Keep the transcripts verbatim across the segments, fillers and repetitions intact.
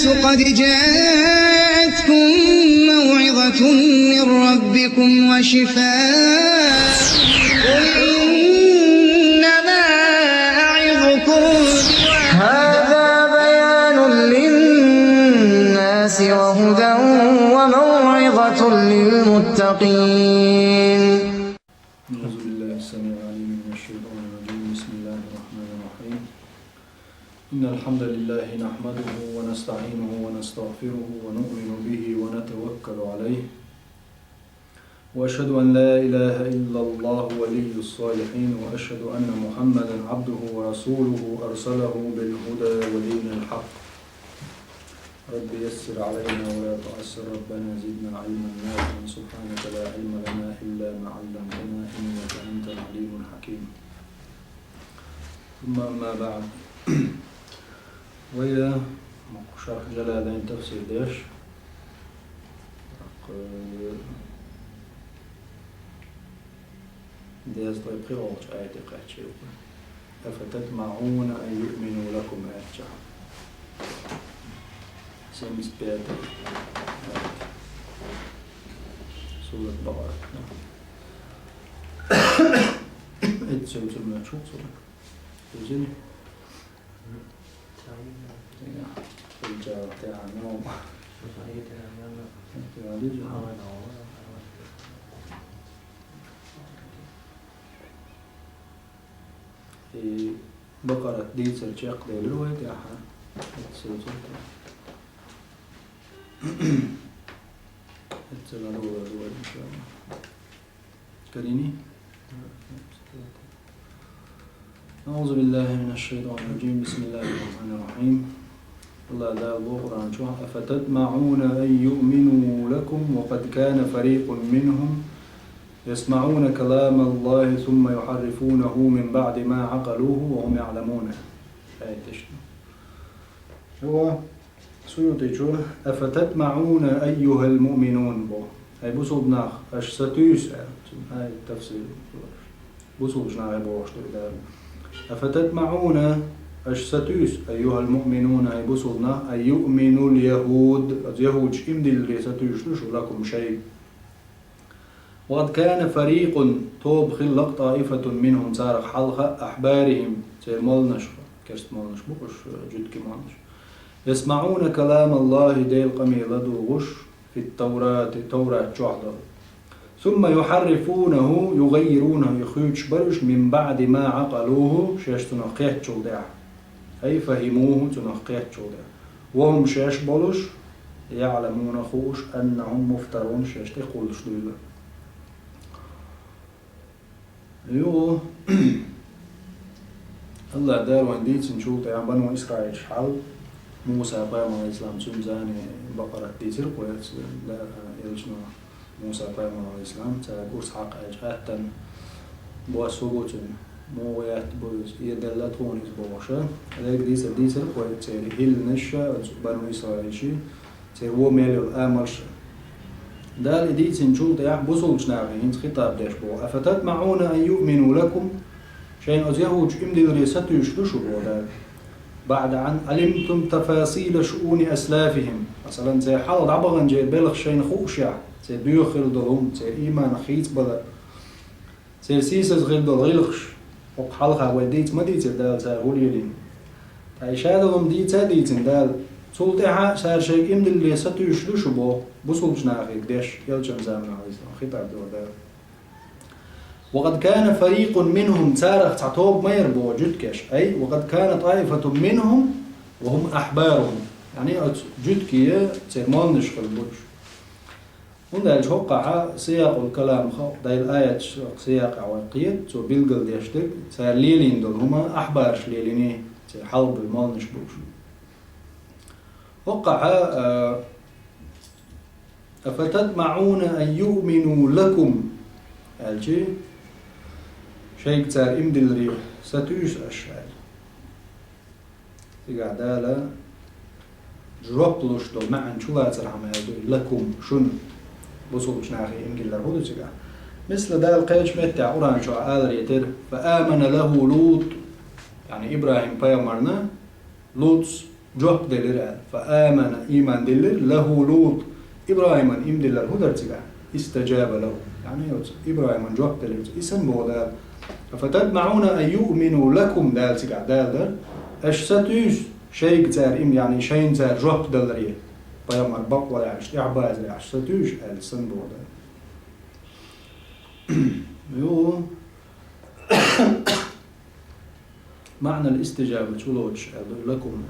قد جاءتكم موعظة من ربكم وشفاء. قل إنما أعظكم هذا بيان للناس وهدى وموعظة للمتقين. أعوذ بالله السميع العليم من الشيطان الرجيم. بسم الله الرحمن الرحيم. إن الحمد لله نحمده ونستعينه ونستغفره ونؤمن به ونتوكل عليه. وأشهد أن لا إله إلا الله ولي الصالحين، وأشهد أن محمدا عبده ورسوله أرسله بالهدى ودين الحق. رب يسر علينا ولا تعسر، ربنا زدنا علما نافعا، سبحانك لا علم لنا إلا ما علمتنا إنك أنت العليم الحكيم. ثم أما بعد. Вай, э, шарх Жалалайн тафсир деш, э, дезткъеи пхиолчу аятехь кхаьчна ю. أفتطمعون أن يؤمنوا لكم аьлча. Семьдесят пятый аят. Сурат Бакъара. Эццо цунна чу сурат. Изини? И Бакъарат дийцар чекхдевлира вай тӀехь. Эццо цунна. Эццо ладогӀа, ладогӀа, иншаллахӀ. Карийний? أعوذ بالله من الشيطان الرجيم. بسم الله الرحمن الرحيم. АллахӀ Дала боху Къуръан чохь: أفتطمعون أن يؤمنوا لكم وقد كان فريق منهم يسمعون كلام الله ثم يحرفونه من بعد ما عقلوه وهم يعلمون. Аят иштта. Суютичо: أفتطمعون أيها المؤمنون боху. Ай бусулба нах, аша сатуьйсу, аьлла. Ай тафсир. Бусулбачу нахе бохуш ду и Дала. أفتطمعون, аша сатуьйсу, أيها المؤمنون, ай бусулба нах, أن يؤمنوا اليهود, оцу яхӀудашна иман дилларе сатуьйсуш ду шу, لكم, шайга. وقد كان فريق, тоба хилла-кх, طائفة منهم, царах хьалха, أحبارهم, церан молланашха, керста молланаш бу уьш, жуьгтийн молланаш. يسمعون كلام الله, Делан къамел ладугӀуш, في التوراة, Таврат чохь долу. ثم يحرفونه, يغيرونه, и хуьйцуш бара уьш, من بعد ما عقلوه, шаьш цунах кхеттачул тӀаьхьа. أي فهموه, цунах кхеттачул тӀаьхьа. وهم, шаьш болуш, يعلمون, хууш, أنهم مفترون, шаьш тӀекхуллуш дуйла. Юха АллахӀ Дала вайна дийцинчул тӀаьхьа бану Исраилаш хьал, Муса пайхамар, Ӏалайхиссалам, цуьнан заманахь, Бакъарат дийцира кху эцна, да, элчано Муса пайхамар, Ӏалайхиссалам, цаьрга урс хьакха аьлча, атта бос хӀун бу цуьнан, муха етта бу иза, эделла тхуна иза бохуш. Дерриг дийцар дийцира кху эцна церан хӀилланаш, оцу бану Исраилаш, церан вон мел йолу амалш. Дала и дийцинчул тӀаьхьа бусулбачу нахе хӀинца хитаб деш боху: أفتطمعون أن يؤمنوا لكم, шайна оцу яхӀудашна иман дилларе сатуьйсуш ду шу боху Дала. بعد أن علمتم تفاصيل شؤون أسلافهم. Масалан, церан хьалха дӀабаханчеран белхаш шайна хуушехь, церан доьху хилла долу хӀума, церан ийманах хийцабалар, церан сийсаза хилла долу гӀиллакхаш, хӀокху хьалха вай дийца ма дийцира Дала цара хӀун лелийна. Ткъа и шадолу хӀума дийца а дийцина Дала, цул тӀаьхьа а цара шайга иман дилларе сатуьйсуш ду шу боху, бусулбачу нахе деш, элчан заманахь, Ӏалайхиссалам, хитаб дора Дала. وقد كان فريق منهم, царах цхьа тоба ма яра боху жуьгташ, أي وقد كان طائفة منهم وهم أحبارهم, яъни оцу жуьгтийн церан молланаш хилла бу уьш. ХӀунда аьлча хӀокхахь сиякъул калам, хӀокху Делан аяташ, хӀокху сиякъехь вай кхета, цо билгалдеш дерг, цара лелийна долу хӀума ахьбараш лелийний, церан хьалха болу молланаш бу уьш. ХӀокхахь, а, أفتطمعون أن يؤمنوا لكم аьлчи, шайга цара иман дилларе сатуьйсу аша аьлла. Цигахь Дала жоп луш долу маьӀна чулацархьама аьлла ду и: لكم, шуна, бусулбачу нахе иман диллар хӀун ду цигахь. Мисла Дала кхечу меттехь Къуръан чохь аларе терра: فآمن له لوط, яъни ИбрахӀим-пайхамарна Луц жоп делира аьлла. فآمن, иман диллира, له لوط, ИбрахӀиман иман диллар хӀун дара цигахь? استجاب له. Яъни, оцу ИбрахӀиман жоп делира цо. И санна боху Дала. أفتطمعون أن يؤمنوا لكم, Дала цигахь Дала дара. Аша сатуьйсу, шайга цара им, яъни шайна цара жоп даларе, пайхамар бакъволуш, тӀаьхьабазаре, аша сатуьйсу аьлла санна боху Дала. Юха маьӀнал истижаба чу лоцуш аьлла ду, لكم.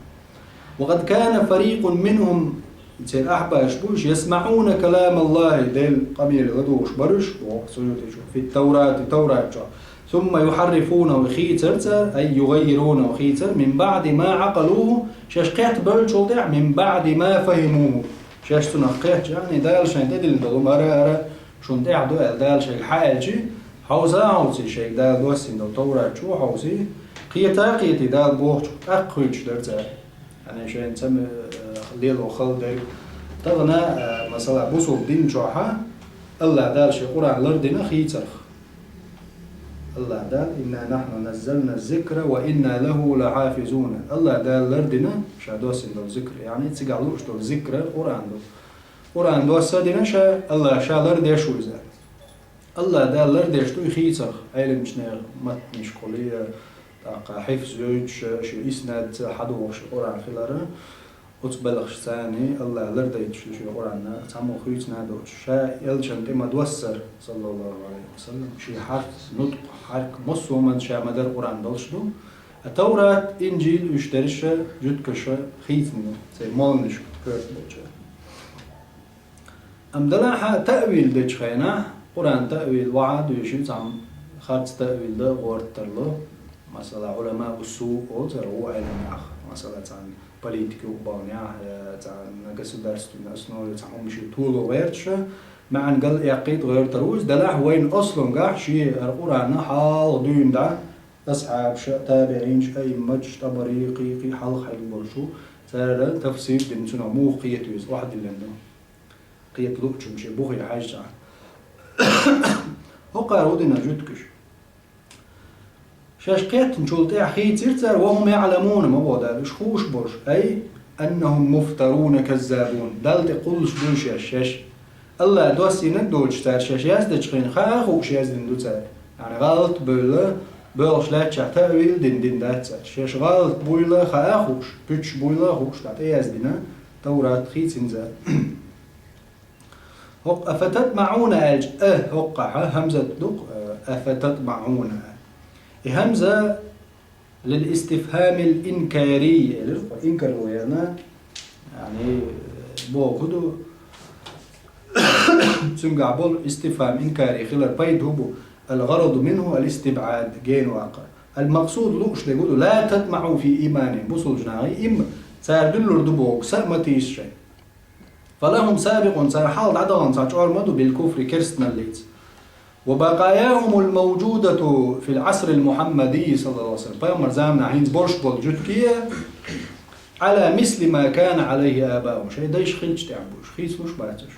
وقد كان فريق منهم, церан ахьбарш бу уьш, يسمعون كلام الله, Делан къамеле ладугӀуш бара уьш, боху Суютичо, في التوراة, Таврат чохь, ثم يحرفونه, хийцар цара, أي يغيرونه, хийцар, من بعد ما عقلوه, шаьш кхетта бевллачул тӀаьхьа, من بعد ما فهموه, шаьш цунах кхетча, яъни Дала шайна тӀедиллина долу хӀума ара-ара шуна тӀехь ду аьлла, Дала шайга хьааьлчи, хьовса а хьовсий шайга Дала доссийна долу Таврат чу а хьовсий, кхета а кхетий Дала бохучух, тӀаккха хуьйцуш дара цара. Яъни шайна ца ма-, э, лело хала дерг. Тахана, э, масала, бусулба дин чохьа АллахӀ Дала шен Къуръан лардина хийцарх. АллахӀ Дала: إنا نحن نزلنا الذكر وإنا له لحافظون. АллахӀ Дала лардина ша доссийна долу зикр, яъни цигахь лууш долу зикр Къуръан ду. Къуръан досса а дина ша, АллахӀ ша лардеш ву иза. АллахӀ Дала лардеш ду и хийцарх, Ӏеламчу нехан маттанашкахула, тӀаккха хьифз йойтуш, шен иснадца хьадогӀуш Къуръан хилар, оцу белхашца царна АллахӀ лардайтуш ду шен Къуръан, цхьаммо хуьйцина а доцуш. Ша элчанна тӀе ма-доссара, саллаллаху Ӏалайхи ва саллам, шен хьарф, нутӀкъ, хьаракат, массо а хӀуманца ша ма-дарра Къуръан долуш ду. А Таврат, Инжил уьш дерриша жуьгташа хийцина ду, церан молланашка коьрта болчара. Амма делахь а таъвил дечу хенахь, Къуръан таъвил вахьа а дуьйши, цхьамма харц таъвил дан гӀорта тарло. Масала, Ӏуламаъ ус-су олу цара, ву Ӏеламнах. Масала, цхьана политика юкъа баханехь, я цхьана государственная основа, цхьа хӀума шен толо гӀерташ, маьӀна гал эккхийта гӀертар ву иза, делахь вайна аслангахь шен хӀара Къуръан хьалха дуьйна дӀа, асхьабаша, табиӀинаш, аимматаш, ТӀабари, кхин, кхин хьалха хьаьдда болуш ву, цара тафсир дина, цунах муха кхета веза, охьадиллина ду. Кхета луучу шен бухе хьаьжча. ХӀокхара хӀун дина жуьгташа? Шаьш кхеттачул тӀаьхьа хийцира цара, وهم يعلمون, ма боху Дала, уьш хууш болуш, أي أنهم مفترون كذابون, Далла тӀе кхуллуш буй шаьш, шаьш. АллахӀа доссийнарг доцуш цара шаьш яздечу хенахь хаа а хууш яздина ду цара. Яъни гӀалат а бевлла, боьлхуш лаьттачохь таъвил а дина, дина дац цара. Шаьш гӀалат буйла хаа а хууш, пуьташ буйла а хууш, дӀа тӀеяздина Таврат, хийцина цара. ХӀокху أفتطمعون аьлча, а хӀокхахьа хӀамзат ду-кх, э, أفتطمعون. И хӀамза للاستفهام الإنكاري элира, инкар ву яна, яъни, э, боху ду. Цуьнгахь болу истифхам инкари хилар пайда хӀун бу? الغرض منه الاستبعاد, гена ваккхар. المقصود лууш дерг хӀун ду? لا تطمعوا في إيمانهم, бусулба нахе, им цара дуьллур ду боху, са а ма тийса шайн. فلهم سابق, цара хьалха дӀадахана цхьа чкъор ма ду بالكفر, керстаналлица. وبقاياهم الموجودة في العصر المحمدي صلى الله عليه وسلم, пайхамар заманахь хӀинца болуш болу жуьгтий, على مثل ما كان عليه آباؤهم, шайн дайша хиллачу тӀехь бу уьш, хийцалуш бац уьш.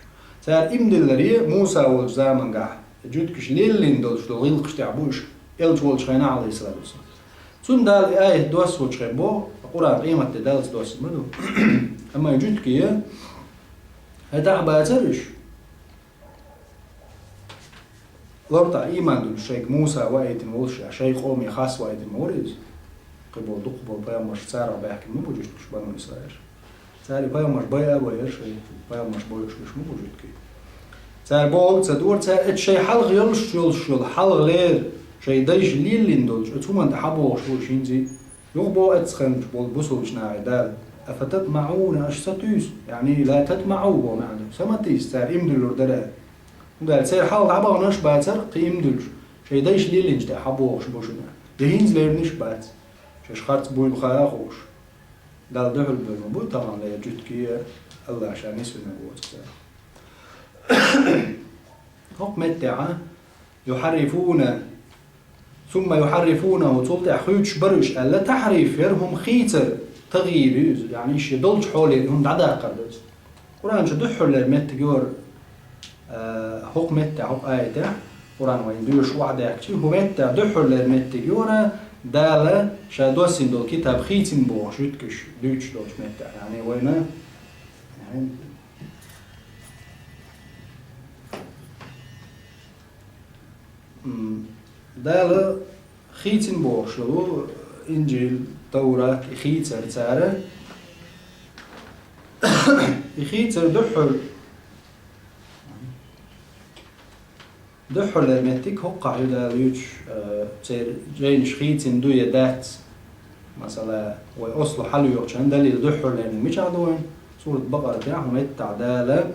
Цара иман дилларе, Муса волчу замангахь жуьгташа леллина долуш долу гӀиллакхаш тӀехь бу уьш, элча волчу хенахь, Ӏалайхиссалату вассалам. Цунна Дала и аят доссочу хенахь боху, Къуръан къематде даллалц доссийна ма ду. Амма и жуьгтий, хӀетахь а бацара уьш? ЛартӀахь ийман дуьллуш шайга Муса ваийтина волуш, я шайн къоме хас ваийтина ма вара иза? Кхин болу дукхахболу пайхамарш царах баьхкина ма бу жуьгташ, бану Исраилаш. Цара и пайхамарш байа а байара шайн, пайхамарш бойуш берш ма бу жуьгтий. Цара бохург ца дора, цара эцу шайн хьалха йолуш йолуш йолу хьалхалера шайн дайша леллина долчу оцу хӀуманна тӀе хьабохуш бу уьш хӀинца а. Юха боху эццахь болу бусулбачу нахе Дала: أفتطمعون, аша сатуьйсу, яъни لا تطمعوا боху маьӀна ду. Са ма тийса цара иман дуьллур дара. ХӀунда аьлча церан хьалха дӀабаханарш бацара кхин иман дуьллуш, шайн дайша леллинчу тӀе хьабохуш бу шуна. Я хӀинца лернарш бац, шаьш харц буйла хаа а хууш. Далла дуьхьал бевлла ма бу тахана лерчу жуьгтий, Аллах ша нисвинарг воцу цара. ХӀокху меттехь а, يحرفون, ثم يحرفونه, цул тӀаьхьа хуьйцуш бара уьш аьлла, тахьриф яра хӀума хийцар, тагъйир ю иза, яъни шен долчу хьоле хӀума дӀадаккхар ду иза. Къуръан чу дуьххьарлера меттиг йора, а, хӀокху меттехь, хӀокху аятехь, Къуръан вайна доьшуш охьадаьхкича, хӀокху меттехь дуьххьарлера меттиг йора, Дала ша доссийна долу китаб хийцина бохуш жуьгташа дуьйцуш долчу меттехь, яъни вайна, яъни, м, Дала хийцина бохуш долу Инжил, Таврат, и хийцар цара. И хийцар дуьххьара Дуьххьарлера меттиг хӀокхахь ю Дала юьйцуш, э, церан жайнаш хийцина ду я дац. Масала, вай осло хьалайохучун далил дуьххьарлерниг мичахь ду вайн? Сурат Бакъара тӀехь меттахь Дала: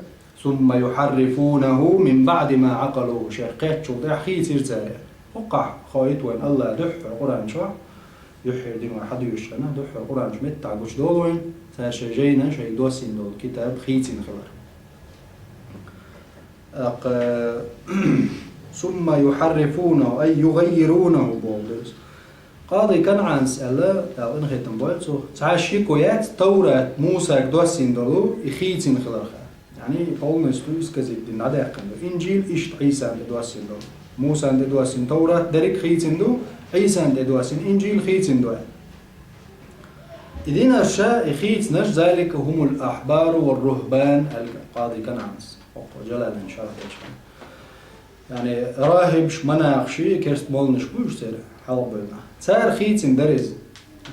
«Сумма юхьаррифунаху мин баъди ма Ӏакъалуху», шех кхеттачул тӀаьхьа хийцира цара. ХӀокхахь хоуьйту вайн Алла дуьххьара Къуръан чохь, дуьххьара дин вай хьадуьйшучу хенахь, дуьххьара Къуръан чу меттахь гучудолу вайн, цара шайн жайна, шайн доссийна долу китаб хийцина хилар. ТӀаккха, «Сумма юхьаррифунаху», ай, югаййирунаху боху дерс. Къади КанӀанас аьлла, Дала къинхетам бойла цунах, цхьа шеко яц Таврат Мусага доссийна долу и хийцина хиларх. Яъни, полностью исказить дина дӀадаьккхина ду. Инжил иштта Ӏийсан тӀе доссийна долу. Мусан тӀе доссийна Таврат дерриг а хийцина ду, Ӏийсан тӀе доссийна Инжил хийцина ду. И динарш, и хийцинарш, «залика хумул ахьбару вар рухбан», аьлла Къади КанӀанас. ХӀокху Джалалайн шархь дечу. Яъни, рахибаш, монахаш, керста молланаш бу уьш церан хьалхабевлла. Цара хийцина дара иза.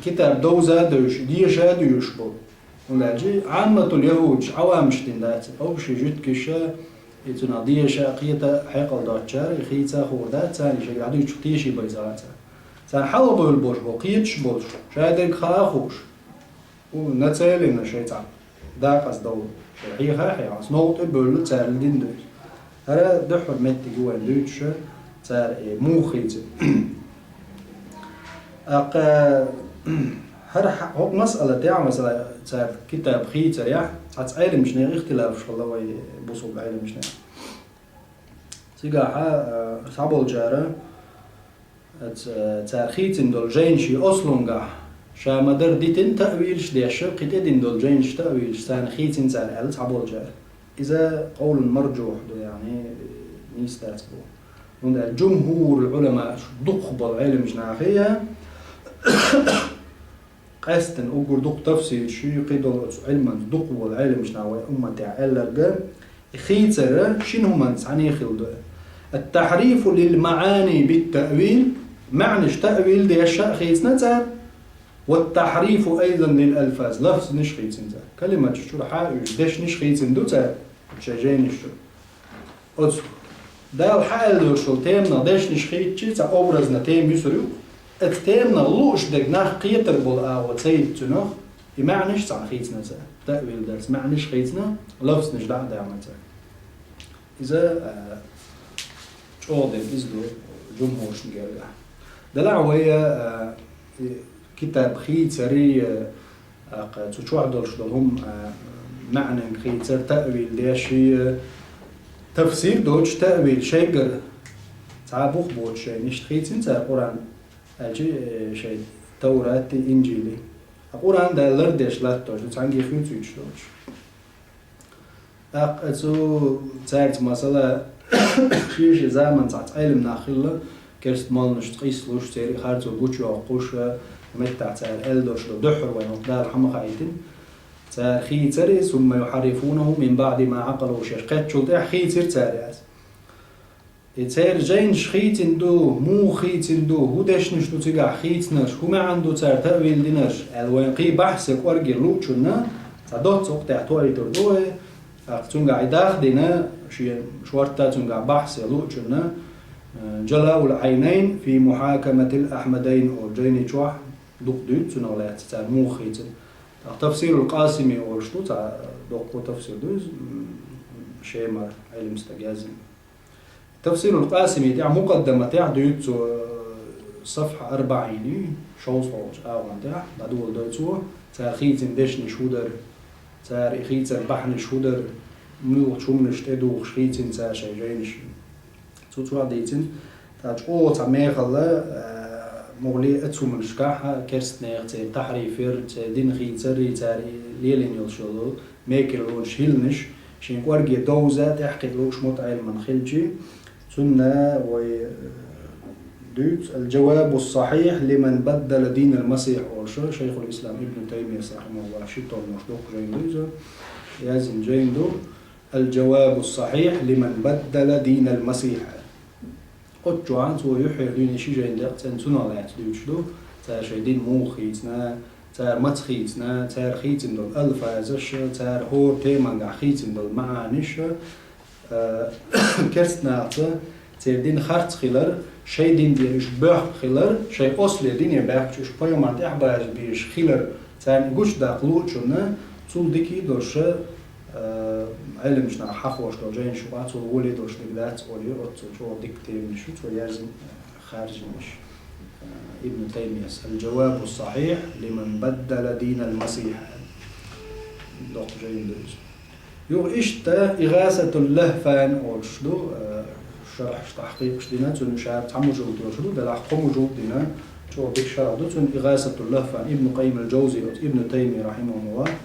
Китаб довза а девзаш, деша а доьшуш болу. ХӀунда аьлча Ӏамматул яхӀудаш, Ӏавамаш дина дац. Общий жуьгташа, и цунах деша а, кхета а хьекъал доцучара, и хийца а хуур дац, царна шайга дӀадуьйцуш тешаш бен ца хаьа цара. Царна хьалхабевлла болуш болу, кхеташ болуш, шадерг хаа а хууш. Нацелина шайн цхьа дакъаза довла. Шайн хьеха а хьехна, ас новкъа тӀе а бевлла, цара дин дуьйцу. ХӀара дуьххьара меттиг ю вайн дуьйцуш, цара и муха хийцина. ТӀаккха хӀара хьа-, хӀокху масъала тӀехь, масала, цара китаб хийцарехь, цхьацца Ӏеламчу нехан ихтилафаш хилла вай бусулба Ӏеламчу нехан. Цигахь, а, схьаболчара, ц-, цара хийцина долу жайнаш ослунгахь, ша ма-дарра дитина таъвилаш деш, кхин тӀедина долу жайнаш таъвилаш царна хийцина цара аьлла схьаболчара. Иза къовлун маржухь ду, яъни, нийса дац боху. ХӀунда аьлча джумхурул Ӏулама, дукхахболу Ӏеламчу нахе, къаьсттина уггар дукха тафсираш ю, кхидолу оцу Ӏилманца дукха волу Ӏеламчу наха вай умматехь аьлларг, и хийцар шина хӀуманца цхьаьна хилла ду. Ат-тахьрифу лил маӀани бит-таъвил, маьӀнаш таъвил деш а хийцина цара, ват-тахьрифу айдан лил алфаз, лафзанаш хийцина цара. Калиматаш чуьра хьа а уьйш, дешнаш хийцина ду цара, шайн жайнаш чуьра. Оцу Дала хьааьлла долуш долу теманах дешнаш хийцча, цхьа образна тема юьсур ю. Оцу теманах лууш дерг нах кхетар болу агӀо ца йита цунах, и маьӀнаш цхьаьна хийцина цара. Таъвил дарца маьӀнаш хийцина, лафзанаш дӀа а даьхна цара. Иза, а, чӀогӀа дерг иза ду, джумхуршна гергахь. Делахь вай, а, и китаб хийцарий, а, ТӀаккха цу чохь долуш долу хӀума, а, маьӀнанга хийцар, таъвил деш, и, а, тафсир доцуш, таъвил шайгара цхьа а бух боцуш шайна иштта хийцина цара Къуръан, аьлча, э, шайн Таврати, Инжили. Ткъа Къуръан Дала лардеш латтош ду, цхьаьнгге хуьйцуьйтуш доцуш. ТӀаккха цу цаьрца масала шен-шен заманца цхьацца Ӏелам нах хилла, керста молланашца къийсалуш, церан харцо гучуйоккхуш, меттахь цара аьлла долуш долу дуьххьара вайна хӀокху Дала хьа ма хаийтина. Цара хийцира, сумма юхьаррифунаху мин баъди ма Ӏакъалуху, шаьш кхеттачул тӀаьхьа хийцира цара ас. И церан жайнаш хийцина ду, муха хийцина ду, хӀун дешнаш ду цигахь хийцинарш, хӀун маьӀна ду цара таъвил динарш, аьлла вайн кхин бахьсе кӀорге луучунна, цхьа доцца хӀокху тӀехь тоуьйтур ду вай, тӀаккха цуьнгахь и дахдина, шен шортта цуьнгахь бахьсе луучунна, э, Джалаул Ӏайнайн фи мухьакаматил Ахьмадайн олу жайни чохь дукха дуьйцу цунах лаьцна цара муха хийцина. ТӀаккха Тафсирул Къасими олуш ду, цхьа доккха тафсир ду иза, м, Шемара Ӏилма стага яздина. Тафсирул Къасими тӀехь мукъаддаматехь дуьйцу цо, э, сафхьа арбаӀин, шовзткъалгӀачу агӀон тӀехь дӀадоладой цо, цара хийцина дешнаш хӀун дара, цара и хийцар бахьанаш хӀун дара, муьлхачу хӀуманаш тӀедухуш хийцина цара шайн жайнаш. Цу чохь дийцина, тӀаккха чӀогӀа цхьа мехалла, э, могӀле а цу хӀуманашкахь керстанех церан тахьриф яр, церан дин хийцарий, цара лелийна йолуш йолу мекарлонаш, хӀилланаш, шен кӀорге довза, тӀаьхьакхиа лууш мутаӀеллиман хилчи, цунна вай, э, Дуьйцу «Аль-Джавабу ссахьихь лиман баддала динал масихь» олуш, Шайхул Ислам Ибн Таймияс, рахьимахуллахӀ, ши томмаш доккха жайна ду иза. Яздина жайна ду «Аль-Джавабу ссахьихь лиман баддала динал масихь». Оцу чохь цо юьххьера дуьйна ши жайна декъа цӀена цунах лаьцна дуьйцуш ду, цара шайн дин муха хийцина, цара маца хийцина, цара хийцина долу алфазаш, цара хӀора темангахь хийцина долу маьӀнаш, а, керстанашца церан дин харц хилар, шайн дин тӀера уьш боьхна хилар, шайн осле дине баьхкича уьш пайхамар тӀаьхьабаза безаш хилар, царна гучудаккха луучунна, цул дика а долуш, а, Ӏеламнаха хьахош долу жайнаш юкъахь цо гӀоле долуш дерг дац олий, оццул чӀогӀа дика теманаш ю цо яздина, харжинаш. А, Ибн Таймияс: «Аль-Джавабу ссахьихь лиман баддала динал масихь». Доккха жайна ду иза. Юха иштта «Игасатул Лахфан» олуш ду, э, шархьаш, тахькъикъаш дина, цуьнан ша цхьа мужаллад йолуш ду, делахь кхо мужаллад дина, чӀогӀа дика шархь ду цуьнан «Игасатул Лахфан», Ибн Къаййим аль-Джавзи, оцу Ибн Таймия, рахьимахуллахӀ,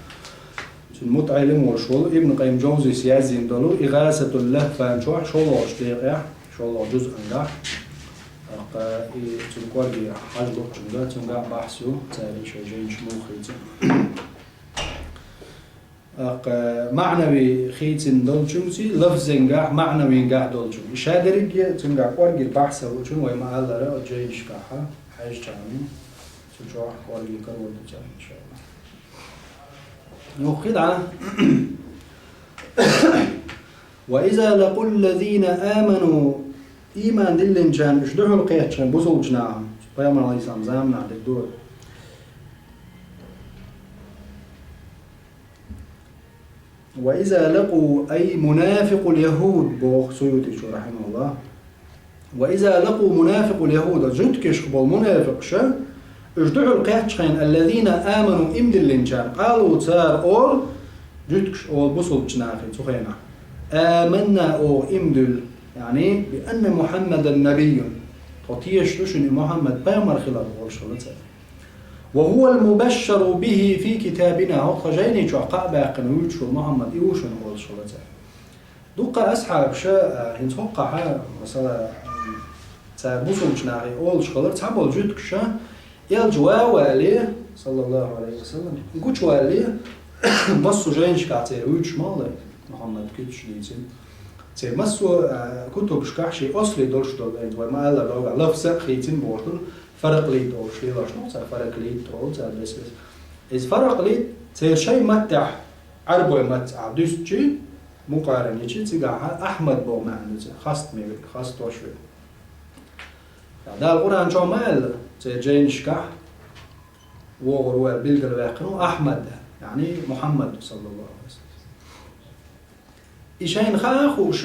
цуьнан мутаӀеллим волуш волу Ибн Къаййим Джавзис яздина долу «Игасатул Лахфан» чохь шолгӀачу декъехь, шолгӀачу жузъангахь, тӀаккха и цуьнан кӀорге хьажа луучунга, цуьнгахь бахьс ю, цара и шайн жайнаш муха хийцина. ТӀаккха маьӀнави хийцина долчуьнций, лафзенгахь, маьӀнавингахь долчуьнга. И ша дерриге цуьнгахь кӀоргера бахьс а луучун вай ма-аллара, оцу жайнашкахь хьаьжча, цу чохь кӀорге карор ду царна, иншаАллахӀ. Юха кхидӀа. «Ва иза лакъул лазина аману», ийман диллинчарна уьш дуьхьал кхетчахьана бусулбачу наха, пайхамар, Ӏалайхиссалам, заманахь дерг ду. «Ва иза лакъу», ай, «мунафикъул яхӀуд», боху Суютичо, рахьимахуллахӀ. «Ва иза лакъу мунафикъул яхӀуд», жуьгташкахь болу мунафикъаш, уьш дуьхьал кхетчахьана, «аллазина аману», ийман диллинчарна, «къалу», цара олу, жуьгташа олу бусулбачу нахе цу хенахь: «Аманна», оха ийман дуьллу, яъни, «би анна Мухьаммадан набийюн», тхо тешаш ду шуна и Мухьаммад пайхамар хилар, олуш хилла цара. «Ва хӀувал мубашшару бихӀи фи китабина», хӀокху жайни чохь кхаъ баьккхина вуьйцуш волу Мухьаммад и ву шуна, олуш хилла цара. Дуккха асхьабаша, а, хӀинца хӀокхахь, масала, цара бусулбачу нахе олуш хилар, цхьаболу жуьгташа, элча ван а вале, саллаллаху Ӏалайхи ва саллам, гучувале, массо а жайнашкахь церан вуьйцуш ма хилла, Мухьаммад куьцаш дийцина. Церан массо а, а, кутубашкахь шен осле долуш долу, вай ма-аллара, лафз а хийцина бохуш долу, фаракълит олуш лелош ду, цара фаракълит олу, цара бес-бес. Иза фаракълит, церан шайн маттехь, Ӏарбойн маттаца дуьстичи, мукъарана йичи, цигахь Ахьмад боху маьӀна ду церан, хастаме верг, хастош верг. Дала Къуръан чохь ма аьлла, церан жайнашкахь вогӀур ву аьлла билгалваьккхина ву Ахьмад, яъни Мухьаммад, саллаллаху Ӏалайхи ва саллам. И шайна хаа а хууш,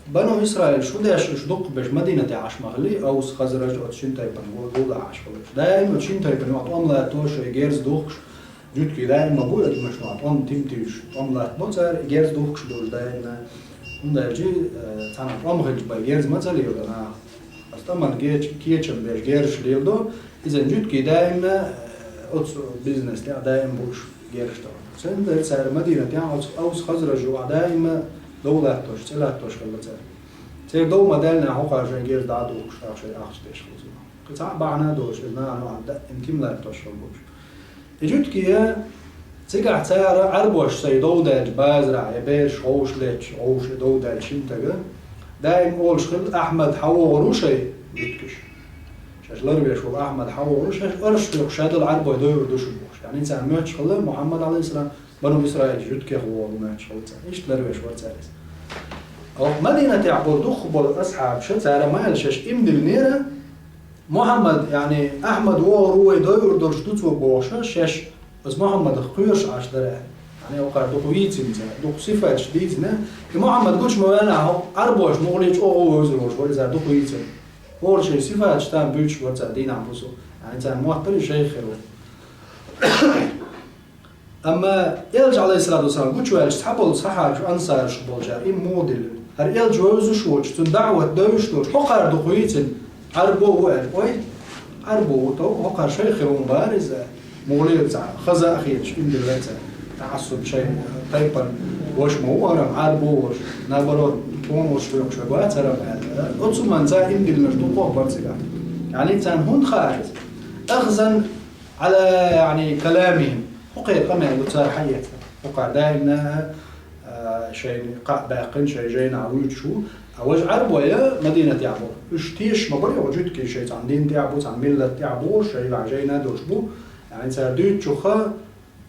Бану Исраилаш хӀун деш, уьш дукхахберш Мадинатехь Ӏаш ма хиллий, Аус, Хазраж, оцу шина тайпана гу-, гулдахь Ӏаш хилларш. Даим оцу шина тайпана юкъахь тӀом латто, шайн герз духкуш, жуьгтий даим ма бу, адамаш юкъахь тӀом тима туьйсуш, тӀом латтабо цара, и герз духкуш долуш даим. ХӀунда аьлча, э, цхьана тӀом хилча бен герз ма ца лело наха. Аса тӀаман геча-, кечам беш герзаш леладо, иза жуьгтий даимна, э, оцу бизнес тӀехь даим бу уьш герзаш тӀехь. Цундела цара Мадинатехь оцу Аус, Хазраж юкъахь даимна дов латтош, цӀе латтош хилла цара. Церан дов ма-даьллинехь, хӀокхара шайн герз дӀа а духкуш, тӀаккха шайн ахча деш хилла цунах. Кхин цхьа а бахьана а долуш, иза наха юкъахь даим тима латтош хилла болуш. И жуьгтий, цигахь цара Ӏарбош сайн дов даьлча базарахь, я бераш ховш летча, ховш и дов даьлча шина тага, даим олуш хилла: «Ахьмад, хьан вогӀур ву шайн?» Жуьгташа. Шаьш ларвеш волу Ахьмад хьан вогӀур ву, шаьш арш хьоькхуш ша дала Ӏарбой дойур ду шу бохуш. Яъни царна моьттуш хилла Мухьаммад, Ӏалайхиссалам, Бану Исраилан жуьгтех вогӀу моьттуш хилла царна. Иштта ларвеш вара цара иза. Оха Мадинатехь болу дукхахболу асхьабаша, цара ма аьлла, шаьш ийман диллинера, Мухьаммад, яъни Ахьмад вогӀур ву, вай дойур долуш ду цо бохуш, шаьш оцу Мухьаммадах кхоьруш Ӏаш дара. Яъни хӀокхара дукха вийцина цара, дукха сифаташ дийцина. И Мухьаммад гучу ма ваьллинехь, хӀокху Ӏарбоша мукъале чӀогӀа вевзар волуш вара, иза дукха вийцина. ХӀора шайн сифаташ там буьйцуш вара цара дийнахь-бусулба. Яъни царна моттара и шайх хир ву. Амма Элча, Ӏалайхиссалату вассалам, гучуваьлча, цхьаболу сахьабаш, ансараш болчара, им муха диллина? ХӀара Элча вевзаш воцуш, цуьнан даӀват девзаш доцуш, хӀокхара дукха вийцина, Ӏарбо ву аьлла. Ой, Ӏарбо ву, тов, хӀокхара шайх хир ву ма бара иза. Муха лела цхьа хаза а хеташ, ийман диллина цара. ТаӀассуб шайн тайпана ваша ма ву хӀара, Ӏарбо ву, наоборот, тхуна ваша хьоькхуш вац хӀара аьлла. Оцу хӀуманца ийман диллинарш дукха бара цигахь. يعني царна хӀунда хаьа иза? أخذا على، يعني، كلامهم. ХӀокхеран къамел ду цар хьаэца. ХӀокхар даимна, а, шайна кхаъ баьккхина, шайн жайнашка вуьйцуш ву. А важа Ӏарбой Мадинатехь бу. Уьш тешаш ма бара, йоах, жуьгтий шайн цхьана дин тӀехь бу, цхьана миллат тӀехь бу, шайн жайна долуш бу. ХӀинца дуьйцучух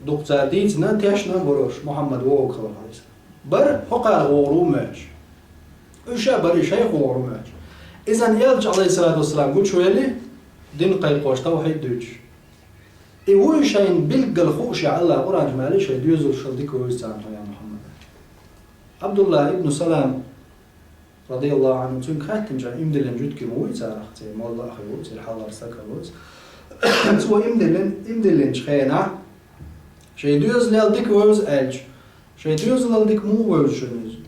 дукха цара дийцина, тешна а бара уьш, Мухьаммад вогӀург хиларх. Бара, хӀокхарах вогӀур ву моьттуш. Уьш а бара, шайх вогӀур ву моьттуш. Иза элча, Ӏалайхиссалату вассалам, гучувелла, дин кхайкхош, тавхьид дуьйцуш. И вуй шайна билггал хууш, я АллахӀ Къуръан чу ма аьллий, шайн доьзалшал дика вевза царна хьо, я Мухьаммад. Ӏабдуллахь ибн Салам, радияллаху Ӏанху, цуьнга хаьттинчара, ийман диллина жуьгти ма вуй царах, церан молла а хилла ву, церан хьалхара стаг хилла ву. Цо ийман диллина, ийман диллинчу хенахь, шайн доьзалал дика вевза аьлча, шайн доьзалал дика муха вевза шуна иза?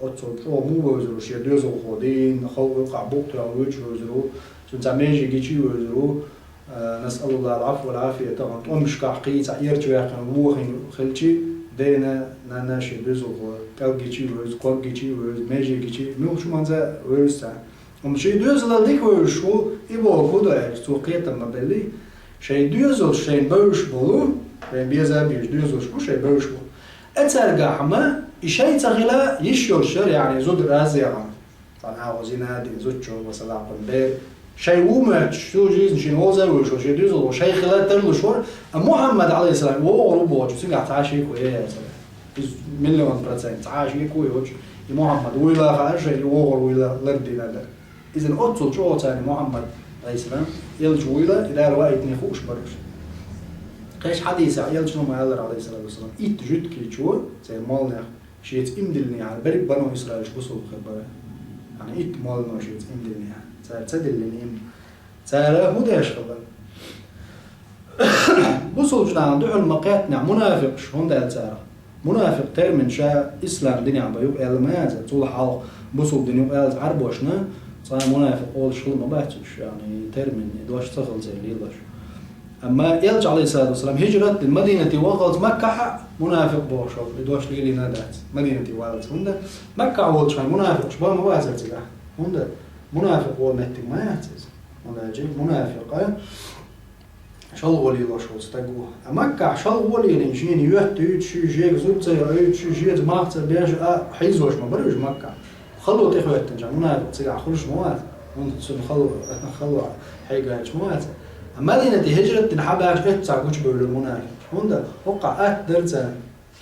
Оццул чӀогӀа муха вевзар ву шен доьзалхо, дийнахь, халкъ юкъахь букъ тоьхна вуьйцуш вевзар ву, цуьнан цхьа меже гича а вевзар ву, а, насъалуллахӀал Ӏафва вал Ӏафия, тахана тӀемашкахь кхин цхьа эрча ваьккхина вохийна хилча, дена, нана шен доьзалхо пӀелг гича а вевза, ког гича а вевза, меже гича а, муьлххачу хӀуманца вевза цхьа. Амма шен доьзалал дика вевзаш ву, и бохург хӀун ду аьлча, цо кхетам ма беллий, шайн доьзалш шайна бевзаш болу, шайна беза а безаш доьзалш бу шайн бевзаш болу. Оцаьргахь ма, и шайн ца хила йиш йолуш яра, яъни зуда разъяхьа. Цхьана агӀор зина а дина, зудчо, масала, кхунна бер. Шайн ву моьттуш, всю жизнь шена вовза а вевзаш волу шен доьзалхо шайн хила тарлуш вара, а Мухьаммад, Ӏалайхиссалам, вогӀур ву бохучу, цигахь цхьа а шеко яц. Иза миллион процент, цхьа а шеко йоцуш, и Мухьаммад вуйла а хаьа шайна, и вогӀур вуйла лардина дара. Иза оццул чӀогӀа царна Мухьаммад, Ӏалайхиссалам, элча вуйла, и Дала ваийтина хууш бара уьш. Кхечу хьадисехь элчано ма-аллара, Ӏалайхиссалату вассалам, итт жуьгтичо, церан молланех, шеца ийман диллинехьара, берриг бану Исраилаш бусулба хир бара. Яъни итт моллано шеца ийман диллинехьара. Цара ца диллина ийман. Цара хӀун деш хилла? Бусулбачу нахана дуьхьал ма-кхеттинехь, мунафикъаш хӀунда аьлла царах? Мунафикъ термин ша ислам динехь бан юкъаьлла ма яц, цул хьалха бусулба дин юкъаяллалц Ӏарбошна цкъа мунафикъ олуш хилла ма бац уьш, яъни термин, и дош ца хилла церан лелош. Амма элча, Ӏалайхиссалату вассалам, хӀижрат дина Мадинате ваххалц Маккахь а мунафикъ бохуш волу и дош лелийна а дац, Мадинате валлалц. ХӀунда? Маккахь волчу хенахь мунафикъаш бан ма вацара цигахь. ХӀунда? Мунафикъ волу меттиг ма яц иза. ХӀунда аьлча мунафикъ шалгӀо лелош волу стаг ву. А Маккахь шалгӀо лелийна, шена йоьттуьйтуш, шен жега зуда ца йоуьйтуш, шен жеца мах ца беш а хьийзош ма бара уьш Маккахь. Хало тӀехӀоьттинчохь мунафикъ цигахь хуьлуш ма вац. ХӀунда цунна хало, хало хьегача ма вац. А Мадинате хӀижрат дина хьабаьхча, эццахь гучубевлира мунафикъ. ХӀунда? ХӀокхахь атта дара царна.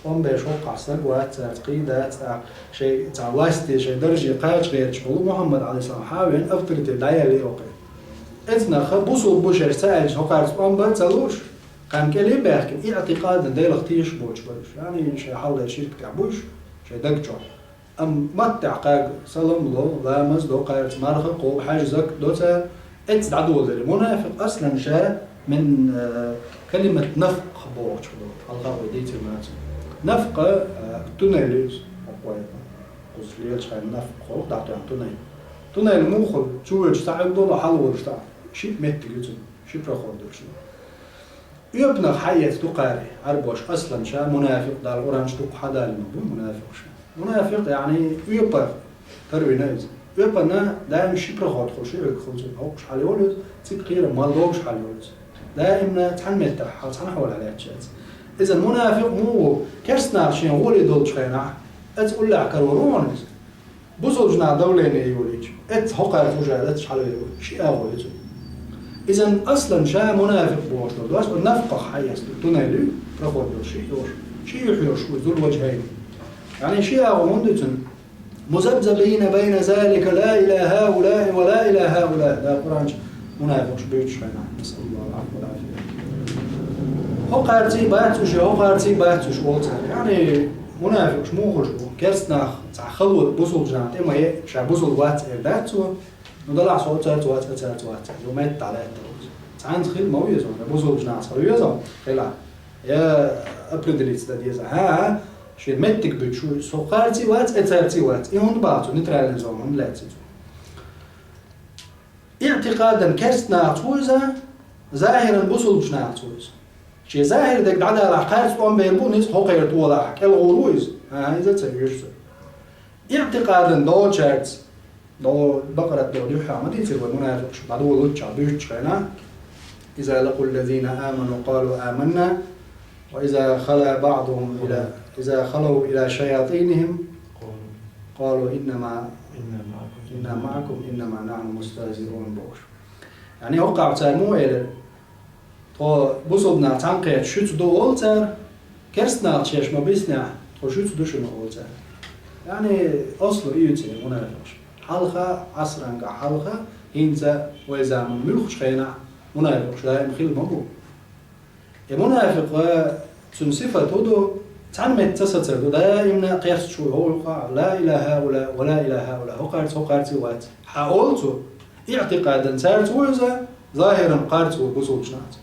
ТӀом беш хӀокхахь стаг вац цаьрца, кхин дац тӀаккха, шайн цхьа власте, шайн дарже кхача гӀерташ болу Мухьаммад, Ӏалайхиссалам, хьан а вен, авторитет дӀаяьллера хӀокхе. Эцнарха бусулба бу шаьш ца аьлча, хӀокхаьрца тӀом бан ца лууш, кхаьрна кӀеле а баьхкина, иӀтикъадан Делах тешаш боцуш бара уьш. Яъни шайн хьалхалера ширк тӀехь бу уьш, шайн даг чохь. Амма маттехь кхаьрга салам ло, ламаз до кхаьрца, марха кхобу, хьаьж, закат до цара, эцца дӀадоладелира. Мунафикъ аслан ша мин, э, калимат нафкъ бохучух ду. Хьалха вай дийцира ма ца. Нафкъа, э, туннель иза. Кхуза лелачу хенахь нафкъ хӀокху дӀатоьхна туннель. Туннель муха хуьлу? Чу воьдуш цхьа Ӏуьрг долу, хьала волуш цхьа. Шиъ меттиг ю цуьнан, ши проход долуш ду. Оьпанах хьаэца ду кхаьрий, Ӏарбоша аслан ша мунафикъ, Дала Къуръан чу дукха хьадалийна бу мунафикъ ша. Мунафикъ, яъни, оьпа тарвина иза. Оьпана даим ши проход хуьлу, ши Ӏуьрг хуьлу цуьнан. ХӀокхуш хьала йолу иза, цига кхера мал ловш хьала йолу иза. Даимна цхьана меттехь, хьала цхьана хьола хьалаьтташ яц. Иза мунафикъ муха ву, керстанаха шен гӀоле долчу хенахь, эцца уллехь карор ву хьуна иза. Бусулбачу наха давление йолийча, эцца хӀокхаьрца уже эцца хьала йолу, ши агӀо ю цуьнан. Иза аслан ша мунафикъ бохуш долу дош, нафкъах хьаэца ду, туннель ю, проход йолуш, ши йолуш, ши юьхь йолуш ву, зулваджхӀайн. Яъни ши агӀо хӀунда ю цуьнан? Музабзабина байна залика ла иля хӀаулаи ва ла иля хӀаулаи. Дала Къуръан чу мунафикъаш буьйцуш хенахь. Насъалуллахал Ӏафва вал Ӏафия. ХӀокхаьрций бац уьш, хӀокхаьрций бац уьш олу цара. Яъни мунафикъаш муха хуьлуш бу? Керстанах цхьа хало бусулбачу наха тӀе ма еъ, ша бусулба вац эр дац цо. Ну, далахь со оцаьрца вац, оцаьрца вац. Ю меттахь лаьттар ву иза. Цхьаьнца хила ма веза, бусулбачу нахаца хила веза, хила. Я определиться дан деза. ХӀан-хӀа, шен меттиг буьтуш ву, со кхарций вац, эцарций вац. И хӀунда бац цо, нейтральная зона хӀунда лаьцна цо? ИӀтикъадан керста нахаца ву иза, захӀиран бусулбачу нахаца ву иза. Шен захӀир дерг дӀадалахь, кхарца тӀом бер бу, ницкъ хӀокхеран толахь, кӀелхьур ву иза. ХӀан-хӀа, иза ца вуьйш со. ИӀтикъадан долчаьрца ДӀо Бакъарат дӀо дуьххьа ма дийцира вай мунафикъаш, дӀадолалуччахь, буьйцучу хенахь: «إذا لقوا الذين آمنوا قالوا آمنا وإذا خلا بعضهم إلى إذا خلوا إلى شياطينهم قالوا إنما إنا معكم إنما نحن مستهزئون», бохуш. Яъни, хӀокхахь цара муха элира: «Тхо бусулба нах цхьаьнакхеташ шуьца ду», олу цара, «керста нах шаьш ма-биснехь, тхо шуьца ду шуна», олу цара. Яъни, аслу и ю церан мунафикъаш. Хьалха, Ӏасранга хьалха, хӀинца вай заманахь, муьлххачу хенахь мунафикъаш даим хилла ма бу. И мунафикъ, цуьнан сифат хӀун ду? Цхьана метта ца сацар ду, даимна кхерсташ ву, хӀокху юкъахь ла иля хӀаула ва ла иля хӀаула, хӀокхарца, хӀокхарца вац. Хьан олу цо, иӀтикъадан цаьрца ву иза, захӀиран кхарца ву бусулбачу нахаца.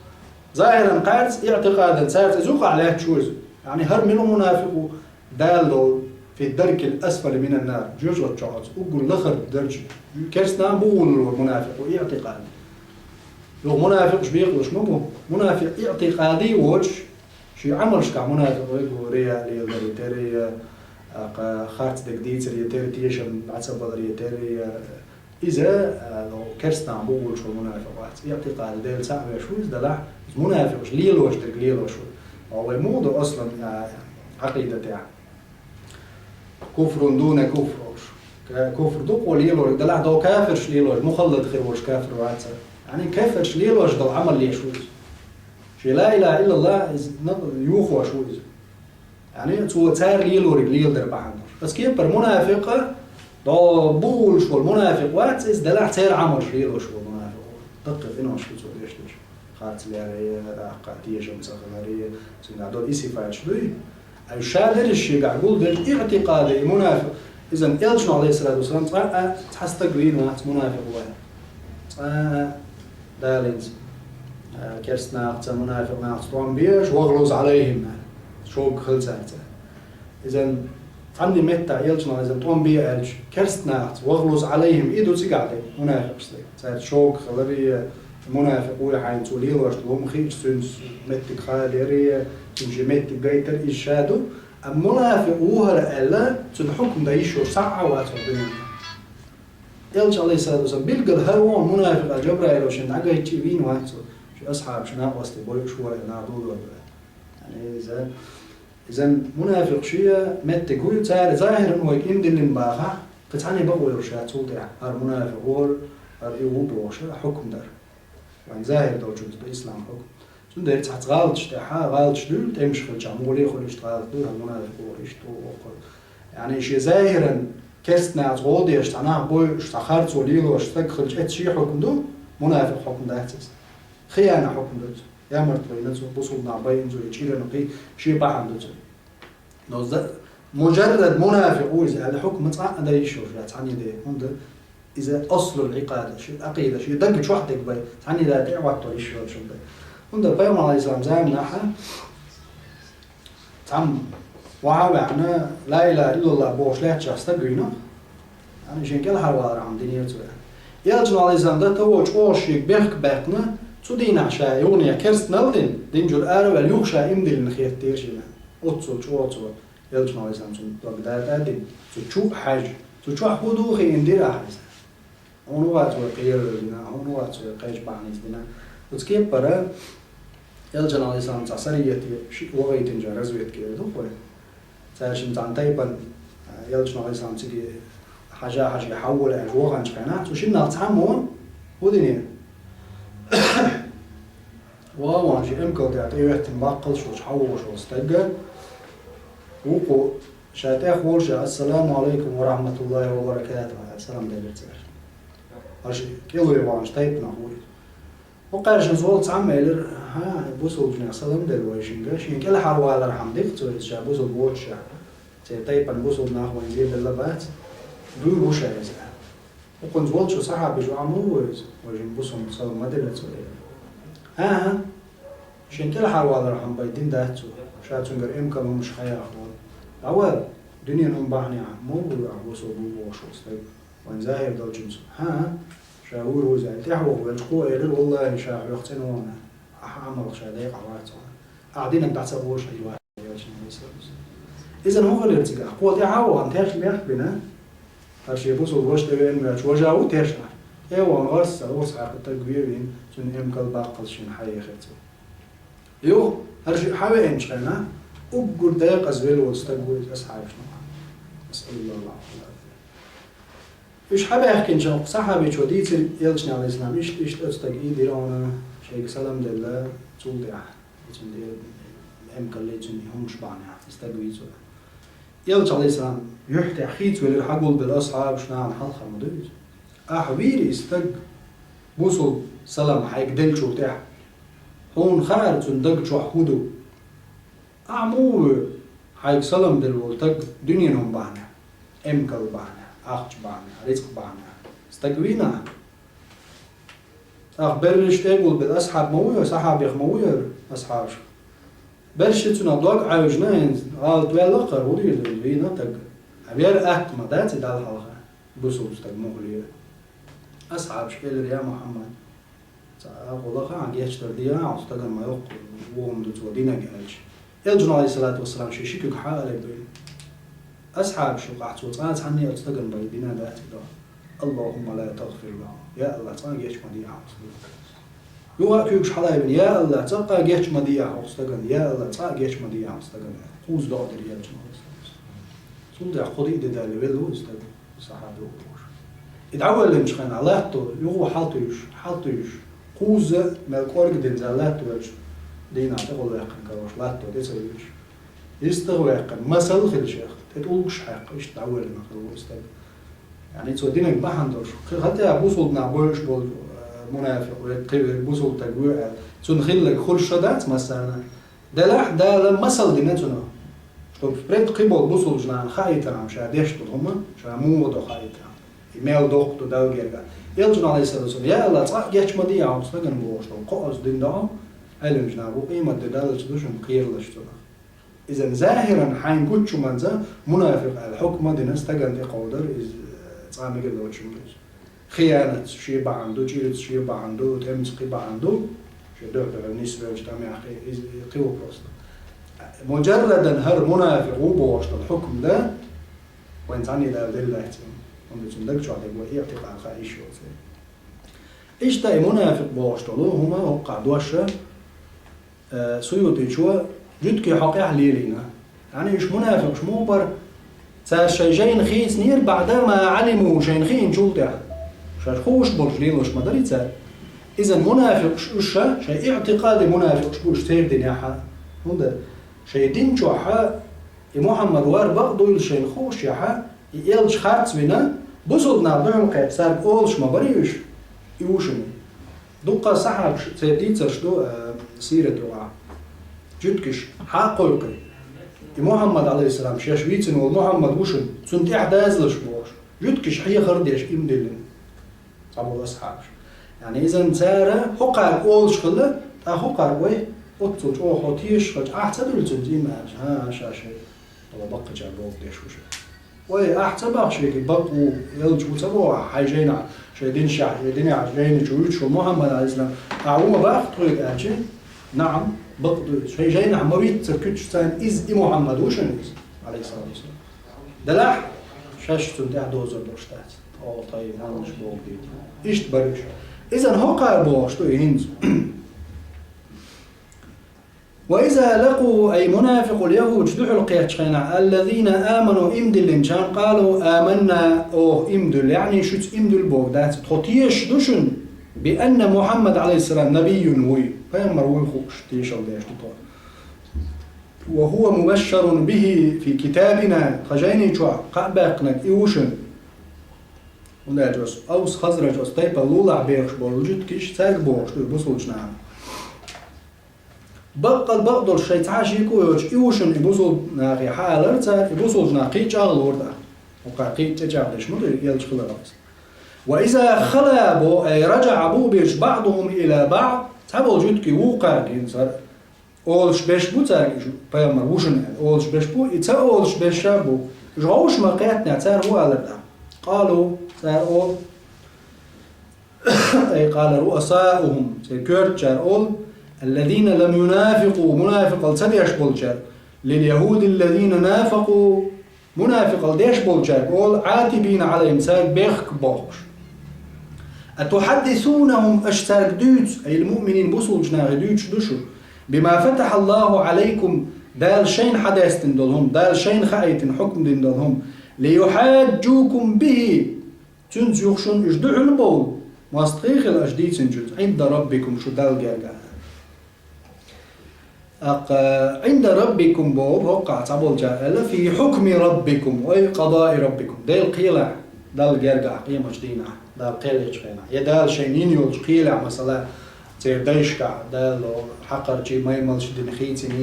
ЗахӀиран кхарца, иӀтикъадан цаьрца, иза юкъахь лаьтташ ву иза. Яъни, хӀара мила мунафикъ ву? Дала долу: «في الدرك الأسفل من النار», жоьжахати чохь оцу уггар лахара даржехь. Керста нах бу вуьйлуш ву мунафикъ, иӀтикъад. Юха мунафикъаш бекъалуш ма бу. Мунафикъ иӀтикъаде воцуш, шен Ӏамалшкахь мунафикъ верг ву, рияъ леладаре терра, а, кха-, харц дерг дийцаре терра, тешам дӀа ца баларе терра, иза, а, ну, керста нах бу вуьйлуш ву мунафикъ вац. ИӀтикъад Дела цхьаъ веш ву иза, делахь, иза мунафикъаш лелош дерг лелош ву. Ткъа вай муха ду аслан, а, Ӏакъидатехь? «Куфрун дуна куфр», олуш. Ка-, куфр ду-кх лелориг, делахь, до кафирш лелош, мухаллад хир волуш кафир вац. Яъни, кафирш лелош долу Ӏамал еш ву иза. Шен ла иляха иллаллах иза, на-, йохош ву иза. Яъни, цо цара лелориг леладар бахьана долуш. Аса кепара мунафикъ, до бу вуьйлуш волу мунафикъ вац иза, делахь, церан Ӏамалш лелош волу мунафикъ ву. Даккхий къинош ду цо деш дерш. Харц леррина, тӀаккха тешам ца хиларна, цуьнга долу и сифаташ дуй. Ай ша дерриш шегахь гулделча, иӀтикъаде и мунафикъ, иза элчано, алейхиссалату вассалам, цкъа а цхьа стаг вийна вац мунафикъ вац. Цкъа а Дала иза, а, керста нахаца, мунафикъ нахаца тӀом беш, «вагълуз Ӏалайхим», шога хила цаьрца. Иза цхьанне меттахь элчано иза тӀом бе аьлча, керста нахаца, «вагълуз Ӏалайхим», и ду цигахь дерг, мунафикъаш дерг. Цаьрца шога хиларна, мунафикъ вуй хьайна, цо лелош долу хӀума хиъча, цуьнца меттиг хадерна, цуьнан шен меттиг гайтар, иза ша ду. Амма мунафикъ ву хӀара аьлла, цуьнан хьукам дан йиш йолуш цхьа а вац хӀокху дуьненахь. Элча, алейхиссалату вассалам, билггал хӀара ву мунафикъ аьлла, Жабраило шен дӀагайтча а вийна вац цо, шен асхьабаш накъостий бойуш ву аьлла, нах дуллур ду аьлла. Яъни иза, иза мунафикъ шен меттиг вуй, цара захӀиран вайга иман диллина бахахь, кхин цхьанне бакъо йолуш яц цул тӀаьхьа, хӀара мунафикъ ву, хӀара и ву бохуш, хьукам дар. Вайн захӀир долчуьнца ду ислам хьукам. Цундела цхьацца гӀалаташ тӀехь, гӀалаташ дуьйла, тӀемаш хилчахь, муха лехура иштта гӀалат ду, хӀара мунафикъ ву, иштта ву, воккхур. Яъни шен захӀиран керста нахаца гӀо деш, цхьа нах бойуш, цхьа харцо лелош стаг хилча, эцца шен хьукам ду, мунафикъ хьукам дац иза. Хиянат хьукам ду цуьнан. Ямартло йина цо, бусулба нах байина цо, я чӀирана кхин, шен бахьана ду цуьнан. Но за-, муджаррад мунафикъ ву иза аьлла, хьукма цкъа а дан йиш йолуш яц цхьанне де, хӀунда иза аслул Ӏикъада, шен Ӏакъида, шен даг чохь дерг бен, цхьанне де тӀе а хӀоттор йиш йолуш хӀума ду. ХӀунда пайхамар, алейхиссалам, заманахь цхьамма ваха а ваьхьна, ла иляха иллаллах бохуш лаьттачохь стаг вийна, яъни шен кӀелхьарвалархьама динера цо. Элчано, алейхиссалам, дан тӀе волчу чӀогӀа шега бехк баьккхина, цу дийнахь ша юханехьа керстанал дина, дин чуьра ара а ваьлла, юха ша иман диллина хеттера шена. Оццул чӀогӀа цо, элчано, алейхиссалам, цунна дог датӀа а дина, цу чу а хьаьжна, цу чохь хӀун ду хиъна дира ахьа иза. Хьуна вац вай кхерар дина, хьуна вац вай кхечу бахьанца дина. Оцу кепара элчано, алейхиссалам, цхьа сарияте шиъ вахийтинчара разведка эр ду вай. Цара шина цхьана тайпана, а, элчано, алейхиссалам, цига хьажа-хьажа хьавола аьлла ваханчу хенахь, цу шиннах цхьаммо хӀун динера? Ван-ван шен эмкал тӀехь тӀехӀоьттина баккхалш волчу хьавогӀуш волу стаг вукхо ша тӀехволуш: «Ассаламу алейкум ва рахматуллахи ва баракатуху», аьлла, салам делира цара. Аша кӀелве ваханчу тайпанах ву иза. ХӀокхаьршинца волу цхьамма элира: «ХӀан, бусулбанех салам делла вайшинга, шен кӀелхьарвалархьама дира цо иза ша бусулба воццушехь. Церан тайпана бусулба нах вайна зеделла бац, дуй ву ша иза». ХӀокхуьнца волчу сахьабиша: «Ва муха ву иза? Вайшинга бусулба салам ма делла цо», элира. «ХӀан-хӀа, шен кӀелхьарвалархьама бен дина дац цо, ша цуьнгара эмкал хӀумаш хьаяккха волу. ДӀавала, дуьненан хӀуман бахьанехь муха ву ахь бусулба ву бохуш волу стаг?» Вайн захӀир долчуьнца: «ХӀан-хӀа, ша вур ву иза», аьлла, тӀаьхьа ваха велча, кхо элира: «Валлахи, ша хьох цӀена вахана, ахьа Ӏамалх ша декъахь вац хьуна. Ахьа динарг дӀа ца гӀо ша и вац». Иза хӀун хилира цигахь? Кхо тӀаьхьа а вахана, тешнабехк а бина, ХӀара шен бусулба ваша тӀевеана ваьлча, важа ву тешна. ТӀе а вахана гӀорасса, урс хьаькха стаг ве а вийна, цуьнан эмкал, баккхалла шена хьаэха цо. Юха, хӀара шиъ хьавеанчу хенахь, уггар декъаза велла волу стаг ву иза асхьабашна. Насъалуллахал Ӏафу вал Ӏафия. Уьш хьабаьхкинчу сахьабичо дийцира элчане, Ӏалайхиссалам, иштта, иштта оцу стага и дира хьуна, шайга салам делла, цул тӀаьхьа, и цуьнан тӀе эмкаллий, цуьнан хӀуманаш бахьанехь, и стаг вийцира. Элча, Ӏалайхиссалам, юьхь тӀехь хийцавелира, хьагулбелла асхьабаш, нахана хьалха ма ду иза. Ахьа вийра и стаг, бусулба салам хьайга деллачул тӀаьхьа. Хьуна хаьара цуьнан даг чохь хӀун ду. Ахьа муха вуьйр, хьайга салам делла волу стаг дуьненан хӀума бахьанехь, эмкал бахьанехь, ахча бахьанехь, рицкъ бахьанехь? Стаг вийна ахьа. ТӀаккха берриш тӀе гулбелла асхьаб ма вуй, сахьабех ма вуй хӀара асхьабаш. Берриш цунах дог Ӏаьвжина, хӀинца гӀалат ваьлла а кхара, хӀун дийр ду, вийна стаг. Хьан вер атта ма дац и Далла хьалха, бусулба стаг муха ле. Асхьабаш элира: «Я Мухьаммад, цхьа а гӀуллакх хьан гечдар де, хьан стагана ма йоккху, вон ду цо динарг», аьлча. Элчано, Ӏалайхиссалату вассалам, шен ши куьг хьа а лебина. Асхьабаш юкъахь цо цкъа а цхьанне а оцу стагана бай дина дац и дуӀа. «Аллахумма ла тагфир лаху». Я АллахӀ, цкъа а гечма дийа хьан стагана. Юха а куьйгаш хьалайбина: «Я АллахӀ, цкъа а гечма дийа хьан стагана. Я АллахӀ, цкъа а гечма дийа хьан стагана». Кхузза доӀа дира элчано. Цул тӀаьхьа кхо-диъ де даьлла велла ву и стаг, сахьаба ву бохуш. И дӀавоьллинчу хенахь латто, юха хьалтуьйсуш, хьалтуьйсуш, кхузза мел кӀорга дина цара латтавелча, дийнахь тӀехула ваьккхина карош латто тӀе ца вуьйсуш. ЙистагӀа ваьккхина, масал хилла шех, тӀе тӀулгаш хьаькхна, иштта дӀавоьллина хилла ву и стаг. Яъни цо динарг бахьана долуш, кхин хӀетте а бусулба нах бойуш болу, э, мунафикъ ву, кхин верг бусулба стаг ву аьлла, цунна хилларг хуьлуш ша дац массарна. Делахь Дала масал дина цунах, чтобы впредь кхин болу бусулба нахана хаийтархьама ша деш долу хӀума, ша муха до хаийтархьама. И мел доккха ду Далла гергахь. Элчано, Ӏалайхиссалату вассалам: «Я АллахӀ, цкъа а гечма дийа хьан стагана», бохуш долу кхоазза дина ду хьуна, Ӏеламнаха бу къематде даллалц ду шуна кхералаш цунах. Иза захӀиран хьайна гуччу манца мунафикъ аьлла хьукма дина стагана тӀекховдар, иза цкъа мегар доцуш ма ду иза. Хиянатца шен бахьана ду, чӀирца шен бахьана ду, тӀемаца кхин бахьана ду, шен дуьхь-дуьхьал нисвелча тӀамехь кхин, иза кхин вопрос ду. Муджаррадан хӀара мунафикъ ву бохуш долу хьукма дан, вайн цхьанне а Дала делла дац цунна, хӀунда цуьнан даг чохь дерг вай иӀтикъад хаа йиш йоцу. Иштта и мунафикъ бохуш долу хӀума хӀокхахь дош, э, Суютичо жуьгтийн хьокъехь лелийна. Яъни уьш мунафикъаш муха бара? Цара шайн жайна хийцинера, баӀда ма Ӏалиму, шайна хиъначул тӀаьхьа. Шаьш хууш болуш лелош ма дарий цара. Иза мунафикъаш уьш ша, шайн иӀтикъаде мунафикъаш бу уьш церан динехь а. ХӀунда шайн дин чохь а и Мухьаммад вар бакъ дуйла шайна хуушехь а, и элча харцвина, бусулба нах дуьхьал кхетта цаьрга олуш ма барий уьш, и ву шуна. Дуккха сахьабаш церан дийцарш ду, а, сират юкъахь. Жуьгташа хьа а кхойкхий. И Мухьаммад, Ӏалайхиссалам, шаьш вийцина волу Мухьаммад ву шуна, цунна тӀаьхьа дазалаш бохуш. Жуьгташа хьехар а деш, иман диллина цхьаболу асхьабаш. Яъни иза цара хӀокхара олуш хилла, тӀаккха хӀокхара: «Вай, оццул чӀогӀа хьо тешаш хилча, ахь ца дуьллу цуьнца иман?» аьлча: «ХӀан, ша шайн, вала баккхачара боху деш ву ша». Вай, ахь ца боху шега бакъ ву, элча ву ца боху ахь, хьайн жайнахь, шайн динашехь, шайн динехь жайни чу вуьтуш ву Мухьаммад, Ӏалайхиссалам, ахь ву ма боху тхоьга аьлча? «НаӀам, бакъ ду иза». Шайн жайнахь ма вийтта ца куьтуш царна иза и Мухьаммад ву шуна иза, Ӏалайхиссалату вассалам. Делахь шаьш цунна тӀаьхьа дозур долуш дац. О, тхайн маланаш боху дийта. Иштта бара уьш. Иза хӀокхара бохуш ду и хӀинца. «Ва иза лакъу», ай мунафикъул яхӀуд, дуьхьал кхеттачу хенахь, «аллазина аману», иман диллинчарна, «къалу аманна», оха иман дуьллу, яъни шуьца иман дуьллу боху дац. Тхо тешаш ду шуна, «би анна Мухьаммад, Ӏалайхиссалам, набийюн вуй, пайхамар вуй хууш тешалла деш ду тхо. Ва хӀува мубашшарун бихӀи фи китабина», тхан жайни чохь кхаъ баьккхинарг и ву шуна. ХӀунда аьлча оцу Авс, Хазраж оцу тайпана лулахь бехаш болу жуьгташа цаьрга бохуш ду и бусулчу нахана. Баккъал бакъдолуш шайн цхьа а шеко а йоцуш, и ву шуна и бусулба нахе хьаалара цара, и бусулчу нах кхин а чӀагӀлора тӀаккха. ХӀокхара кхин а чӀечӀагӀдеш ма ду, элча хиларалц. «Ва иза хала», бо, ай, «раджаӀа», бу беш, «баӀдухӀум ила баӀд», цхьаболу жуьгтий вукхара гина цара. Олуш берш бу цаьрга, уьш пайхамар ву шуна аьлла, олуш берш бу, и ца олуш берш а бу. Уьш гӀовш ма кхеттинехь, цара хӀун алара тӀаккха? «Къалу», цара олу, ай, «къала руасаухӀум», церан коьртачара олу, «аллазина лам юнафикъу», мунафикъалла ца деш болчара, «лил яхӀуди аллазина нафакъу», Мунафикъал деш болчаьрга олу, عاتبين عليهم, цаьрга бехк бохуш. أتحدثونهم, аша цаьрга дуьйцу, أي المؤمنين, бусулчу нахе дуьйцуш ду шу, بما فتح الله عليكم, Дала шайна хьадестина долу хӀума, Дала шайна хаийтина хьукм дина долу хӀума, ليحاجوكم به, цуьнца юха шуна уьш дуьхьал бовла, мостагӀий хила аша дийцинчуьнца, عند ربكم, шу Далла гергахь. ТӀаккха عند ربكم боху, хӀоккхахь цхьаболчара аьлла, في حكم ربكم, أي قضاء ربكم. Делан кхелехь, Далла гергахь къематчу дийнахь, Дала кхел ечу хенахь. Я Дала шайна йина йолчу кхелехь, масала, церан дайшкахь, Дала хьакхарчий, маймалш дина хийцина,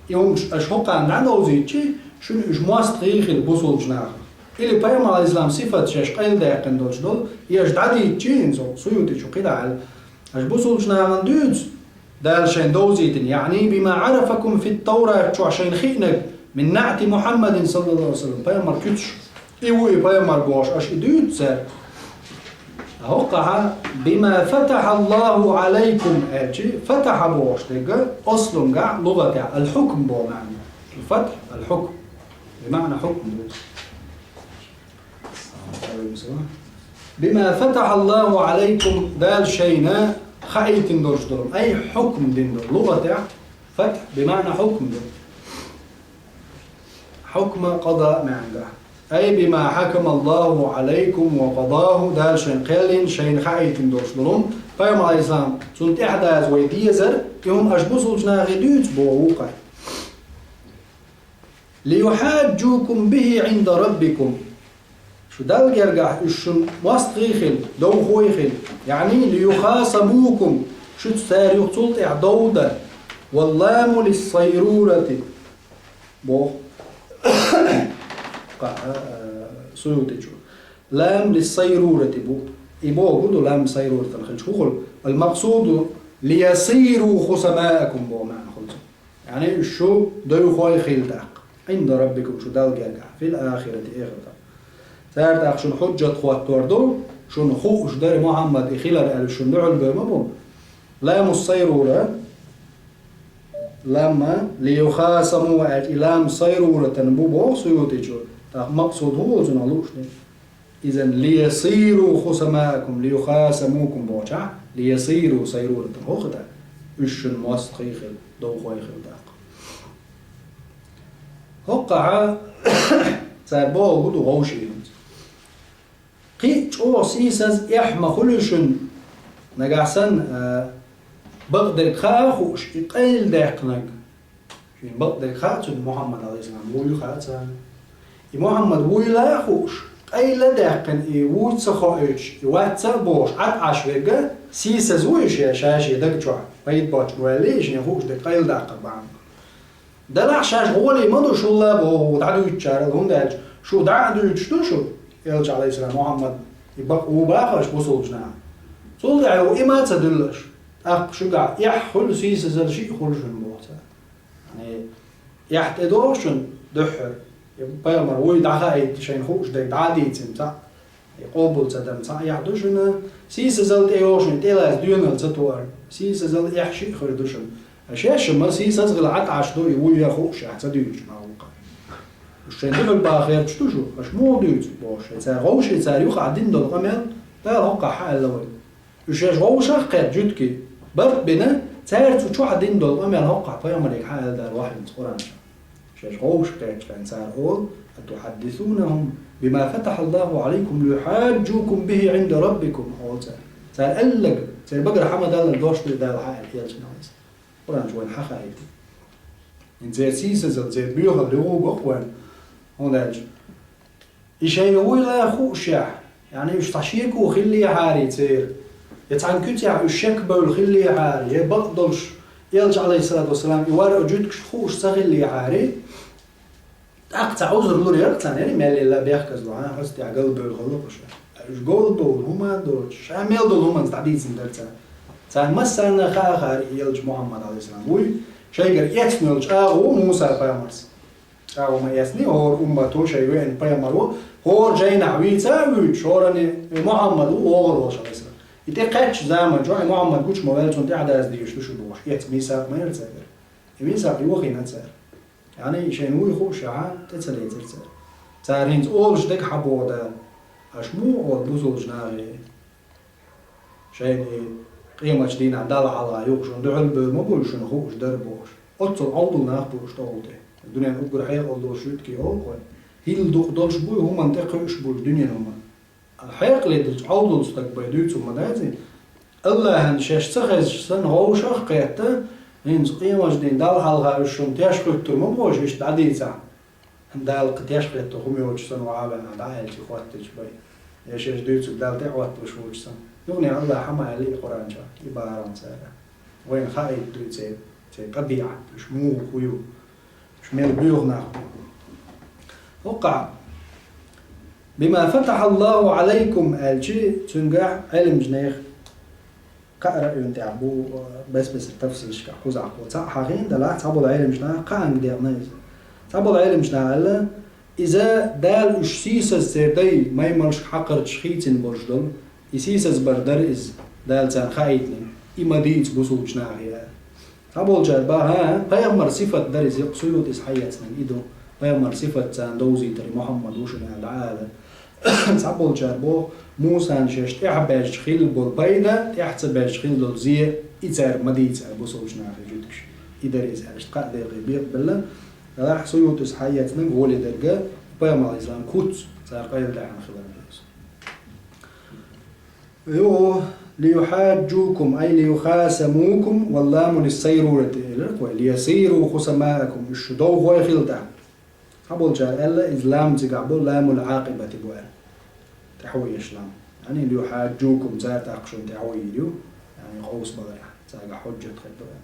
и хӀумаш аша хӀокхарна дӀадовзийтчи, шуна уьш мостагӀий хила бусулчу нахах. Или пайхамар, алейхиссалам, сифат шаьш къайладаьккхина долуш долу, и аша дӀадийцчи, хӀинца Суютичу кхидӀа аьлла, аша бусулчу нахана дуьйцу, Дала шайна довзийтина, يعني بما عرفكم في التوراة, чохь шайна хиънарг, من نعت محمد صلى الله عليه وسلم, пайхамар куьцаш, и ву и пайхамар бохуш, аша и дуьйцу цаьрга. ХӀокхахьа, بما فتح الله عليكم аьлчи, فتح бохуш дерг, аслунгахь, лугӀатехь, الحكم боху маьӀна. الفتح الحكم. بمعنى حكم. بما فتح الله عليكم, Дала шайна хаийтина долуш долу, أي хьукм дина долу. ЛугӀатехь فتح بمعنى حكم ду. Хьукма къада маьӀна. أي بما حكم الله عليكم وقضاه, Дала шайна кхел йина, шайна хаийтина долуш долу. Пайхамар, алейхиссалам, цунна тӀаьхьадаза вай дезар, и хӀума аша бусулчу нахе дуьйцу боху вукхара. ليحاجوكم به عند ربكم. Шу Далла гергахь уьш шуна мостагӀий хила, довхой хила. يعني ليخاصموكم, шуьца цара юха цул тӀаьхьа дов дан. واللام للصيرورة. Боху. Къа-, а, Суютичу. Лам лиссайрурати бу. И боху ду лам сайруратан хилча хӀун хуьлу? المقصود ليصيروا خصماءكم боху маьӀна хуьлу цуьнан. Яъни уьш шу довхой хила тӀаккха. عند ربكم, шу Далла гергахь. في الآخرة, эхартахь. Цара тӀаккха шуна хьуджат хӀоттор ду, шуна хууш дара Мухьаммад и хилар аьлла шуна дуьхьал бевр ма бу. Ламу сайрура, ламма лиюхасаму аьлча, и лам сайруратан бу боху Суютичу. ТӀаккха макъсуд хӀун волу цунах лууш дерг? Изан лиясиру хусамаакум, лиюхасамукум бохучохь, лиясиру сайруратан хӀокху тӀе, уьш шуна мостагӀий хила, довхой хила тӀаккха. ХӀокхахьа цара бохург ду вовшийн. Кхин а чӀогӀа сийсаза эхь ма хуьлу шуна, нагахь санна, а, бакъдерг хаа а хууш, и къайладаьккхинарг. Шуна бакъдерг хаьа цунна, Мухьаммад, алейхиссалам, вуй хаьа царна. И Мухьаммад вуйла а хууш, къайладаьккхина и вуй ца хоуьйтуш, и вац а бохуш, Ӏад Ӏаш верг, сийсаза ву и шен, ша шен даг чохь, пайда боцчу ваьллий, и шен хууш дерг къайладаккхар бахьана. Делахь шаьш гӀоле ма ду шул а боху дӀадуьйцучарал, хӀунда аьлча шу дӀа а дуьйцуш ду шу, элча, алейхиссалам, Мухьаммад, и бакъ ву баха аша бусулчу наха. Цул тӀаьхьа и ма ца дуьллу аша. ТӀаккха шуьгахь эхь хуьлу, сийсазалла шиъ хуьлу шуна боху цара. Яъни, эхь тӀедогӀу шуна дуьххьара. И пайхамар вуй дӀахаийта шайна хууш дерг дӀа а дийцина цхьаъ, и къобал ца дан цхьаъ эхь ду шуна, сийсазалла тӀейогӀу шуна, тӀелаьцна доьналла ца тоар. Сийсазалла эхь шиъ хир ду шуна. Аша шуьма сийсаза хила Ӏад Ӏаш ду, и вуй а хууш эхь ца дуьйцуш ма ву-кх. Уьш шайн дуьхьал бахарчаш ду шу, аша муха дуьйцу бохуш, цара вовшийн цара юкъахь дина долу къамел, Дала хӀокхахь хьааьлла вайна. Уьш шаьш вовшах кхетта жуьгтий, барт бина, цара цу чохь дина долу къамел хӀокхахь пайхамаре хьааьлла Дала вахьйинца Къуръан чохь. Шаьш вовшах кхетча хенахь цара олу: «أتحدثونهم بما فتح الله عليكم ليحاجوكم به عند ربكم», олу цара. Цара аьлларг, церан багара хьа ма-даллара дош ду Дала хьааьлла элчанна. Къуръан чу вайна хьахаийта. ХӀинца церан сийсазалла, церан боьхалла юха а го-кх вайна. ХӀунда аьлча и шайна вуйла хуушехь, яъни уьш цхьа шеко хиллехьарий церан, я цхьана куьцехь уьш шекбевлла хиллехьарий, я бакъдолуш, элча, алейхиссалату вассалам, и вар а жуьгташ хууш ца хиллехьарий, тӀаккха цхьа узур лур яра царна, яра мел елла бехказло, хьан хьоьца тӀехь галбевлла хилла-кх уьш. Уьш галбевлла хӀума а доцуш, ша мел долу хӀуманца дӀадийцина дара цара. Царна массарна а хаа хилла и элча Мухьаммад, алейхиссалам, вуй, шайгара эцна йолчу агӀо ву Муса-пайхамарс. ЧӀагӀо ма эцний, хӀора уммато шайн веана пайхамар ву, хӀора жайнахь вийца а вуьйцуш, хӀоранна и Мухьаммад ву вогӀур волуш, алейхиссалам. И тӀекхаьччу заман чохь и Мухьаммад гучу ма ваьлла, цунна тӀаьхьадаза дезаш ду шу бохуш, эцна мисакъ ма яра церан. И мисакъ йохийна цара. Яъни шайна вуй хуушехь, тӀе ца лецира цара. Цара хӀинца олуш дерг хьан боху Дала? Аша муха олу бусулбачу нахе? Шайна и къематчу дийнахь Далла хьалха юха шуна дуьхьал бевр ма бу, шуна хууш дара бохуш. Оццул Ӏовдал нах бу уьш тӀехула тӀе. Дуьненан уггар хьекъал долуш юьтуки олу кхой. ХӀилла дукха долуш буй, хӀуманна тӀекхуьуш буй дуьненан хӀума. Хьекъале дерчу Ӏовдал стаг бай дуьйцу ма дац и. Аллахьан шаьш ца хезча санна, гӀовшах а кхетта, хӀинца къематчу дийнахь Далла хьалха уьш шуна теш хӀуьттур ма бохуш, иштта дӀадийцахь. Дала кхин теш хетта хӀума йоцуш санна, ваха а веана дӀа аьлча хӀоттийча бай. Я шаьш дуьйцург Далла тӀе а хӀотталуш воцуш санна. Юха а Аллахьа хьан ма аьлла и Къуръан чохь, и бахаран цара. Вайна хаийта дуй церан, церан тӀабиӀат, уьш муха хӀу ю, уьш мел боьха нах бу. ХӀокхахь, «Бима фатахьаллаху Ӏалайкум» аьлчи, цуьнгахь Ӏеламчу нехан кхаа раъйун тӀехь бу, бес-бесара тафсирашкахь кхузахь кхо. Цхьаъ хьахийна делахь, цхьаболу Ӏеламчу наха кхаанга декъна иза. Цхьаболу Ӏеламчу наха аьлла, иза Дала уьш сийсаз церан дай маймалшка хьакхарчаш хийцина болуш долу, и сийсаз бар дара иза, Дала царна хаийтинарг, и ма дийца бусулбачу нахе аьлла. Цхьаболчара баха, пайхамар сифат дара иза, Суютис хьаэцнарг и ду, пайхамар сифат царна довзийтар и Мухьаммад ву шуна аьлла дӀаала. Цхьаболчара боху, Мусана шаьш тӀаьхьабаьжча хилла болу пайда, тӀаьхьа ца баьжча хилла долу зе, и цара ма дийца аьлла бусулбачу нахе жуьгташ. И дара иза аьлла, кхаа декъе бекъабелла. Делахь Суютис хьаэцнарг гӀоле дерг, пайхамар иза куц, цара къайладаьхьна хилар дара иза. Юха, «лиюхьаджджукум», ай, «лиюхасамукум», «валламу лиссайрурати» элира кхой, «лиясиру хусамаакум», уьш шу довхой хила тӀаккха. Цхьаболчара аьлла, иза лам цигахь бу, ламул Ӏакъибати бу аьлла. ТӀаьхьо еш лам. Яъни, «лиюхьаджджукум», цара тӀаккха шуна тӀаьхьо йийр ю, яъни, къовсабаларехь, цаьргахь хьуджат хир ду аьлла.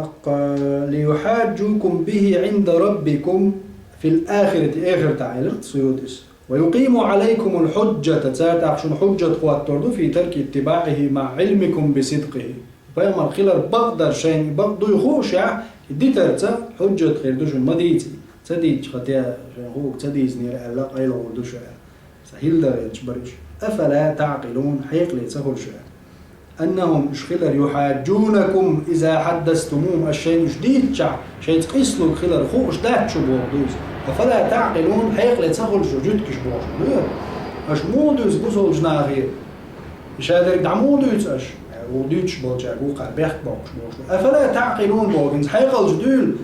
Аккха, «лиюхьаджджукум бихи Ӏинда раббикум фил ахирати», эхартахь элира Суютис. «Ва юкъиму Ӏалайкумул хьуджжата», цара тӀаккха шуна хьуджжат хӀоттор ду, «фи тарки иттибаӀихи маӀа Ӏилмикум бисидкъихи». Пайхамар хилар бакъдар шайна и бакъ дуй хуушехь, и дитарца хьуджжат хир ду шуна, ма дийца. Ца дийцча, хан те шайн хӀуга ца дийцинера аьлла, къайлагӀур ду шу аьлла. Сан хӀилда гӀерташ бара уьш. «Афала таӀкъилун», хьекъале ца хуьлу шу аьлла. «Аннахум», уьш хилар, «юхьаджунакум иза хьаддастумухум», аш шайна уьш дийцчахь, шайца къийсалург хилар хууш дац шу боху дуьйцу. «Афала таӀкъилун», хьекъале ца хуьлу шу жуьгташ бохуш ду. Аш муха дуьйцу бусулбачу нахе? Ша дерг дӀа муха дуьйцу аш? Э, ву дуьйцуш болчаьрга ву кхара бехк боккхуш бохуш ду. «Афала таӀкъилун» боху, хӀинца хьекъалчу дуьйла,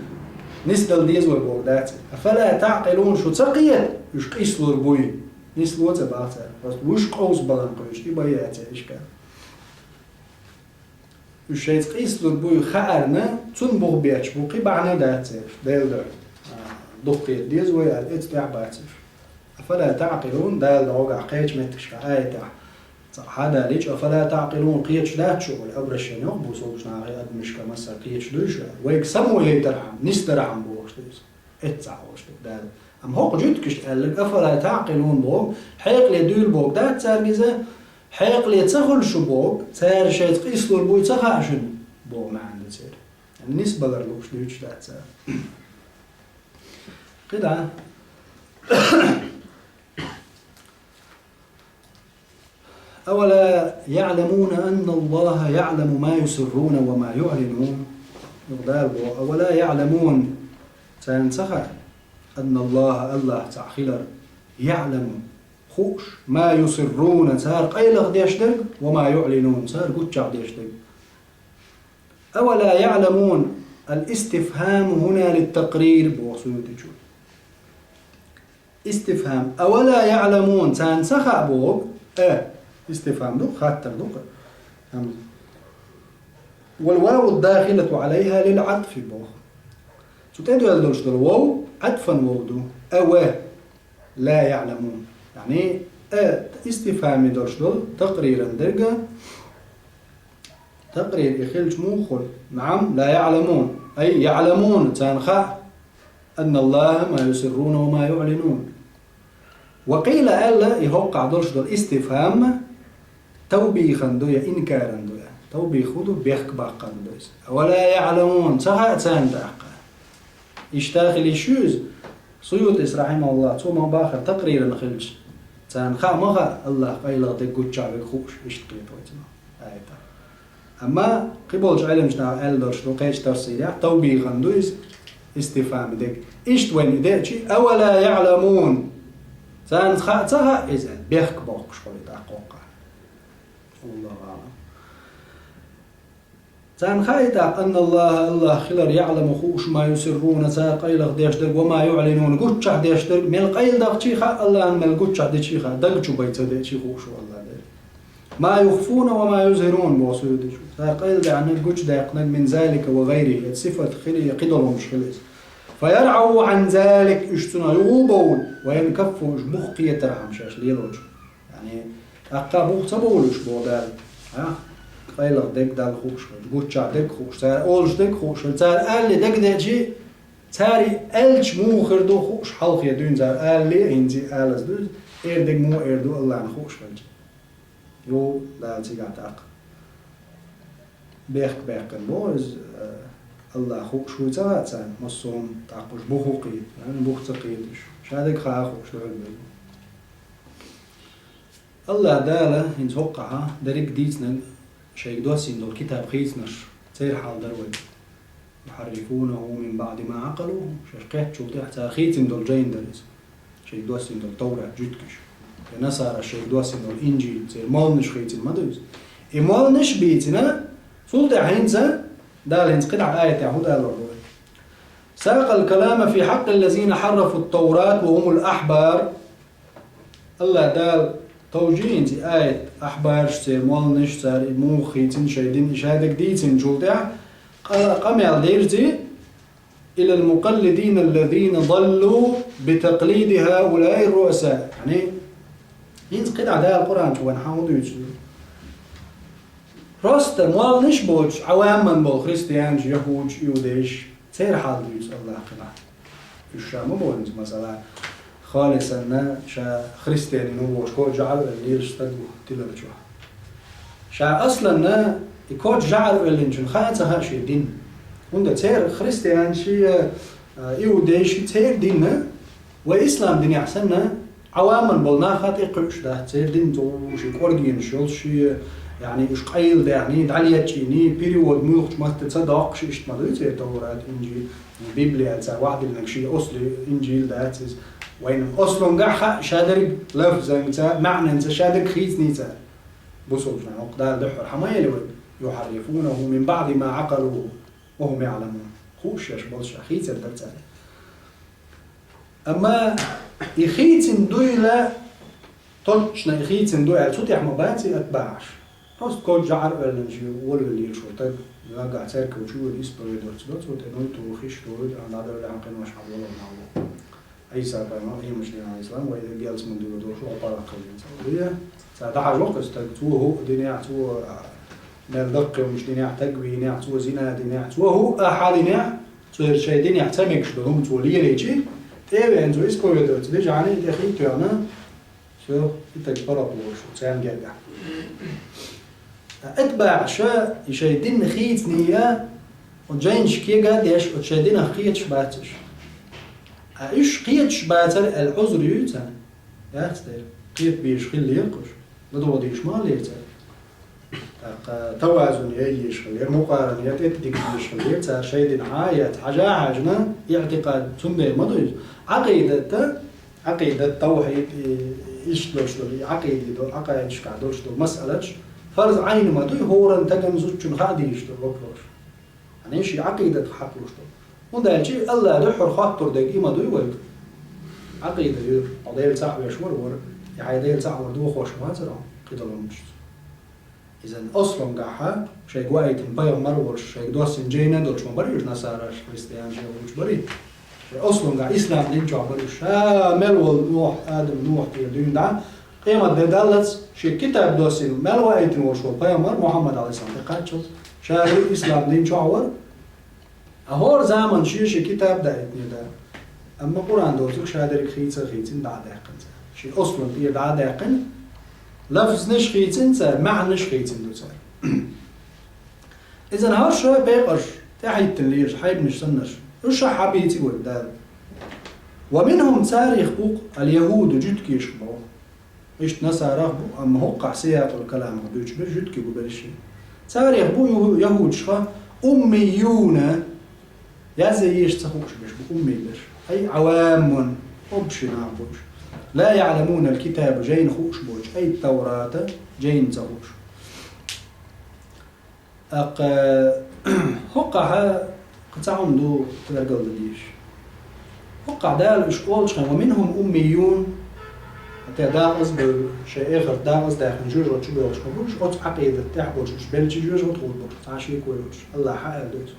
нисдала деза вай боху дац. «Афала таӀкъилун», шу ца кхета, уьш къийсалур буй? Нисло ца баха цара. Просто уьш къовсабалан кхуьйсуш, и бай яц ишка. Уьш шайца къийсалур буй хаарна, цунна бух бетташ бу, кхин бахьана дац цераш, Делан дуьхьа. А, дукха кхета деза вай аьлла, эцу тӀехь бац уьш. «Афала таӀкъилун», Дала дӀогахь кхечу меттигашкахь аятехь цхьаъ хьадалийча, «Афала таӀкъилун», кхеташ дац шу олий, обращение йоккха бу бусулбачу нахе, адамашка массара кхеташ дуй шу аьлла. Вайга само яйтархьама, нисдархьама бохуш ду иза. Эццахь олуш ду Дала. Амма хӀокху жуьгташка аьлларг, «Афала таӀкъилун» боху, хьекъале дуьйла боху дац цаьрга иза, хьекъале ца хуьлу шу боху, цара шайца къийсалур буй ца хаьа шуна боху маьӀна ду церан. Нисбалар лууш дуьйцуш дац цара. КхидӀа. «أولا يعلمون أن الله يعلم ما يسرون وما يعلنون». Юха Дала боху: «أولا يعلمون», царна ца хаьа, «أن الله», Аллах цхьаъ хилар, «يعلم», хууш, «ما يسرون», цара къайлаха деш дерг, «وما يعلنون», цара гуччахь деш дерг. «أولا يعلمون», الاستفهام هنا للتقرير, боху Суютичо. Истифхам. «أولا يعلمون», царна ца хаьа боху? Э, истифхам ду, хаттар ду-кх. Ам. «والواو الداخلة عليها للعطف», боху. Цу тӀе доьлла долуш долу вов, Ӏатфан вов ду. «أو لا يعلمون». Яъни, э, истифхаме долуш долу, такъриран дерг, такърир и хилча муха хуьлу? «نعم، لا يعلمون». Ай, «يعلمون», царна хаьа. «أن الله ما يسرون وما يعلنون». وقيل, аьлла, и хӀокхахь долуш долу истифхам тавбихан ду я инкаран ду я. Тавбих хӀун ду? Бехк баккхарна ду иза. «أولا يعلمون», ца хаьа царна тӀаккха? Иштта хила йиш ю иза. Суютис, рахьимахуллах, цо ма бахара такъриран хилча, царна хаьа ма хаьа, Аллах къайлаха дерг, гуччахь верг хууш, иштта кхета вай цунах. Аята. Амма кхиболчу Ӏеламчу наха аьлла долуш ду кхечу тафсирехь, тавбихан ду иза. Истифхьами дег. Иштта вайна и деъчи, «أولا يعلمون». Царна хаа ца хаьа иза, бехк боккхуш хьо и тӀаккха. Аллаху аълам. Царна хаьа и тӀаккха, «أن الله», Аллах хилар, «يعلم», хууш, «ما يسرون», цара къайлаха деш дерг, «وما يعلنون», гуччахь деш дерг, мел къайладахчи хаьа Аллахьна, мел гуччахь дечи хаьа, даг чу бай ца дечи хууш ву Аллах дерг. «ما يخفون وما يظهرون», боху суьйдачу. Цара къайладаьхнарг, гучудаьккхинарг, «من ذلك وغيره», это сифат хили, я кхидолу хӀумаш хили иза. «فيرعوا عن ذلك», уьш цунах юхабовлу, «وينكفوا», уьш бух кхетархьама шаьш лелочу. Яъни, тӀаккха бух ца бовлуш боху Дала. А? Къайлаха дерг Далла хууш хилча, гуччахь дерг хууш, цара олуш дерг хууш хилча, цара алале дагадеъчи, цара аьлча муха хир ду хууш хьалхе дуьйна цара алале, хӀинца алаза ду иза, эр дерг муха эр ду Аллахьна хууш хилча. Ю Дала цигахь тӀаккха. Бехк баьккхина боху иза, э, Аллах хууш вуй ца хаьа царна, массо а хӀума тӀаккха уьш бух кхета, бух ца кхета уьш. Ша дерг хаа хууш дуьхьал бевлла. Аллах Дала хӀинца хӀокхахьа дерриг дийцинарг шайга доссийна долу китаб хийцинарш, церан хьал дара вай. «يحرفونه من بعد ما عقلوه», шаьш кхеттачул тӀаьхьа цара хийцина долу жайна дара иза. Шайга доссийна долу Таврат, жуьгтигаш. Я насараш шайга доссийна долу Инжил, церан молланаш хийцина ма ду иза. И молланаш бийцина, цул тӀаьхьа хӀинца, Дала хӀинца кхидӀа аятехь хӀун далор ду вай? «ساق الكلام في حق الذين حرفوا التوراة وهم الأحبار». Аллах Дала товжийна цу аят, ахьбарш церан молланаш, цара и муха хийцина шайн дин, и шадерг дийцинчул тӀаьхьа къа-, къамел дерзий, «إلى المقلدين الذين ضلوا بتقليد هؤلاء الرؤساء». Яъни, хӀинца кхидӀа Дала Къуръан чу вайна хьан хӀун дуьйцу? Просто молланаш боцуш, Ӏаваман болу христианаш, яхӀудаш, иудейш, церан хьал дуьйцу Аллах кхидӀа. Уьш ша ма боху иза, масала, халисанна ша христианин ву бохуш, кхочушдахьара ваьлла лелаш стаг ву тилар чохь. Ша асланна и кхочушдахьара ваьллинчун хаа ца хаьа шен дин. ХӀунда церан христианаш, а, иудейш, церан дин, вай ислам динехь санна, Ӏаваман болу нахах тӀекхуьуш дац, церан дин чӀогӀа шен кӀоргенаш йолуш, шен, яъни, уьш къайладаьхний, дӀалечкъийний, перевод муьлххачу матте ца доккхуш, иштта ма дуй церан Таврат, Инжил, Библи аьлла цара вахдиллинарг шен ослу Инжил дац иза. Вайна ослунгахь хаьа шадерг лафзанца, маьӀнанца шадерг хийцаний цара. Бусалба нах, хӀокху Дала дуьххьара хьан ма элира вайга? «يحرفونه من بعد ما عقلوه وهم يعلمون». Хууш шаьш болуш, ша хийцина дара цара. Амма и хийцина дуйла, точно и хийцина ду аьлла, цу тӀехь ма бац и атбаӀаш. Просто кхочушдахьара ваьллинчу волавелла лелаш волу стаг, нагахь церков чу вуьйла, исповедоваться до, цо тӀе нуй тухуш, тухуш, ан дӀадевлла, ан кхин ваша хьан волавелла ву. Ӏийса пайхамар, Ӏийса-Машех, Ӏалайхиссалам, вай гелсман дуьйла долуш ву, паргӀат хилла. Ой, цара дӀахьажа воккху стаг, цо хӀуъа динехь, цо, а, мел даккхий хӀумнаш динехь, таг вийнехь, цо зина динехь, цо хӀуъа хьан динехь, цо шайн динехь ца мегаш долу хӀума цо лелийчи, тӀе а веана цо исповедоваться деш, Ӏани тӀе хи а тоьхна, всё, и стаг паргӀат волуш ву, царна гергахь. Ткъа атбаӀаша и шайн дин хийцаний, оцу жайнаш кега а деш, оцу шайн динах кхеташ бац уьш. Ткъа уьш кхеташ бацара аьлла Ӏузур юй царна? Яц дера. Кхета безаш хилла лераш уьш. ЛадогӀа дезаш ма хиллера цара. ТӀаккха тавазун яй езаш хиллера, мукъарана я тӀе дика дезаш хиллера цара шайн динах а, яц хьажа а хьаьжна, иӀтикъад цундела ма ду иза. Ӏакъидатта, Ӏакъидат, тавхьид, и, иштта долуш долу, и Ӏакъиди долу, Ӏакъидашкахь долуш долу масъалаташ, фарз Ӏайн ма дуй, хӀоранна стагана, зудчунна хаа дезаш долу вопросаш. Хьан шен Ӏакъидат хьакхалуш долу. ХӀунда аьлча Аллах дуьххьара хоттур дерг и ма дуй вайга. Ӏакъида ю, хьо Дела цхьаъ веш вара, вара, и хьайн Дела цхьаъ вар дохош вацара хьо, кхидолу хӀуманаш. Иза ослунгахьа шайга ваийтина пайхамар а волуш, шайга доссийна жайна а долуш ма бара уьш насараш, христианаш, яхӀудаш бара. Шайн ослунгахь ислам дин чохь бара уьш. Ша мел волу Нухь, Адам, Нухь тӀера дуьйна дӀа, къемат де даллалц шен китаб доссийна, мел ваийтина волуш волу пайхамар Мухьаммад, Ӏалайхиссалам, тӀекхаччалц, ша ю ислам дин чохь вара. Ткъа хӀора заманчохь шен китаб даийтина дара. Амма Къуръан доцург шадерг хийца а хийцина дӀа а даьккхина цара. Шен ослун тӀера дӀа а даьккхина, лафзнаш хийцина цара, маьӀнаш хийцина ду цара. Иза хӀорш пекъарш, тӀаьхьахӀиттина лелаш, хьайбанаш саннарш, уьш а хьабийци вайга Дала. «ومنهم», царах бу-кх, «اليهود», жуьгтигаш боху. Иштта насарах бу, амма хӀокхахь сиякъул каламах дуьйцуш берш жуьгтиг бу берш. Царах бу ю-, яхӀудашха, «أميون», Язъе-еша ца хууш берш бу уммий берш. أي عوام, общий нах бу уж. لا يعلمون الكتاب, жайна хууш боцуш, أي التوراة, жайна ца хууш. ТӀаккха хӀокхахь кхин цхьа хӀума ду тергалдан дезаш. ХӀокхахь Дала уьш олучу хенахь: ومنهم أميون, те дакъаза бевлла, шайн эхарт дакъаза даьхна жоьжахати чу боьлхуш ма бу уьш, оцу Ӏакъидат тӀехь болчу уьш беллачу жоьжахати хуур бу, цхьа шеко йоцуш. АллахӀа аьлла ду иза.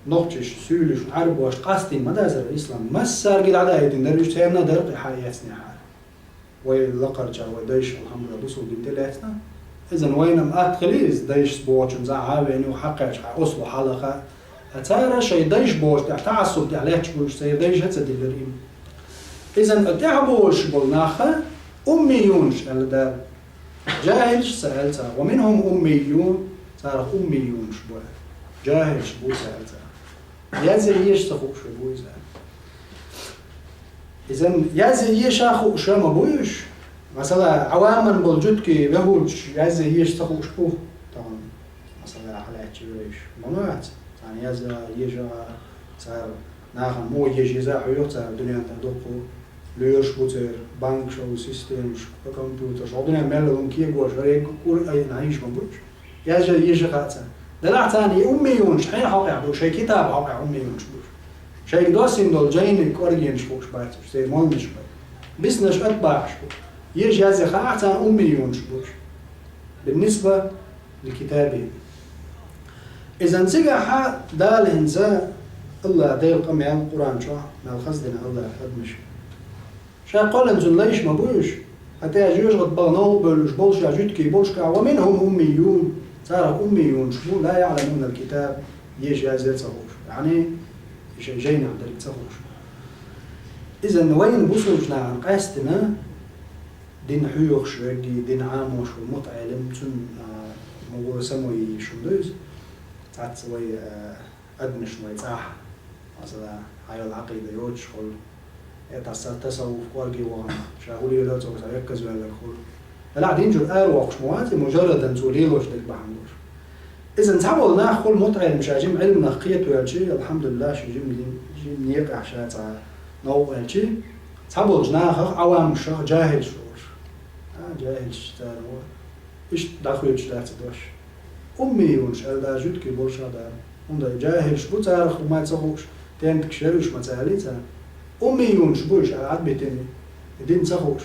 Нохчашна, суьйлашна, Ӏарбошна къастийна ма дацара ислам. Массаьрга дӀадаийтина дара уьш, церан а дара кхин хьан эцнехьара. Вай лакхарчара, вай дайша, алхьамдулиллахӀ, бусулба дин тӀе лаьцна. Иза вайна-м атта хили иза, дайшца бохучун цхьа а веана юха хьакхаьчча, хьан осло хьалаха. Ткъа цара шайн дайша бохучу тӀехь, таӀассуб тӀехь лаьтташ бу уьш, церан дайша ца диллира им. Иза тӀехь бохуш болу нах уммиюнаш аьлла Дала. ЖахӀилаш ца аьлла цара. ومنهم أميون, царах уммиюнаш бу аьлла. ЖахӀилаш бу ца аьлла цара. Язъе-еша ца хууш бу иза. Иза язъе-еша хууш ма бу уьш. Масала, Ӏаваман болу жуьгтий, вехуьйтуш, язъе-еша ца хууш бу тахана. Масала, хьалаьттачу вевзаш. Ма ма вац. Царна язъян, ежан, цара нахана муха ежа еза а хьоьху цара, дуьнен тӀехь дуккха лоьраш бу церан, банкаш а, системаш, компьютерш, хӀокху дуьненна мел долу кегош, хӀара кура айина хьийзаш ма бу уьш. Язъян, ежан хаьа царна. Делахь царна и уммиюнаш хьенан хьокъехь бу, шайн китабан хьокъехь уммиюнаш бу уьш. Шайга доссийна долу жайниг кӀоргенаш хууш бац уьш, церан молланаш бу. Биснарш, атбаӀаш бу. Ежа, язъян хаьа царна, уммиюнаш бу уьш. بالنسبة لكتابهم. Иза цигахь Дала хӀинца, АллахӀ Делан къамел Къуръан чохь мел хаза дина АллахӀа адамаш. Ша кхоьллина цуьнан лайш ма бу уьш, хӀаьта жоьжахати баха новкъа бевлла уьш болуш а, жуьгтий болуш а, ومنهم أميون, царах уммиюнаш бу, لا يعلمون الكتاب, ежа, язъян ца хууш, яъни, и шайн жайнех дерг ца хууш. Иза вайна бусулба нахана къаьстина, дин хьоьхуш верг, дин Ӏамош верг, мутаӀелим, цунна, а, мугӀо само йийш хӀума ду иза. Цхьацца вай, а, адамашна вай цӀахь, масала, хьан йолу Ӏакъида йоцуш хуьлу, э, таса-, тасаввуф кӀорге вахана, ша хӀун лело а ца хууш, векказа ваьлларг хуьлу. Делахь дин чуьра аравоккхуш ма вац и, муджаррадан цо лелош дерг бахьана долуш. Иза цхьаболу нах хуьлу мутаӀелим, ша жима Ӏилманах кхетавелча, алхьамдулиллахӀ, шу жима дин, жима некъахь ша цхьа новкъа ваьлча, цхьаболчу нахах, Ӏавамашах, жахӀилаш олуш. А, жахӀилаш цара ву. Иштта дӀахоьцуш дац и дош. Уммиюнаш аьлла, жуьгтий болуш а дац. ХӀунда жахӀилаш бу, царах хӀума ца хууш, тентакаш яра уьш, ма ца аьллий царна. Уммиюнаш бу уьш, аьлла, Ӏадбитина, дин ца хууш.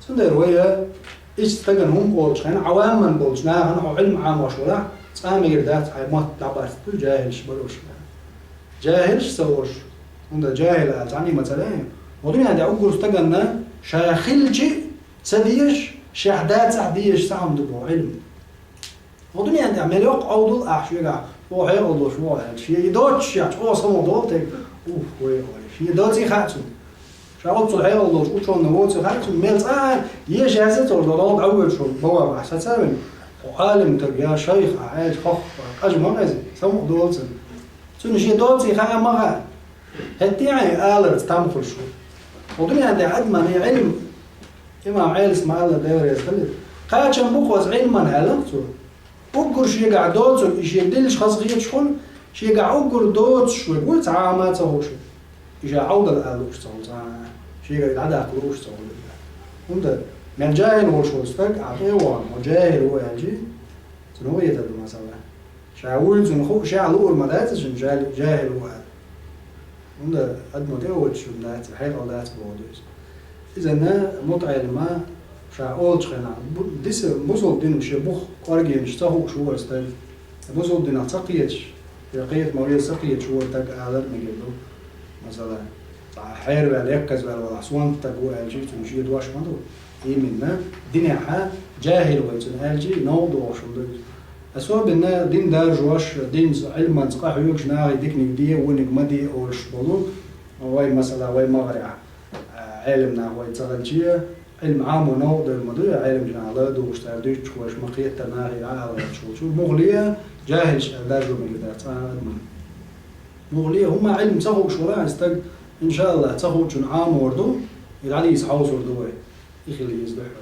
Цундела вай, иштта стагана хӀума олучу хенахь, Ӏаваман болчу нахана хьо Ӏилма Ӏамош валахь, цкъа а мегар дац хьайн мотт дӀабарца, жахӀилаш бара уьш. ЖахӀилаш ца олуш, хӀунда жахӀил ала цхьанна а ма ца лаьа. Хьо дуьнен тӀехь уггар стаганна ша хилча а ца дезаш, шех дацахь а дезаш цхьа хӀума ду боху Ӏилма. Хьо дуьнен тӀехь мел йоккха Ӏовдал ахь шегахь, хьо хьекъал долуш ву аьлча, шен и доцуш яхча, хьо само долу тайпа, ух, вай, вай, шен доций хаьа цунна. Ша оццул хьекъал долуш учёный воций хаьа цунна, мел цкъа а, еш яьзза цо, долу дӀавоьдуш волу бовла ахь саца а вина, хьо Ӏалим стаг я шайх ахь аьлча, хох, къажа ма къеза, самукъа долу цунна. Цунна шен доций хаьа ма хаьа. ХӀетте а хьайн аларца там хуьлуш ву. Хьо дуьнен тӀехь адаман и Ӏилма, имам Ӏелас ма-аллара, Дела реза хуьлда, кхачам бу кхуза Ӏилман аьлла цо. Уггар шегахь доцург и шега диллаш хазахеташ хуьлу, шегахь уггар доцуш верг ву, цхьа а хӀума ца хууш верг. И ша Ӏовдал ала лууш ца хуьлу цхьа а, шегара дӀадаккха лууш ца хуьлу. ХӀунда, мел жахӀил волуш волу стаг, ахь тӀе а вахана, хьо жахӀил ву аьлча, цунна хӀун хетар ду, масала? Ша вуй цунна хууш, ша луур ма дац цунна, жа-, жахӀил ву аьлла. ХӀунда адамо тӀе а воцуш хӀума дац, хьекъал дац боху ду иза. Иза мутаӀелима ша олучу хенахь, бу-, диса бусулба динан шен бух кӀоргенаш ца хууш ву вара стаг. Бусулба динах ца кхеташ, я кхета ма веза ца кхеташ ву вара стаг алар а мегар ду. Масала, цхьа хьераваьлла, екказаваьлла валахь, сонта стаг ву аьлча, цунна шен дош ма ду. Именно, динехь жахӀил ву цунна аьлча, новкъа догӀуш хӀума ду иза. Особенно дин даржош, динца, Ӏилманца къахьоьгуш, нахе диканиг де, вониг ма де олуш болу. Вай, масала, вай МагӀарехь, а, Ӏелам нах вай ца хилча, Ӏилма Ӏамо новкъа дер ма ду, я Ӏеламчу наха ладугӀуш, цара дуьйцуш, вайша ма кхетта нахе дӀаала гӀерташ волчу. Муха ле, жахӀилаш аьлла даржо мегар дац цхьа а адаман. Муха ле, хӀумма Ӏилма ца хууш вара хьайн стаг, иншааллахӀ, ца хуучунна Ӏамор ду, и хьадис хьовсур ду вай. И хила еза дуьхьа.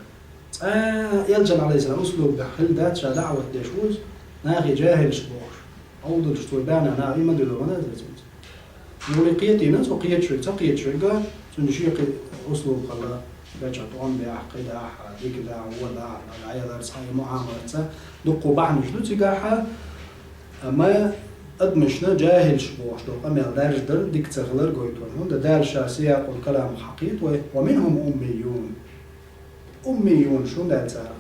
Цкъа а элчан, Ӏалайхиссалам, услубехь хила дац, ша даӀват деш ву иза, нахе жахӀилаш бохуш. Ӏовдалча цо баьнна наха има дилла ма деза цунца. Мули кхетийна, цо кхеташ верг, ца кхеташ верг, цунна шен кхы услуг хилла, вешан тӀом бехь, кхы дахь, дика дахь, вон дахь, Ӏаяларца, хьай муӀамалатца, дуккха бахьанаш ду цигахьа, амма адамашна джахӀилаш бохуш долу къамел даржадар дика ца хилар гойтур. ХӀунда Дала ша сиякъул калам хьакхийта вай: «Ва минхум уммийюн». Уммийюн шун даьлла цара.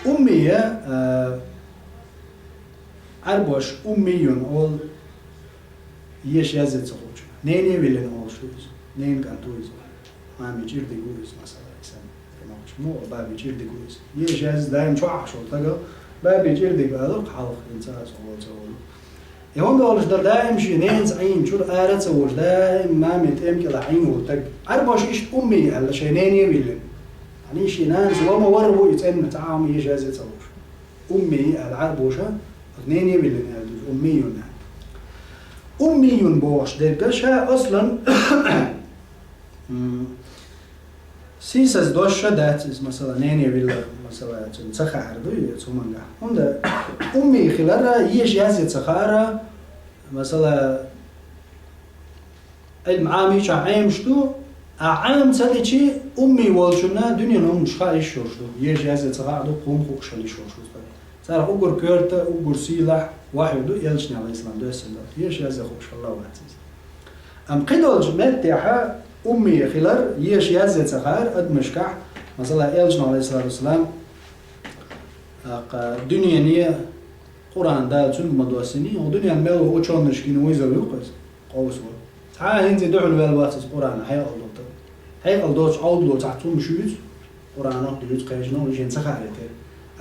Уммия, а, Ӏарбош уммийюн олу, еш язъе ца хуучу. Нене виллина олуш ду иза. Ненан кӀант ву иза. Мамин чӀирдиг ву иза, масала, исан. Мо бабин чӀирдиг ву иза. Еш язъе даим чохь ахь шо тагал. Бабин чӀирдиг алу хьалха, хӀинца аса олу ца олу. И хӀунда олуш дара, даим шен ненца Ӏийна чуьра ара ца волуш, даим мамин тӀем кӀела Ӏийна волу таг. Ӏарбош иштта уммий аьлла, шайн нене виллина. Хьан шен нанас ва ма варра ву и цӀенна, цхьа а хӀума еш язъе ца луш. Уммий аьлла Ӏарбоша, оцу нене виллина аьлла ду, уммийюн аьлла. Уммийюн бохуш дерг ша аслан, м, сийсаз дош ша дац иза, масала, нене вилла, масала, цунна ца хаар ду иза, цу хӀуманга. ХӀунда уммий хилара, еш язъе ца хаара, масала, Ӏилма Ӏамийча Ӏемаш ду, а Ӏама ца дичи, уммий волчунна дуьненан хӀуманаш хаа йиш йолуш ду, еш язъе ца хаа ду, кхунна хууш хила йиш йолуш ду стаг. Царах уггар коьрта, уггар сийлахь вахьйу ду, элчане, Ӏалайхиссалам, доьссина ду, еш язъе хууш хилла вац иза. Амма кхидолчу меттехьа уммий хилар, еш язъе ца хаар адамашкахь, масала, элчане, Ӏалайхиссалату вассалам, тӀаккха дуьнене Къуръан Дала цуьнга ма доссиний, хӀокху дуьненна мел волу учёныйшкина вуьйзур ву-кх иза, къовсавар. Цхьа а хӀинца дуьхьал ваьлла вац иза Къуръана, хьекъал долу таг. Хьекъал доцу Ӏовдало цхьацца хӀумнаш юьйцу, Къуръано а дуьйцу, кхечу а, уьш шена ца хаьа те.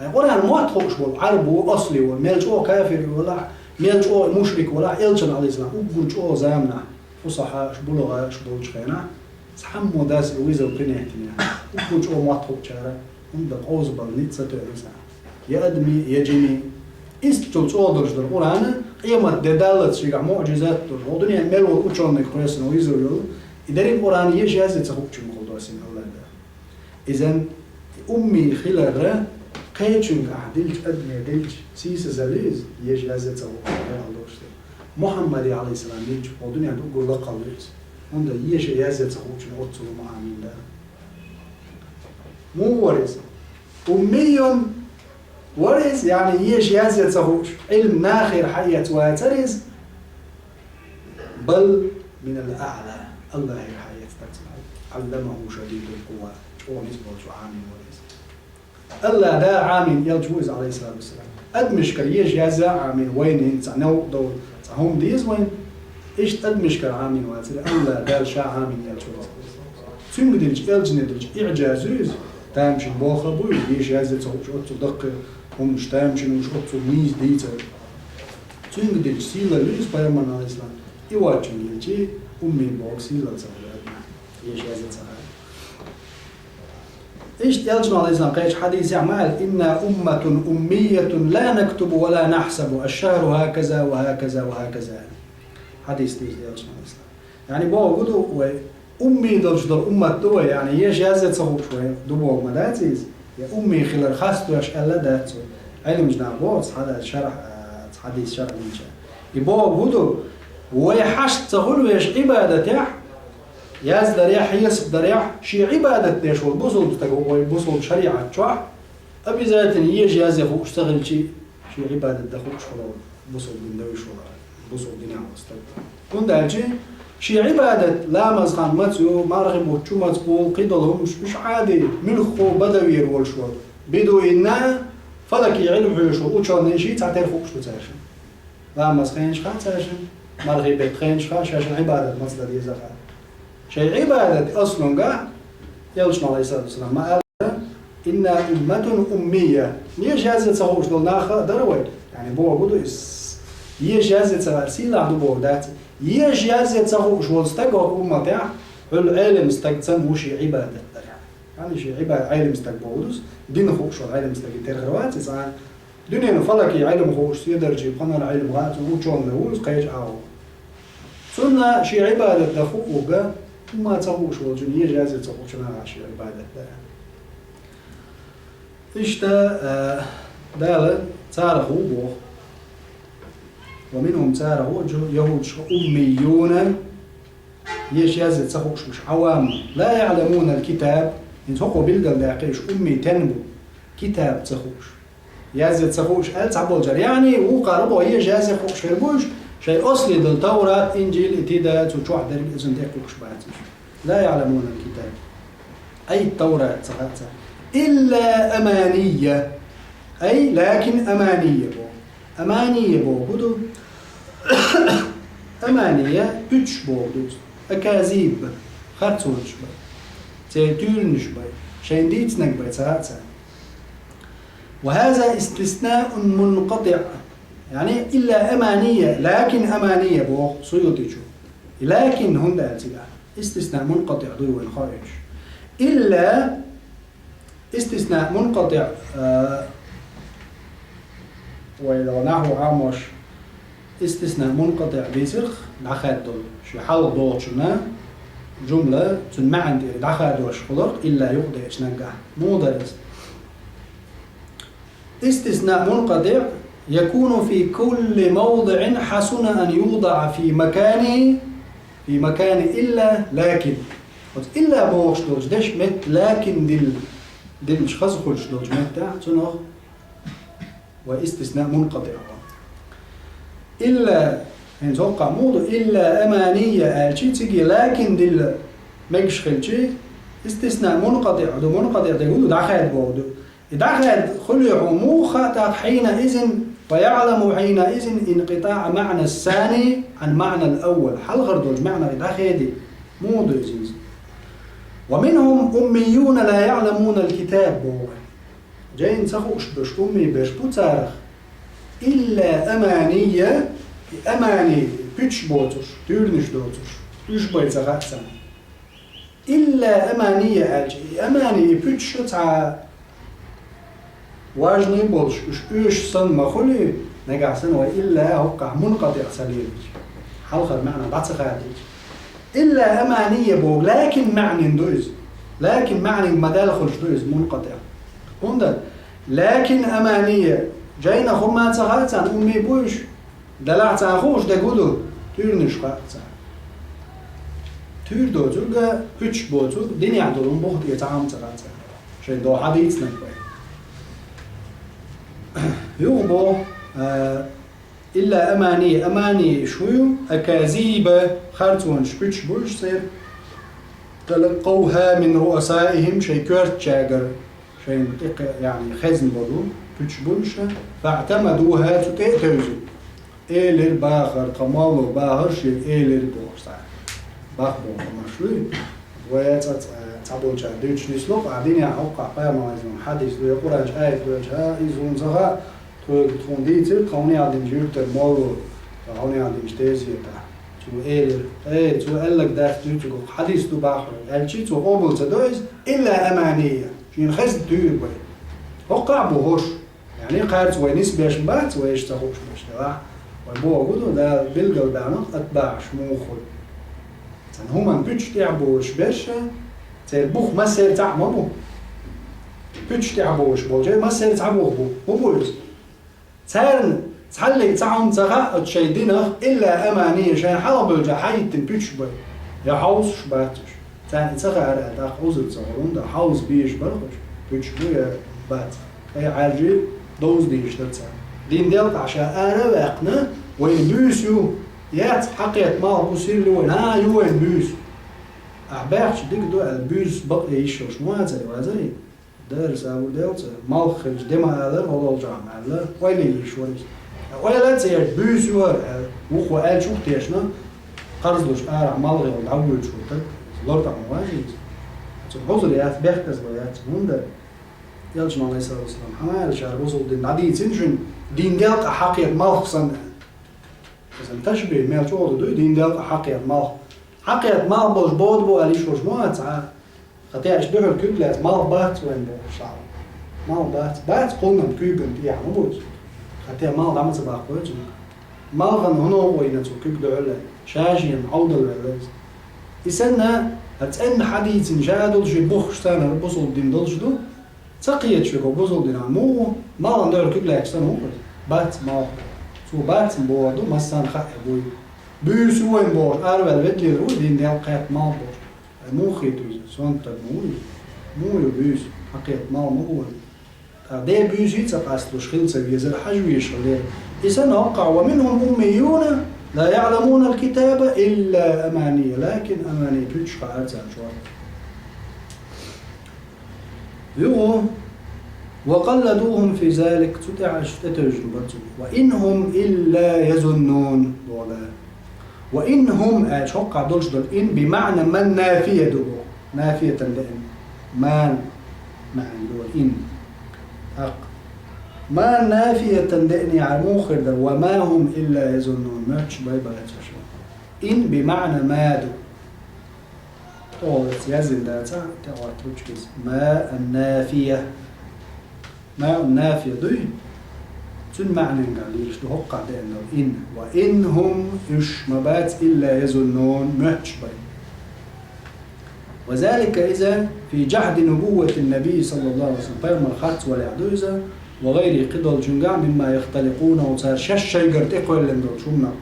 Ай, Къуръан мотт хууш волу, Ӏарбо, асли волу, мел чӀогӀа кафир велахь, мел чӀогӀа мушрик велахь, элчане, Ӏалайхиссалам, уггар чӀогӀа заманахь, фусахьааш, булагӀааш болчу хенахь, цхьаммо дац и вуьйзур принять йина. Уггар чӀогӀа мотт хуучара, хӀунда къовсабала ницкъ ца тоьхна цара. Я адамий, я жиний. Иштта чӀогӀа долуш дара Къуръан, къемат де даллалц шегахь муӀжизат долуш. ХӀокху дуьненна мел волу учёныйх кхоьссина вуьйзур йолу. И дерриг Къуръан еш язъе ца хуучуьнгахула доссина АллахӀ Дала. Иза уммий хиларра, кхечуьнга ахь дилча, адаме дилча, сийсазалла иза, еш язъе ца хуучуьнга хилла долуш дара. Мухьаммаде, Ӏалайхиссалам, дилча, хӀокху дуьненна уггар лакхалла иза. ХӀунда еш язъе ца хуучунна оццул ма Ӏамийна Дала. Муха вара иза? Уммийюн вара иза, яъни еш язъе ца хууш, Ӏилма нахера хьаэца вацара иза. Бал минал аъла, АллахӀера хьаэца дацара. Ӏалламаху шадидул къува, чӀогӀа низ болчу Ӏамийна вара иза. АллахӀ Дала Ӏамийна элча ву иза, Ӏалайхиссалату вассалам. Адамашкара еш язъе а Ӏамийна, вайна хӀинца цхьа новкъа довла, цхьа хӀума деза вайна. Иштта адамашкара Ӏамийна вацара, АллахӀ Дала ша Ӏамийна элча ву иза. Цуьнга дилча, элчане дилча иӀжаз ю иза. Тамашийна болх а бу иза, еш язъе ца хууш оццул даккхий хӀуманаш, тамашийна хӀуманаш оццул нийса дийцар. Цуьнга дилча сийлалла ю иза пайхамарна, Ӏалайхиссалам. И воцчунна гилчи, уммий боху сийлалла ца хуьлу адамехь, еш язъе ца хаара. Иштта элчано, Ӏалайхиссалам, кхечу хьадисехь ма аьлла: «Инна умматун уммиятун ла нактубу ва ла нахсабу, аш-шахру хӀаказа ва хӀаказа ва хӀаказа». Хьадис ду иза элчано, Ӏалайхиссалам. Яъни бохург ду вай, уммий долуш долу уммат ду вай, яъни еш язъе ца хууш вай ду бохург ма дац иза, я уммий хилар хас дош аьлла а дац цо. Ӏилманчу наха боху цхьа шархь, а, цхьа хьадис шархь динча. И бохург хӀун ду, вай хьашт ца хуьлу вешан Ӏибадатехь, яздарехь, хьесап дарехь, шен Ӏибадат деш волу бусулба стаг вай бусулба шариӀат чохь, обязательно еш язъе хууш ца хилчи, шен Ӏибадат дан хууш хуьлу, бусулба дин дан вуьш волу, бусулба динехь волу стаг. ХӀунда аьлча шен Ӏибадат, ламаз хан маца ю, мархи бутт чу маца кхуллу, кхидолу хӀуманаш, уьш Ӏади, муьлххо бадавера волуш волу, бедуинна, фалаки Ӏилма хьоьжуш волу учёный ший цхьатера хууш ду цаьршинна. Ламаз хенаш хаьа цаьршинна, мархи беттан хенаш хаьа, шаьшшинна Ӏибадат маца дан деза хаьа. Шайн Ӏибадат аслунгахь, элчано, Ӏалайхиссалату вассалам, ма аьлла: «Инна умматун уммия». Еш язъе ца хууш долу нах а дара вай. Яъни бохург ду иза, еш язъе ца хаар сийлахь ду бохург дац. Еш язъе ца хууш волу стаг хӀокху умматехь, хьуьлла Ӏелим стаг цхьаъ ву шен Ӏибадат дарехь. Яъни шен Ӏиба-, Ӏелим стаг бохург ду иза, дин хууш волу Ӏелим стаге тера хир вац иза, а, дуьненан фалаки Ӏилма хууш, седарчий, пханар Ӏилма гӀа а цунна учёный ву иза кхечу агӀор. Цунна шен Ӏибадат дан хууш верг, хӀумма ца хууш волчунна, еш язъе ца хуучунна а шен Ӏибадат дан. Иштта, а, Дала царах ву боху. ومنهم царах ву яхӀудаш أميون, еш язъе ца хууш уж, عوام, لا يعلمون الكتاب, хӀинца хӀокхо билгалдаьккхе уж умми тен бу, китаб ца хууш. Язъе ца хууш аьлча цхьаболчар. ЯӀни, вукхара боху, еш язъе хууш хир бу уж, шайн асли долу Таврат, Инжил, и тида, цу чохь дерг иза тӀе хууш бац уж. لا يعلمون الكتاب. أي التوراة ца хаьа царна. إلا أماني. أي لكن أماني боху. أماني боху хӀун ду? أماني пуьташ боху ду иза. أكاذيب, харцонаш бай. Церан туьйранаш бай. Шайна дийцинарг бай ца хаьа царна. وهذا استثناء منقطع. يعني إلا أماني, لكن أماني боху Суютичо. И لكن хӀунда аьлла цигахь? استثناء منقطع дуй вайна хоуьйтуш. إلا استثناء منقطع, а, вай нахьву Ӏамош استثناء منقطع бийцира, дӀахаьдда долу, шен хьалха долчунна жумла, цуьнан маьӀна тӀера дӀахадош хиларх, إلا юкъадеъча наггахь. Муха дара иза? استثناء منقطع يكون في كل موضع حسن أن يوضع في مكانه، في مكان إلا لكن. Оцу إلا бохуш долчу дешан метта لكن дилла, диллачу хаза хуьлуш долчу меттехь, цунах вай استثناء منقطع. إلا, хӀинца хӀокхахь муха ду, إلا أماني аьлчи, цига لكن дилла мегаш хилчи, استثناء منقطع ду, منقطع дерг хӀун ду, дӀахаьдда боху ду. И дӀахаьдда хуьлий хьуна муха хаьа тӀаккха حينئذ, فيعلم حينئذ انقطاع معنى الثاني عن معنى الأول. Хьалхара долчу маьӀнах и дӀахеди, муха ду иза? ومنهم أميون لا يعلمون الكتاب боху. Жайна ца хууш берш, умми берш бу царах. إلا أماني, и أماني, пуьташ боцурш, туьйранаш доцурш, уьш бай ца хаьа царна. إلا أماني аьлча, и أماني, и пуьташ шу цхьа важный болуш, уьш оьшуш санна ма хуьлий, нагахь санна вай إلا хӀокхахь منقطع ца лелийча, хьалхара маьӀна дӀа ца хадийча. إلا أماني боху, لكن маьӀнин ду иза. لكن маьӀнин ма-даьлла хуьлуш ду иза منقطع. ХӀунда? لكن أماني, жайнах хӀумма ца хаьа царна, умми бу уьш. Делахь царна хууш дерг хӀун ду? Туьйранаш хаьа царна. Туьйра доцург а, пуьташ боцург, динехь долу хӀума буха тӀера цхьа хӀума ца хаьа царна. Шайн догӀа хьадийцинарг бай. Юха боху, а, إلا أماني, أماني шу ю, أكاذيب, харцонаш, пуьташ бу уьш церан. تلقوها من رؤسائهم, шайн коьртачаьргара. Шайна тӀе кхе-, яъни, хезна болу, пуьташ бу уьш, فاعتمدوها, цу тӀе а тевзина. Элира бахар, тхан молло бахар, шен элира бохуш цхьа. Бах боху хӀуманаш луй. Вай цкъа, цкъа, цхьаболчара дуьйцуш нисло, а динехь хӀокхахь пайхамаран хьадис ду, я Къуръанчу аят ду, а, иза хӀума ца хаьа, тхоьга тхуна дийцира, тхан хӀунех динчу юьртара молло, тхан хӀунех динчу тезета. Цо элира, эй, цо аьлларг дац дуьйцург, хьадис ду бахар, аьлчи, цо къобал ца до иза, إلا أماني, шена хезна туьйра бай. ХӀокхахь а бу хӀорш. Яъни, кхаьрца вай нисбеш бац, вай иштта ца хууш беш делахь. Вай боху ду, Дала билгал баьхнарг атбаӀаш муха хуьлу. Цхьана хӀуманна пуьташ тӀехь бовлуш берш, церан бух массеран цхьаъ ма бу. Пуьташ тӀехь бовлуш болчеран массеран цхьа бух бу. ХӀун бу иза? Царна цхьаллиг цхьа хӀума ца хаьа оцу шайн динах, إلا أماني, шайна хьалха бевлча хьахӀиттина пуьташ бай. Я хьовсуш бац уьш. Царна и ца хаьара аьлла, тӀаккха Ӏузур ца хуьлу, хӀунда аьлча хьовса безаш бара уьш, пуьташ бу я бац. Ткъа и Ӏаьржи довза дезаш дара царна. Дин делкъахь ша ара а ваьккхина, вайна буьйса ю, яц, хьакхетта малх бу, сирли вайна, а, ю вайна буьйса. Ахь баьхча дика ду аьлла, буьйса бакъ е йиш йолуш ма вацара, вазарий? Дера сагӀа ву делца, малх хилча де ма алара, хӀо долчохь ма аьлла, ойла йиш вара иза. Ойла а ца еш, буьйса ю хӀара аьлла, вукхо аьллачух тешна, кхарзлуш арахь малх йолу дӀавуьйлуш ву таг, лор тӀаккха ма ваьжна иза. Цунна хьузур яц, бехказло яц, хӀунда? Элчано, Ӏалайхиссалату вассалам, хьан аьлла, шара бусалба дин дӀадийцина шуна, дин делкъахь хьакхетта малх санна аьлла. Иза ташбихӀ мел чӀогӀа ду, дин делкъахь хьакхетта малх. Хьакхетта малх болуш бода бу аьлла йиш волуш ма вац, а? Ткъа те аша дуьхьал куьг лаьцна, малх бац вайн бохуш схьа. Малх бац, бац кхуннан куьйган тӀехь ма бу иза. Ткъа те малх дӀа ма ца баккхой цуьнга. Малхана хӀун новкъа вайна цу куьг дуьхьал лаьцна? Ша-шена Ӏовдал ваьлла иза. И санна, хӀара цӀенна хьадийцина ша долуш и буххуш царна хӀара бусалба дин долуш ду? Ца кхеташ верг бусалба динехь муха ву? Малхана дуьхьал куьг лаьцна санна ву иза? Бац малх. Цо бац-м бохург ду, массарна хаьа буй. Буьйса ву вайна бохуш, араваьлла ведда лелар ву, дийнна Даьла кхетта мел бохуш. Ай, муха хетий иза, сонтаг ма ву иза. Муха ю буьйса, хьакхетта мел ма ву вайна. ТӀаккха де буьйса а ца къасталуш хила ца везар, хьажа везаш хилар. И санна хӀокхахь: «ومنهم أميون لا يعلمون الكتاب إلا أماني», лакин амани пуьташ хаьара царна шортта. Юха: «وقلدوهم في ذلك», цу тӀехь аша тӀетевжина бара цунах. «وإن هم إلا يظنون», боху Дала. «وإن هم», аьлча, хӀокхахь долуш долу «إن» بمعنى ما النافية ду боху. Нафиятан деана. Ма маьӀна ду «إن». ТӀаккха «ما» нафиятан деанехьара муха хир дара: «وما هم إلا يظنون», моьттуш бай бац уьш. «إن» بمعنى ما ду. ТӀе оцу яздина дацахь, тӀе оттаручу иза. Ма ан-нафия. Ма ан-нафия дуй? Цуьнан маьӀненгахь лелаш ду хӀокхахь деана долу «إن». «وإن هم», уьш ма бац, «إلا يظنون», моьттуш бай. «وذلك», иза, «في جحد نبوة النبي صلى الله عليه وسلم», пайхамар харц валехь ду иза, «وغيره», кхидолчуьнгахь, «مما يختلقونه», цара шаьш шайгара тӀекхоьллина долчу хӀуманах.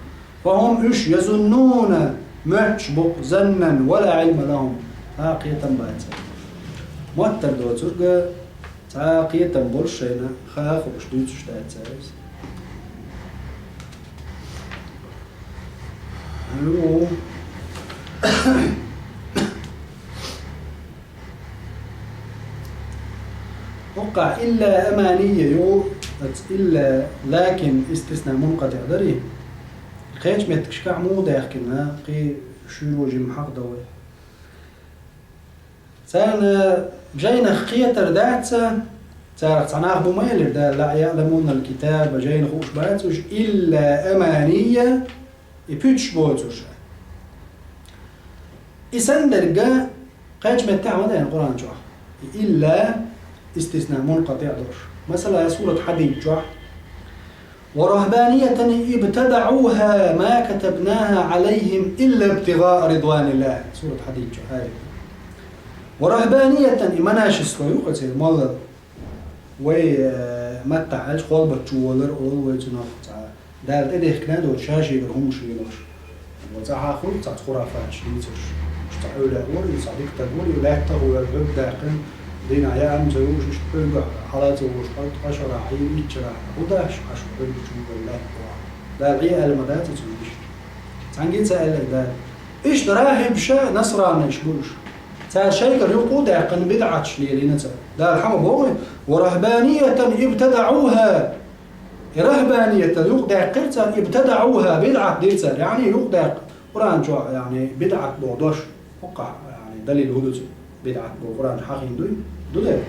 «فهم», уьш, «يظنون», моьттуш бу-кх, «ظنا ولا علم لهم», цхьа а кхетам бац царна. Моттар доцург, цхьа а кхетам болуш шайна, хаа хууш дуьйцуш дац цара иза. Алло. ХӀокхахь «إلا أماني» ю, оцу «إلا», «لكن» истисна мункъатӀиъ дарий? Кхечу меттигашкахь муха даьхкина, кхин шуьйра жимма хьакъ дан вай. Царна жайнах кхетар дац, царах цхьа нах бу ма элира Дала: «لا يعلمون الكتاب», жайна хууш бац уьш, «إلا أماني», и пуьташ боцурш. И санна дерг кхечу меттехь ма деана Къуръан чохь. И «إلا» истисна мункъатӀиъ долуш. Масала, сурат Хьадид чохь: «ورهبانية ابتدعوها ما كتبناها عليهم إلا ابتغاء رضوان الله». Сурат Хьадид чохь аят. «ورهبانية», и монашество ю-кх церан молла. Вай, э, маттахь аьлча, холбатчу волар олу вай цунах цхьа. Дала тӀедехкина а доцу ша шегара хӀумаш лелош. Вай цхьа хьахуьйту цхьацца хурафаташ дийцарш. Уьш цхьа эвлаяъ вара, и цхьа дика стаг вара, и лаьттах а ву аьлла хӀуьтту даьккхина, дийнахь яа а ца ву уьш, иштта куьйгахь хьала а ца волуш, къа-, къа шарахь, и иччарахь, хӀун дац хьуна, аша куьйгахь чу вай лаьтта вахь. Дала Ӏе аьлла ма дац цунна иштта. Цхьаьнгге а ца аьлла Дала. Иштта рахьибаш а, насранаш бу уьш. Цара шайгара юкъа а даьккхина, бидӀаташ лелийна цара. Дала хьан ма боху: «ورهبانية ابتدعوها». И рахьбаниятан юкъадаьккхира цара, «ابتدعوها», бидӀат дира цара, яъни юкъадаьккхира. Къуръан чохь, яъни, бидӀат боху дош, хӀокхахь, яъни, далил хӀун ду цуьнан? БидӀат боху Къуръан чохь хьахийна дуй? Ду дера?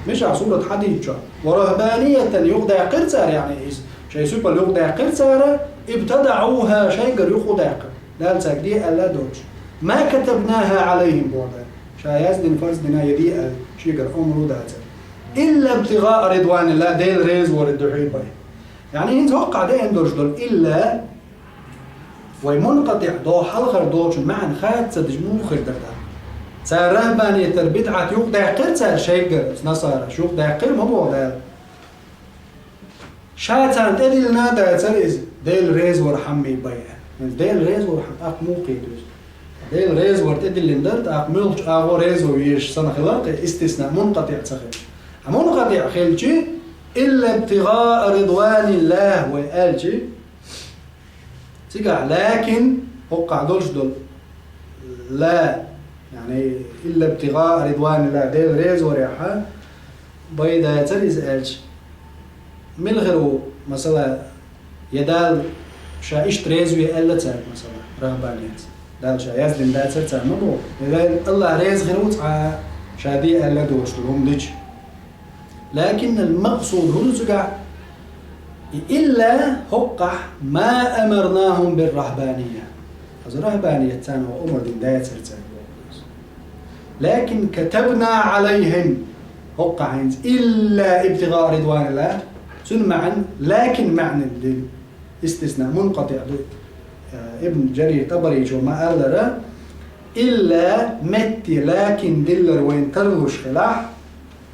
Мичахь? Сурат Хьадид чохь. «ورهبانية», юкъадаьккхира цара, яъни, иза шайн сипал юкъадаьккхира цара, «ابتدعوها», шайгара юкъадаьккхира. Дала цаьрга де аьлла а доцуш. «ما كتبناها عليهم», боху Дала. Ша яздина, фарз дина я де аьлла, шегара омра а дацара. «إلا ابتغاء رضوان الله», Дела реза варан дуьхьа бен. Яъни, хӀинца хӀокхахь деана долуш долу «إلا», вай мункъатӀиъ доху хьалхара долчун маьӀна хатта ца дича муха хир дара тӀаккха? Цара рахьбаниятара бидӀат юкъадаьккхира цара шайгара, насараш юкъадаьккхира, ма боху Дала. Ша царна тӀедиллина а дацара иза, Дела реза вара хьаммий бен. ХӀинца Дела реза вара хьан тӀаккха муха кхета иза? Дела реза вара тӀедиллина дара, тӀаккха муьлххачу агӀор реза ван везаш санна хилар, кхин истисна, мункъатӀиъ ца хилча. Ткъа мункъатӀиъ хилча, «إلا ابتغاء رضوان الله» вай аьлча, цигахь «لكن», хӀокхахь долуш долу «لا», яъни «إلا ابتغاء رضوان الله», Дела реза варехь, бен дацара иза аьлча, мила хир ву, масала, я Дала ша иштта реза ве аьлла цаьрга, масала, рахьбаниятца. Дала ша яздина дацара царна ма боху. Я Дала, АллахӀ реза хир ву цкъа ша де аьлла доцуш долу хӀума дича. «لكن المقصود» хӀун ду цигахь? И «إلا» хӀокхахь «ما أمرناهم بالرهبانية». Хаза рахьбаният царна ван омра дина дацара цаьрга боху иза. «لكن كتبنا عليهم», хӀокхахь хӀинца «إلا ابتغاء رضوان الله», цуьнан маьӀна «لكن» маьӀна дина. Истисна, мункъатӀиъ ду. Э, Ибн Жарир ТӀабаричо ма-аллара, «إلا» метте «لكن» диллар вайна тарлуш хилахь,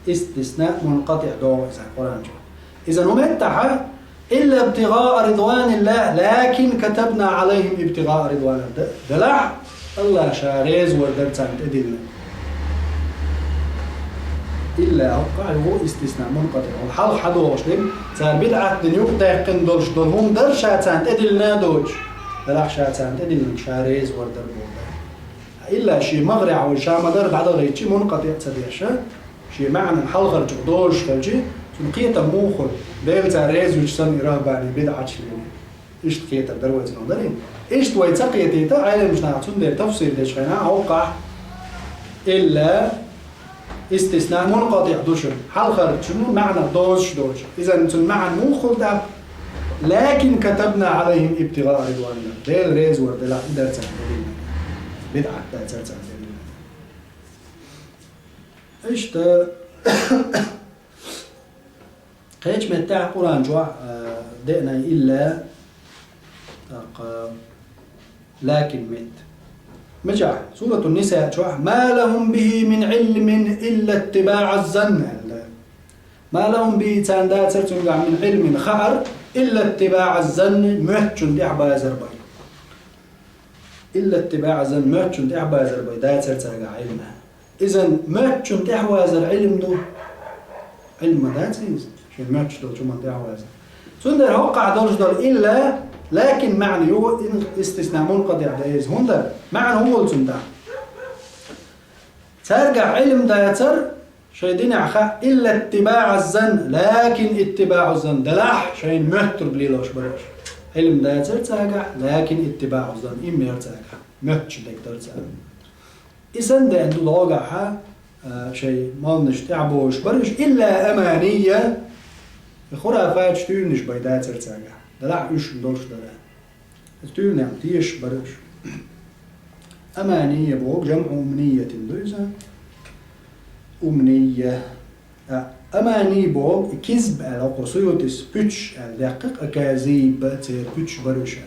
истисна, мункъатӀиъ догӀу иза Къуръан чохь. Иза хӀун меттахьа? إلا ابتغاء رضوان الله، لكن كتبنا عليهم ابتغاء رضوان الله. Делахь АллахӀ Ша реза вар дара царна тӀедиллина. Илла хӀокхахь юха истисна мункъатӀиӀ. Хьалха хьадогӀуш дерг, цара бидӀат дина юкъадаьккхина долуш долу хӀума дара Ша царна тӀедиллина доцуш. Делахь Ша царна тӀедиллина, Ша реза вар дара боху. Илла шен магӀарехь вай Ша ма-дарра дӀадахийтча мункъатӀиӀ ца деш, шен маьӀнан хьалхарчух дозуш хилча, цунна кхетам муха хуьлу, Дела цара реза вуьтуш санна и рахӀбани бидӀаташ лелийна. Иштта кхетар дара вай цунах дарий? Иштта вай ца кхетийта, Ӏеламчу наха цундела тафсир дечу хенахь хӀокхахь, илла истисна мункъатӀиӀ ду шуна, хьалхарчун маьӀнах дозуш доцуш. Иза цунна маьӀна муха хуьлу тӀаккха? لكن كتبنا عليهم ابتغاء رضوان الله. Дела реза вар делахь и дара царна тӀедиллина. БидӀат дацара царна тӀедиллина. Иштта, кхечу меттехь Къуръан чохь, а, деана илла, тӀаккха лакин метта. Мичахь? Суратун Ниса чохь: ما لهم به من علم إلا اتباع الظن, аьлла. ما لهم به, царна дацара цуьнгахь, من علم, хаар, إلا اتباع الظن, моьттачун тӀаьхьабазар бен. إلا اتباع الظن, моьттачун тӀаьхьабазар бен дацара цаьргахь Ӏилма. Иза моьттачун тӀаьхьавазар Ӏилма ду? Ӏилма дац иза, шен моьттуш долчу хӀуманна тӀаьхьавазар. Цундела хӀокхахь долуш долу илла, лакин маьӀна ю, ин-, истисна мункъатӀиӀ ду иза. ХӀунда? МаьӀна хӀун волу цуьнан тӀаккха? Цаьргахь Ӏилма дацара, шайн динехь хаьа, إلا اتباع الظن, لكن اتباع الظن, делахь шайна моьттург лелош бара уьш. Ӏилма дацара цаьргахь, لكن اتباع الظن, имма яра цаьргахь, моьттуш дерг дара цара. И санна деана ду логахьа, а, шайн молланаш тӀаьхьабозуш бара уьш, إلا أماني, хурафаташ, туьйранаш бен дацара цаьргахь, делахь уьш долуш дара. Иза туьйранех тешаш бара уьш. Амания боху, جمع أمنية ду иза. Умния. А, амани боху, кизб аьлла, хӀокхо Суютис пуьчаш аьлла даьккхи, аказиб, церан пуьчаш бара уьш.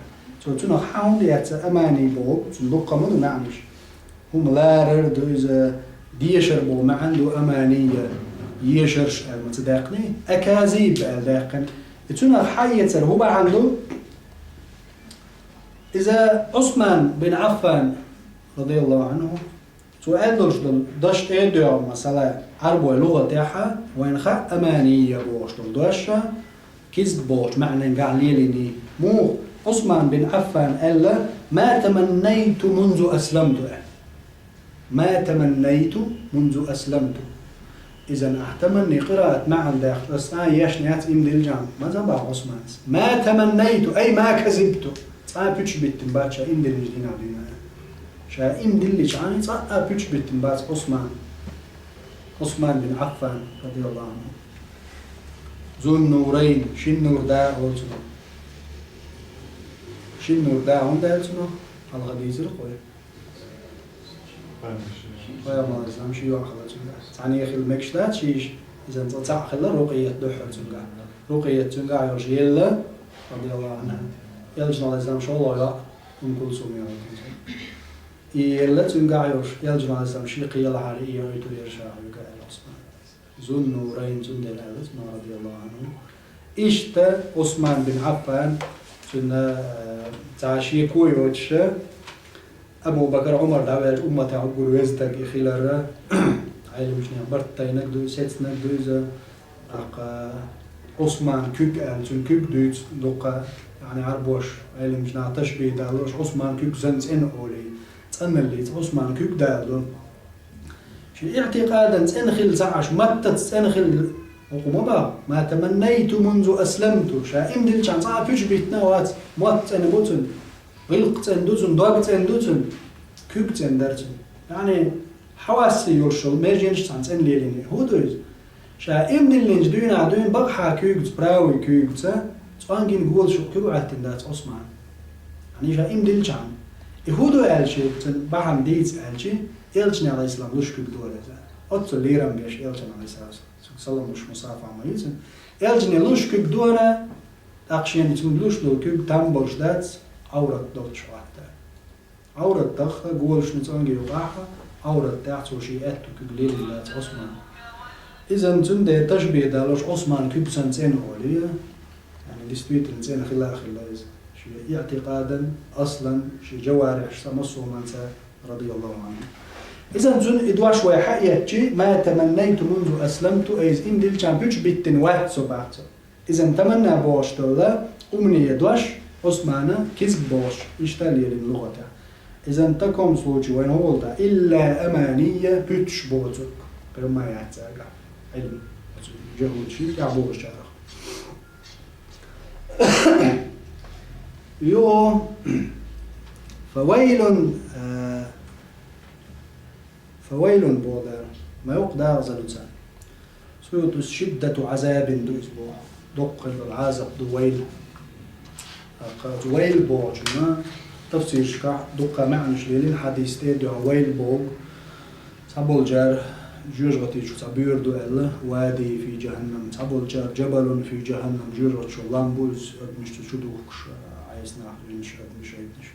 Цо цунах хьан хӀунда эцна амани боху, цуьнан дуккха ма ду маьӀнаш. ХӀума ларар ду иза, дешар боху маьӀна ду амания, ешарш аьлла ма ца даьккхиний, аказиб аьлла даьккхина. И цунах хьан эцар хӀун бахьана ду? Иза Ӏусман бин Ӏаффан, радияллаху Ӏанху, цо аьлла долуш долу дашна тӀе а доьгӀна, масала, Ӏарбойн лугӀатехь а, вайна хаьа амания бохуш долу дош а, кизб бохучу маьӀненгахь лелийний. Муха? Ӏусман бин Ӏаффан аьлла: ما تمنيت منذ أسلمت, аьлла. ما تمنيت منذ أسلمت. Иза ахь таманни къираат маьӀна даьккхича, ас цкъа а ешна яц иман дилличхьана, ма ца боху Ӏусмана. ما تمنيت, أي ما كذبت. Цкъа а пуьчаш биттина бац ша иман диллинчу дийнахь дуьйна. Ша иман дилличхьана цкъа а пуьчаш биттина бац Ӏусман. Ӏусман бин Ӏаффан, радияллаху Ӏанху. Зун нурайн, шин нур да олу цунах. Шин нур да хӀунда аьлла цунах? Хьалха дийцира кхо. Пайхамар, Ӏалайхиссалам, ши йоӀ хилла цуьнгахь. Цхьаьна хила мегаш дац шиша, иза цкъа цхьаъ хилла, Рукъият дуьххьара цуьнгахь. Рукъият цуьнгахь йолуш елла, радияллаху Ӏанха, Элчан, Ӏалайхиссалам, шолгӀа йоӀ, Умму Кулсум яхаш. И елла цуьнгахь йолуш, Элчан, Ӏалайхиссалам, ши кхелахьара и йойтур яра ша хьоьга, аьлла Ӏусмана. Зун нурайн, цундела аьлла цунах, радияллаху Ӏанху. Иштта Ӏусман бин Ӏаффан, цуьнан, э, цхьа шеко йоцуша, Абу Бакар, Ӏумар дӀаваьлча умматехь уггар веза стаг и хиларра, Ӏеламчунех барт тайнарг ду, сецнарг ду иза. ТӀаккха Ӏусман куьг аьлла, цуьнан куьг дуьйцу дуккха, яъни Ӏарбоша, Ӏеламчу наха ташбихӀ далош, Ӏусман куьг санна цӀена олий, цӀаналлица Ӏусман куьг дала ду. Шен иӀтикъадан цӀена хилла ца Ӏаш, маттаца цӀена хилла, хӀокхо ма боху: ما تمنيت منذ أسلمت. Ша иман дилличхьана цкъа а пуьчаш биттина а вац, мотт цӀена бу цуьнан, гӀиллакх цӀена ду цуьнан, дог цӀена ду цуьнан, куьг цӀена дара цуьнан. Яъни, хьаваьсса йолуш йолу меженаш цхьаьна цӀена лелийна. ХӀун ду иза? Ша иман диллинчу дуьйна а дуьйна бакъахьа куьйгаца, правый куьйгаца, цӀонгина голаш куьг Ӏоьттина дац Ӏусмана. Яъни ша иман дилличхьана. И хӀун ду аьлла шега цуьнан бахьана дийца аьлча, Элчане, Ӏалайхиссалам, луш куьг дора иза. Оццул лерам беш Элчане, Ӏалайхиссалам, цуьнга салам луш мусафа ма ю цуьнан. Элчане луш куьг дора, тӀаккха шена цуьнга луш долу куьг там болуш дац, Ӏаврат долчу хӀотта. Ӏаврат тӀехь, голашна цӀонгина юкъахь, Ӏаврат тӀехь цо шен аьтту куьг лелийна дац Ӏусмана. Иза цундела ташбихӀ далош Ӏусман куьг санна цӀена олий, Яъни, действительно, цӀена хила а хилла иза. Шен иӀтикъадан, аслан, шен жаварихьашца, массо а хӀуманца, радияллаху Ӏанху. Изан цунна и дош вай хьаэцчи, «ما تمنيت منذ أسلمت», айса ийман диллача пуьчаш биттина вац со, бац со. Изан таманна бохуш долу умния дош Ӏусмана кизга бохуш, иштта лелийна лугӀатехь. Изан в таком случае вайна хӀун волу тӀаккха? «إلا أماني», пуьчаш боцург. Кхин ма яц цаьргахь Ӏилма. Оцу жахӀудашна тӀехь болчарах. Йо, فويل, а, فويل боху Дала. Ма йоккха дакъазалла ю царна. Суютис «شدة عذاب» ду иза боху. Доккха хила долу Ӏазап ду, вайл. ТӀаккха оцу вайл бохучунна тафсирашкахь дуккха маьӀнаш лелийна, хьадис тӀе а дуьхьал вайл боху. Цхьаболчара жоьжахати чу цхьа боьра ду аьлла, «وادي في جهنم», цхьаболчара «جبل في جهنم», жоьжахати чу лам бу иза, адамаш цу чу духкуш, Ӏеса нах, жинаш, адамаш, шайтӀанаш.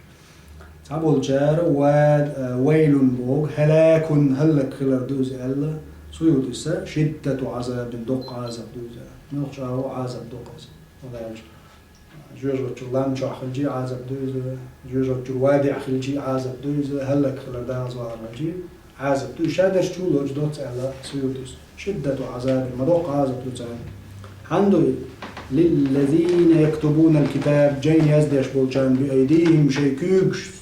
Цхьаболчара ва-, а, «ويل» боху, «هلاك», хӀаллакьхилар ду иза аьлла, Суютис «شدة عذاب», доккха Ӏазап ду иза. Муьлххачу агӀор Ӏазап доккха иза. ХӀунда аьлча жоьжахати чу лам чохь хилча а Ӏазап ду иза, жоьжахати чу вадиӀ хилча а Ӏазап ду иза, хӀаллакьхилар дагӀаза вахар хилча а Ӏазап ду. Ша дерш чу лоцуш доцу аьлла Суютис. «شدة عذاب», ма доккха Ӏазап ду царна. Хьан ду и? «للذين يكتبون الكتاب», жайна яздеш болчарна, «بأيديهم», шайн куьйгашца.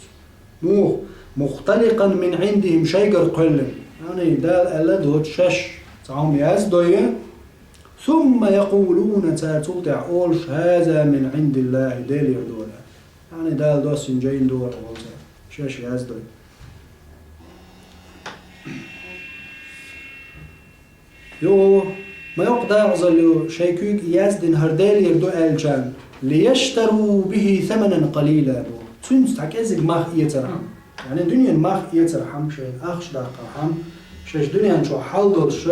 Муха? «مختلقا من عندهم», шайгара кхоьллина. Яъни, Дала аьлла доцу шаьш цхьа хӀума яздой, «ثم يقولون», цара цул тӀаьхьа олуш, «هذا من عند الله», Делера ду аьлла. Яъни, Дала доссийна жайна ду аьлла цара. Шаьш яздой. Йо, ма йоккха дакъазалла ю, шайн куьйга яздина хӀара Делера ду аьллачарна, «ليشتروا به ثمنا قليلا» бу. Цуьнца цхьа кӀезиг мах эцархьама. Яъни дуьненан мах эцархьама, шайна ахча даккхархьама, шаьш дуьнен чохь хьал долуш,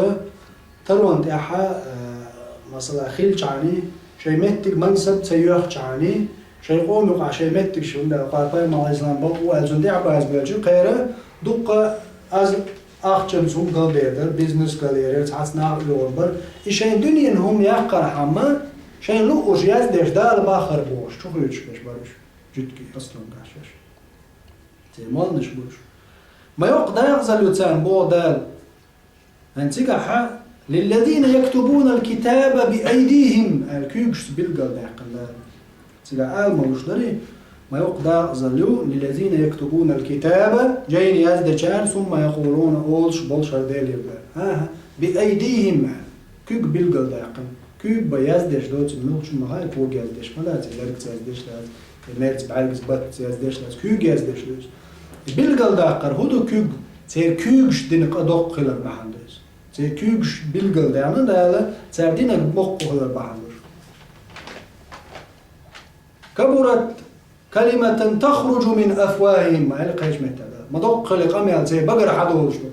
тарон тӀаьхьа, а, масала, хилчхьана, шайн меттиг, мансаб ца йоьхчхьана, шайн къоман юкъахь шайн меттигаш, хӀунда аьлча пайхамар, Ӏалайхиссалам, бакъо аьлла, цунна тӀаьхьа базбелча, кхера дуккха аз ахчанца хӀума галдер дара, бизнес галъер яра, цхьацца нах оьгӀур бара. И шайн дуьненан хӀума яккхархьама, шайн луъурш яздеш Дала бахара бохуш, чу хуьйцуш берш бара уьш, жуьгтий, аслангахь шаьш. Церан молланаш бу уьш. Ма йоккха дакъазалла ю царна, боху Дала. ХӀинца цигахь «للذين يكتبون الكتاب بأيديهم» аьлла, куьйгашца билгалдаьккхина Дала. Цигахь ала ма луш дарий, ма йоккха дакъазалла ю, «للذين يكتبون الكتاب», жайна яздечара, «ثم يقولون», олуш болуш хӀара Делера ду. ХӀан-хӀа, «بأيديهم» аьлла, куьг билгалдаьккхина. Куьг бан яздеш доцург муьлххачу ма хаьа, куьг яздеш ма дац, лергца яздеш дац, мерза бӀаьргаза, баттаца яздеш дац, куьг яздеш ду иза. Билгалдаккхар хӀун ду куьг? Церан куьйгаш дина къа доккха хилар бахьана ду иза. Церан куьйгаш билгалдаьхна Дала, цара динарг боккха хилар бахьана ду иза. «كبرت كلمة تخرج من أفواههم», аьлла кхечу меттехь Дала. Ма доккха хила къамел церан багара хьадолуш ду.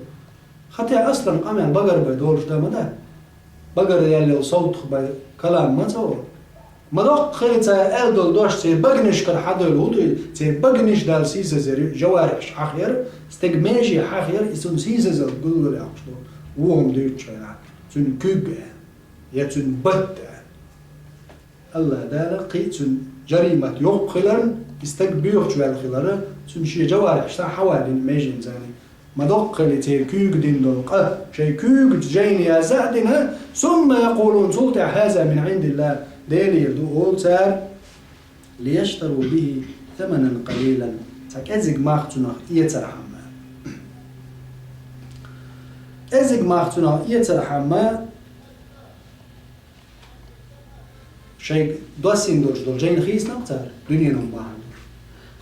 Хатта аслан къамел багара бен долуш дан ма дац. Багара яьлла йолу совгӀатах бен калам ма ца волу. Ма доккха хила цара аьлла долу дош церан баганашкара хьадевлла хӀун ду иза? Церан баганаш Дала сийсазъяр ю, жаварихьаш хьахаяр, стеган меже хьахаяр, и цуьнан сийсазалла гулвелла йоккхуш ду. Вон хӀума дуьйцучу хенахь, цуьнан куьг аьлла, я цуьнан батт аьлла. АллахӀ Дала кхин а цуьнан жаримат йоккха хиларна, и стаг боьхачу ваьлла хиларна, цуьнан шен жаварихьаш схьа хьавалийна меженца. Ма доккха хила церан куьйга дина долу къа, шайн куьйгаца жайна язъян а дина, «ثم يقولون», цул тӀаьхьа, «هذا من عند الله», Делера ду, олу цара, «ليشتروا به ثمنا قليلا», цхьа кӀезиг мах цунах эцархьама. КӀезиг мах цунах эцархьама, шайга доссийна долуш долу жайна хийцинарг цара, дуьненан бахьана долуш.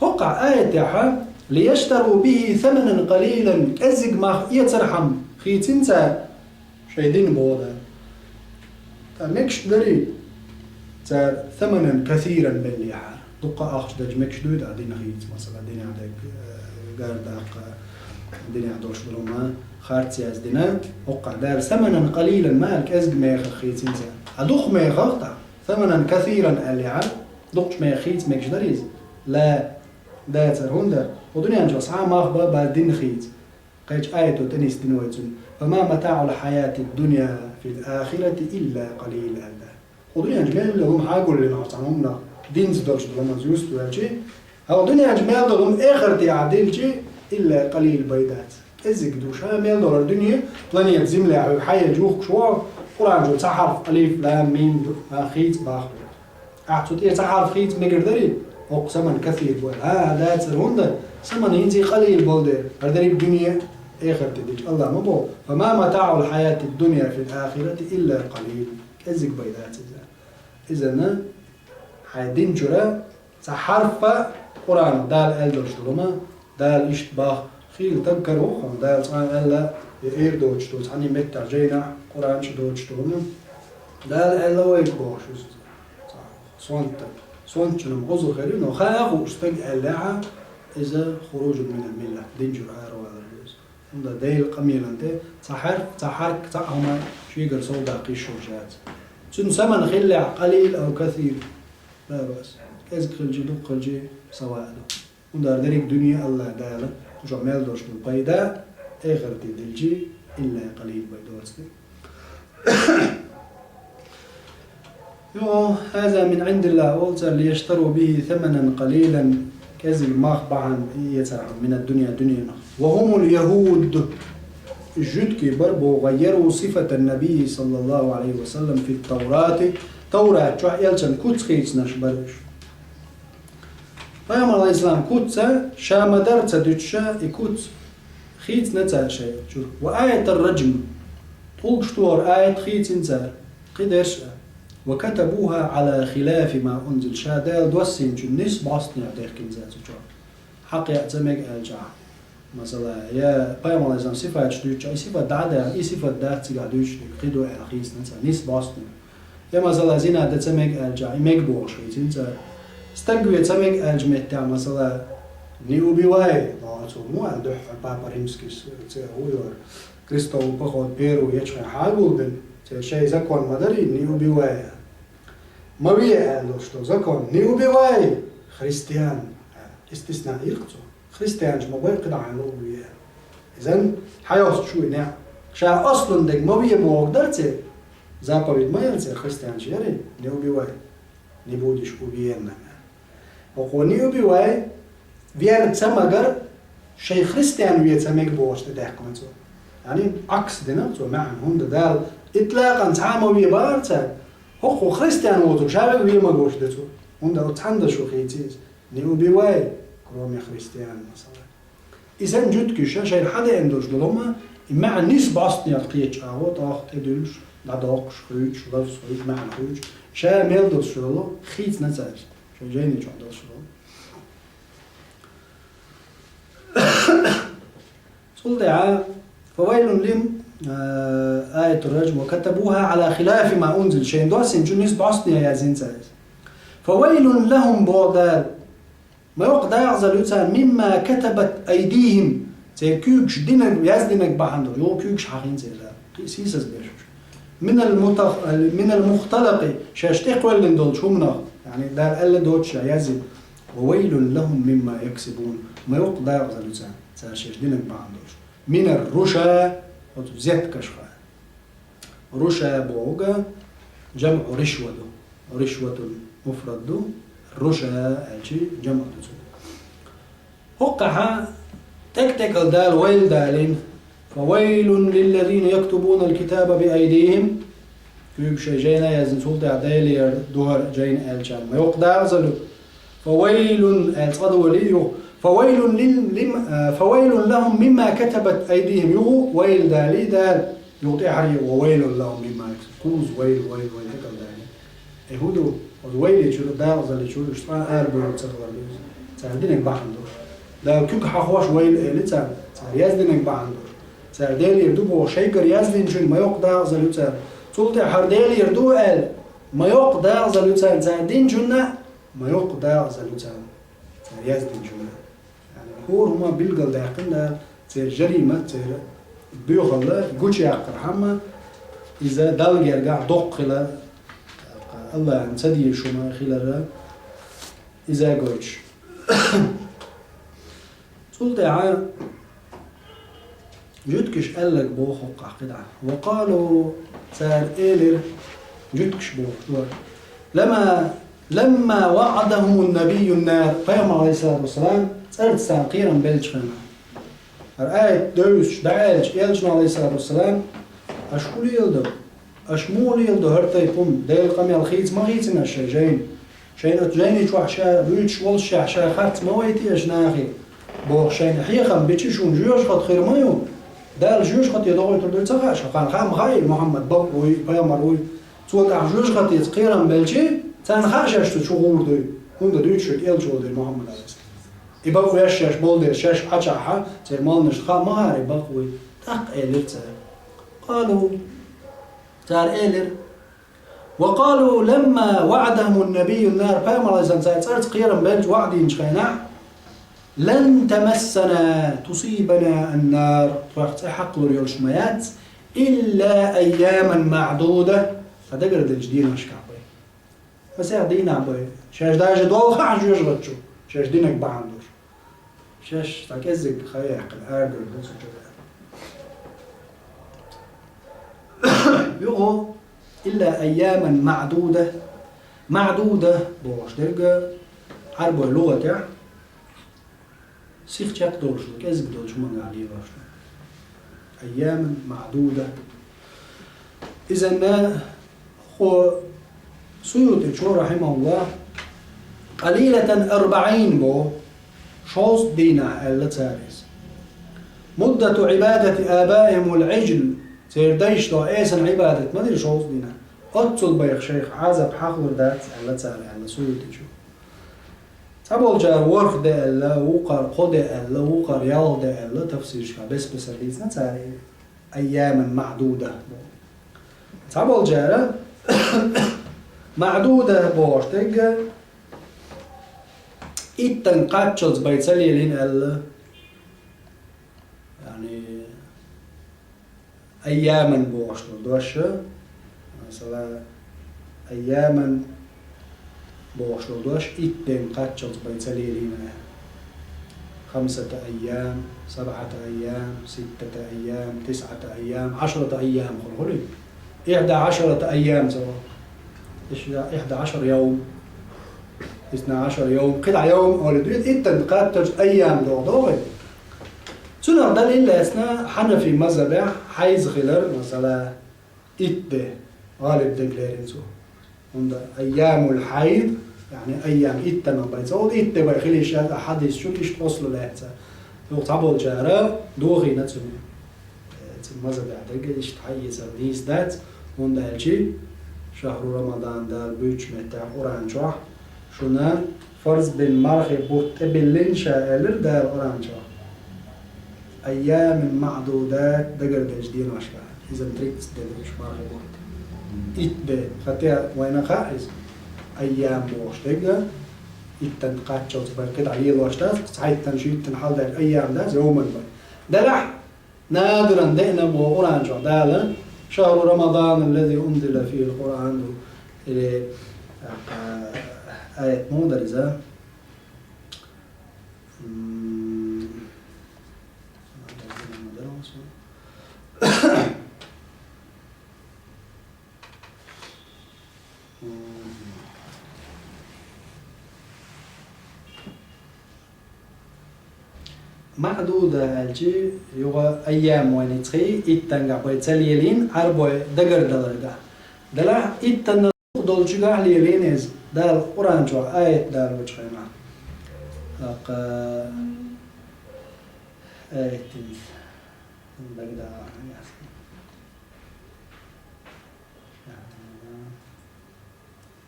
ХӀокху аятехь, «ليشتروا به ثمنا قليلا», кӀезиг мах эцархьама хийцина цара шайн дин, боху Дала. Ткъа мегаш дарий цара «ثمنا كثيرا» беллехьара? Дуккха ахча дерг мегаш дуй, тӀаккха дин хийца, масала, динехь дерг, э, гар даккха, динехь долуш долу хӀума харц яздина, хӀокхахь Дала «ثمنا قليلا» ма аьлла, кӀезиг мехах хийцина цара. А дукха мехах тӀаккха «ثمنا كثيرا» аьллехьара, дукхачу мехах хийца мегаш дарий иза? Ла, дацара, хӀунда? Кху дуьнен чохь схьа а мах бан а бац дин хийца. Кхечу аято тӀе нисдина вай цуьнан: «فما متاع الحياة الدنيا في الآخرة إلا قليل», аьлла. Дуьнен чу мел долу хӀума хьагуллина хьо цхьана хӀуманах, динца долуш долу хӀума юст ваьлчи, хьо дуьнен чу мел долу хӀума эхартехь дилчи, илла къалил байдац. КӀеззиг ду ша мел долу дуьне, планета Земля хьоьга хьаелча юхкуш ву, Къуръан чу цхьа хьарф алиф, лам, мим ду, а, хийца баху. Ахьа цу тӀера цхьа хьарф хийца мегар дарий? Оккха саман касир бу аьлла. ХӀан, дацара хӀунда? Саман хӀинца къалил болу дела. ХӀара дерриг дуьне эхарте дича Аллах ма боху: «Фама матаъул хьаятид дунья фил ахирати илла къалил». КӀеззиг байдац иза. Иза-м хьайн дин чуьра цхьа хьарфа Къуръан Дала аьлла долуш долу хӀума, Дала иштта боху, хийла таг каро хьуна, Дала цкъа а аьлла, я эр доцуш ду, цхьанний меттехь жайнахь, Къуръан чу доцуш ду хьуна. Дала аьлла вайга бохуш иза. Цхьа сонта, сонтачунна ма озал хир ю, но хаа хууш стаг аьллехьа, иза хуружун минал милла, дин чуьра аравалар ду иза. ХӀунда Делан къамелан тӀе цхьа хьарф, цхьа хьарк, цхьа а хӀума шегара сов даккха йиш йолуш яц. Цуьнан саман хиллехь, къалил ав касир, ла баъс. КӀезиг хилчи, дукха хилчи, сава а ду. ХӀунда аьлча дерриг дуьне Аллах Дала, кху чохь мел долуш долу пайда, эхарте дилчи, илла къалил бай доцу. Йо, хаза мин Ӏиндиллах, олу цара, лияштару бихи саманан къалилан, кӀезиг мах бахьана эцархьама, минад дунья, дуьненах. Ва хумул яхуд, жуьгтий бара боху, гӀайяру сифатан набий, саллаллаху Ӏалайхи ва саллам, фит Таврати, Таврат чохь элчан куц хийцинарш бара уьш. Пайхамар, Ӏалайхиссалам, куц ша ма-дарра ца дуьтуш, и куц хийцина цара шайн чуьра. Ва аятар раджм, тхулгаш тохар аят хийцина цара, кхидерш а. Ва катабуха Ӏала хилафи ма унзил, ша Дала доссийначун нисса бӀостанехь дехкина цара цу чохь. Хьакъ яа ца мега аьлчахь. Масала, я пайхамар, Ӏалайхиссалам, сифаташ дуьйцуш, и сифат дӀа а даьлла, и сифат дац цигахь дуьйцуш, кхидо аьлла хийцина цара, нисса бӀостанехь. Я, масала, зина дан ца мега аьлча, и мега бохуш хийцина цара. Стаг вен ца мега аьлча меттехь, масала, не убивай, боху цо, ма аьлла дуьххьара папа римский цӀе хӀу йора, крестовый поход первый ечхье хьагулбина, церан шайн закон ма дарий, не убивай. Ма ве аьлла долуш долу закон, не убивай христиан, аьлла, истисна йира цо. Христианаш ма бай кхидӀа хьайн луъу ве. Изан хьайоьссуш ву и неӀ. Ша аслун дерг ма ве боху дара церан. Заповедь ма яра церан, христианаш яра, не убивай, не будешь убиенным. ХӀокхо не убивай, вер ца магар, шайн христиан ве ца мега бохуш тӀедаьккхина цо. Яъни Ӏакс дина цо маьӀна, хӀунда Дала итлакъан цхьа а ма ве бахара цара, хӀокхо христиан воцург ша ве ве магош де цо. ХӀунда оцу цхьана шу хийца иза. Не убивай, кроме христиан, масала. И санна жуьгтий ша шайна хьадеана долуш долу хӀума, и маьӀна нисса бӀостанехь кхечу агӀо тӀох тӀедуьллуш, дӀадоккхуш, хуьйцуш, лафз хуьйцуш, маьӀна хуьйцуш, ша мел долуш долу хийцина цара, шайн жайни чохь долуш долу. Цул тӀаьхьа, фавайлун лим, а, аятур раджм, ва катабуха Ӏала хилафи ма унзил, шайна доссийначун нисса бӀостанехь яздина цара иза. Фавайлун лахум, боху Дала. Ма йоккха дакъазалла ю царна, мимма катабат айдихим, церан куьйгаш динарг, яздинарг бахьана долуш, юха куьйгаш хьахийна церан Дала, кхин а сийсаз беш уьш. Минал мутах-, минал мухталакъи, шаьш тӀекхоьллина долчу хӀуманах, яъни Дала аьлла доцуш язйина. Ва вайлун лахум мимма яксибун, ма йоккха дакъазалла ю царна, цара шаьш динарг бахьана долуш. Минар руша, оцу взяткашха. Руша бохург жамӀу ришва ду. Ришватун муфрад ду, руша аьлчи жамӀу ду цуьнан. ХӀокхахьа тӀекӀ-тӀекӀал Дала вайл далийна: «Фавайлун лиллазина яктубунал китаба биайдихим». Куьйга шайн жайна яздина, цул тӀаьхьа Делера духар жайна аьллачарна ма йоккха дакъазалла ю. «Фавайлун», аьлла цкъа долий юха. «Фавайлун лил-, лим-, а, фавайлун лахум мимма катабат айдихим». Юха вайл далий Дала. Юха тӀаьхьара а: «Ва вайлун лахум мимма яксибун». Кхузза вайл, вайл, вайл, хӀекал далий. Э, хӀун ду? Оцу вайле чуьра, дакъазалле чуьра уьш цкъа а арабевлла ца хилар ду иза. Цара динарг бахьана долуш. Дала куьг хьахош вайл эли царна. Цара яздинарг бахьана долуш. Цара Делера ду боху шайгара яздинчун ма йоккха дакъазалла ю царна. Цул тӀаьхьа хӀара Делера ду аьлла, ма йоккха дакъазалла ю царна. Цара динчунна ма йоккха дакъазалла ю царна. Цара яздинчунна. ХӀора хӀума билгалдаьккхина Дала, церан жарима, церан боьхалла гучуяккхархьама, иза Далла гергахь доккха хилар, Аллахьан ца дезаш хӀума хилар, иза гойтуш. Цул тӀаьхьа жуьгташа аьлларг боху хӀокхахь кхидӀа. «Ва къалу», цара элира, Жуьгташ бохуш ду. Лама, ламма ваӀадахумун набийюн нар, пайхамар, алейхиссалату вассалам, цӀарца царна кхерам беллачу хенахь. ХӀара аят девзаш дӀааьлча, элчано, алейхиссалату вассалам, аша хӀун леладо? Аша муха леладо хӀара тайпа хӀума? Делан къамел хийца ма хийцина аша шайн жайна. Шайна оцу жайни чохь ша вуьйцуш волушехь, ша харц ма вайти аша нахе, бохуш шайна хьехам бича, шуна жоьжахати хир ма ю. Дала жоьжахати дохуьйтур ду ца хаьа шуна, хьан хаьа ма хаьий, Мухьаммад бакъ вуй, пайхамар вуй. Цо тӀаккха жоьжахатица кхерам белчи, царна хаьа шаьш цу чу гӀур дуй, хӀунда дуьйцу шуьга элча волу дерг Мухьаммад, алейхиссалам. И бакъ веш шаьш болу дерг шаьш Ӏачахьа, церан малнашна хаьа ма хаьара и бакъ вуй. ТӀаккха элира цара. Къалу, цара элира, ва къалу ламма ваӀадахумун набийюн нар, пайхамар, алейхиссалам, цара цӀарца кхерам белча ваӀда динчу хенахь, лан тамассана тусибана ан-нар, тхох цӀе хьакхалур йолуш ма яц, илла айяман маӀдуда, ткъа дагарделлачу деношкахь бай. Масех дийнахь бай. Шаьш даже долу хаьа жоьжахати чу, шаьш динарг бахьана долуш. Шаьш цхьа кӀеззиг хан яьккхина арадевлла ду цу чу. Юха, илла айяман маӀдуда. МаӀдуда бохуш дерг Ӏарбойн лугӀатехь сих чекхдолуш ду, кӀезиг долчу хӀуманехь лелош ду. Айяман маӀдуда. Иза хӀо Суютичо, рахьимахуллах, къалилатан арбаӀин бо, шовзткъа дийнахь аьлла цара иза. Муддату Ӏибадати абаихимул Ӏижл, церан дайша долу эсан Ӏибадат ма дира шовзткъа дийнахь, оццул байх шайх Ӏазап хьахалур дац аьлла цара, аьлла Суютичо. Цхьаболчара ворхӀ де аьлла, вукхара кхо де аьлла, вукхара ялх де аьлла, тафсирашкахь бес-бесара дийцина цара и айяман маӀдуда боху. Цхьаболчара маӀдуда бохуш дерг иттанна кхаччалц бай ца лелийна аьлла. Яъни, айяман бохуш долу дош, масала, айяман бохуш долу дош итт ден кхаччалц бай ца лелийна. Хамсата айям, сабӀата айям, ситтата айям, тисӀата айям, Ӏашарата айям хуьлу хуьлий? Ихьда Ӏашарата айям ца ву. Ихьда, ихьда Ӏашара йовм. Исна Ӏашара йовм. КхидӀа йовм олу ду. Иттанна кхаччалц айям догӀу догӀий? Цунах далил лаьцна хьанафи мазхабехь хьайз хилар, масала, итт де гӀалиб дерг лерина цо. ХӀунда айямул хьайд, яъни айям иттанна бай ца олу, итт де бай хила йиш яц, а хьадис чу иштта ослу лаьцна. Юха цхьаболчара дохийна цуьнан. Э, цу мазхабехь дерг иштта хьаэцар нийса дац, хӀунда аьлча шахьру Рамадан Дала буьйцучу меттехь Къуръан чохь шуна фарз бина мархи бутт тӀебиллина ша аьллера Дала Къуръан чохь. Айямин маъдудат, дагарделлачу деношкахь. Иза тридцать де ду уьш мархи бутт. Итт де, хатя вайна хаьа иза. Айям бохуш дерг, иттанна кхаччалц бай, кхидӀа лелош дац, цхьайттанна, шийттанна хьалдаьлла айям дац, йовман бай. Делахь, надиран деана боху Къуръан чохь Дала, шахьру Рамадан аллази унзила фихил Къуръан ду. Или, а, аят муха дара иза? М, Маъдуда аьлчи, юха айям вайна цхьий, иттангахь бай ца лелийна, Ӏарбой дагардаларгахь. Делахь иттанна долчугахь лелийна иза, Дала Къуръан чохь аят далочу хенахь. ТӀаккха аят иза. ДагадогӀу ахьа яхь.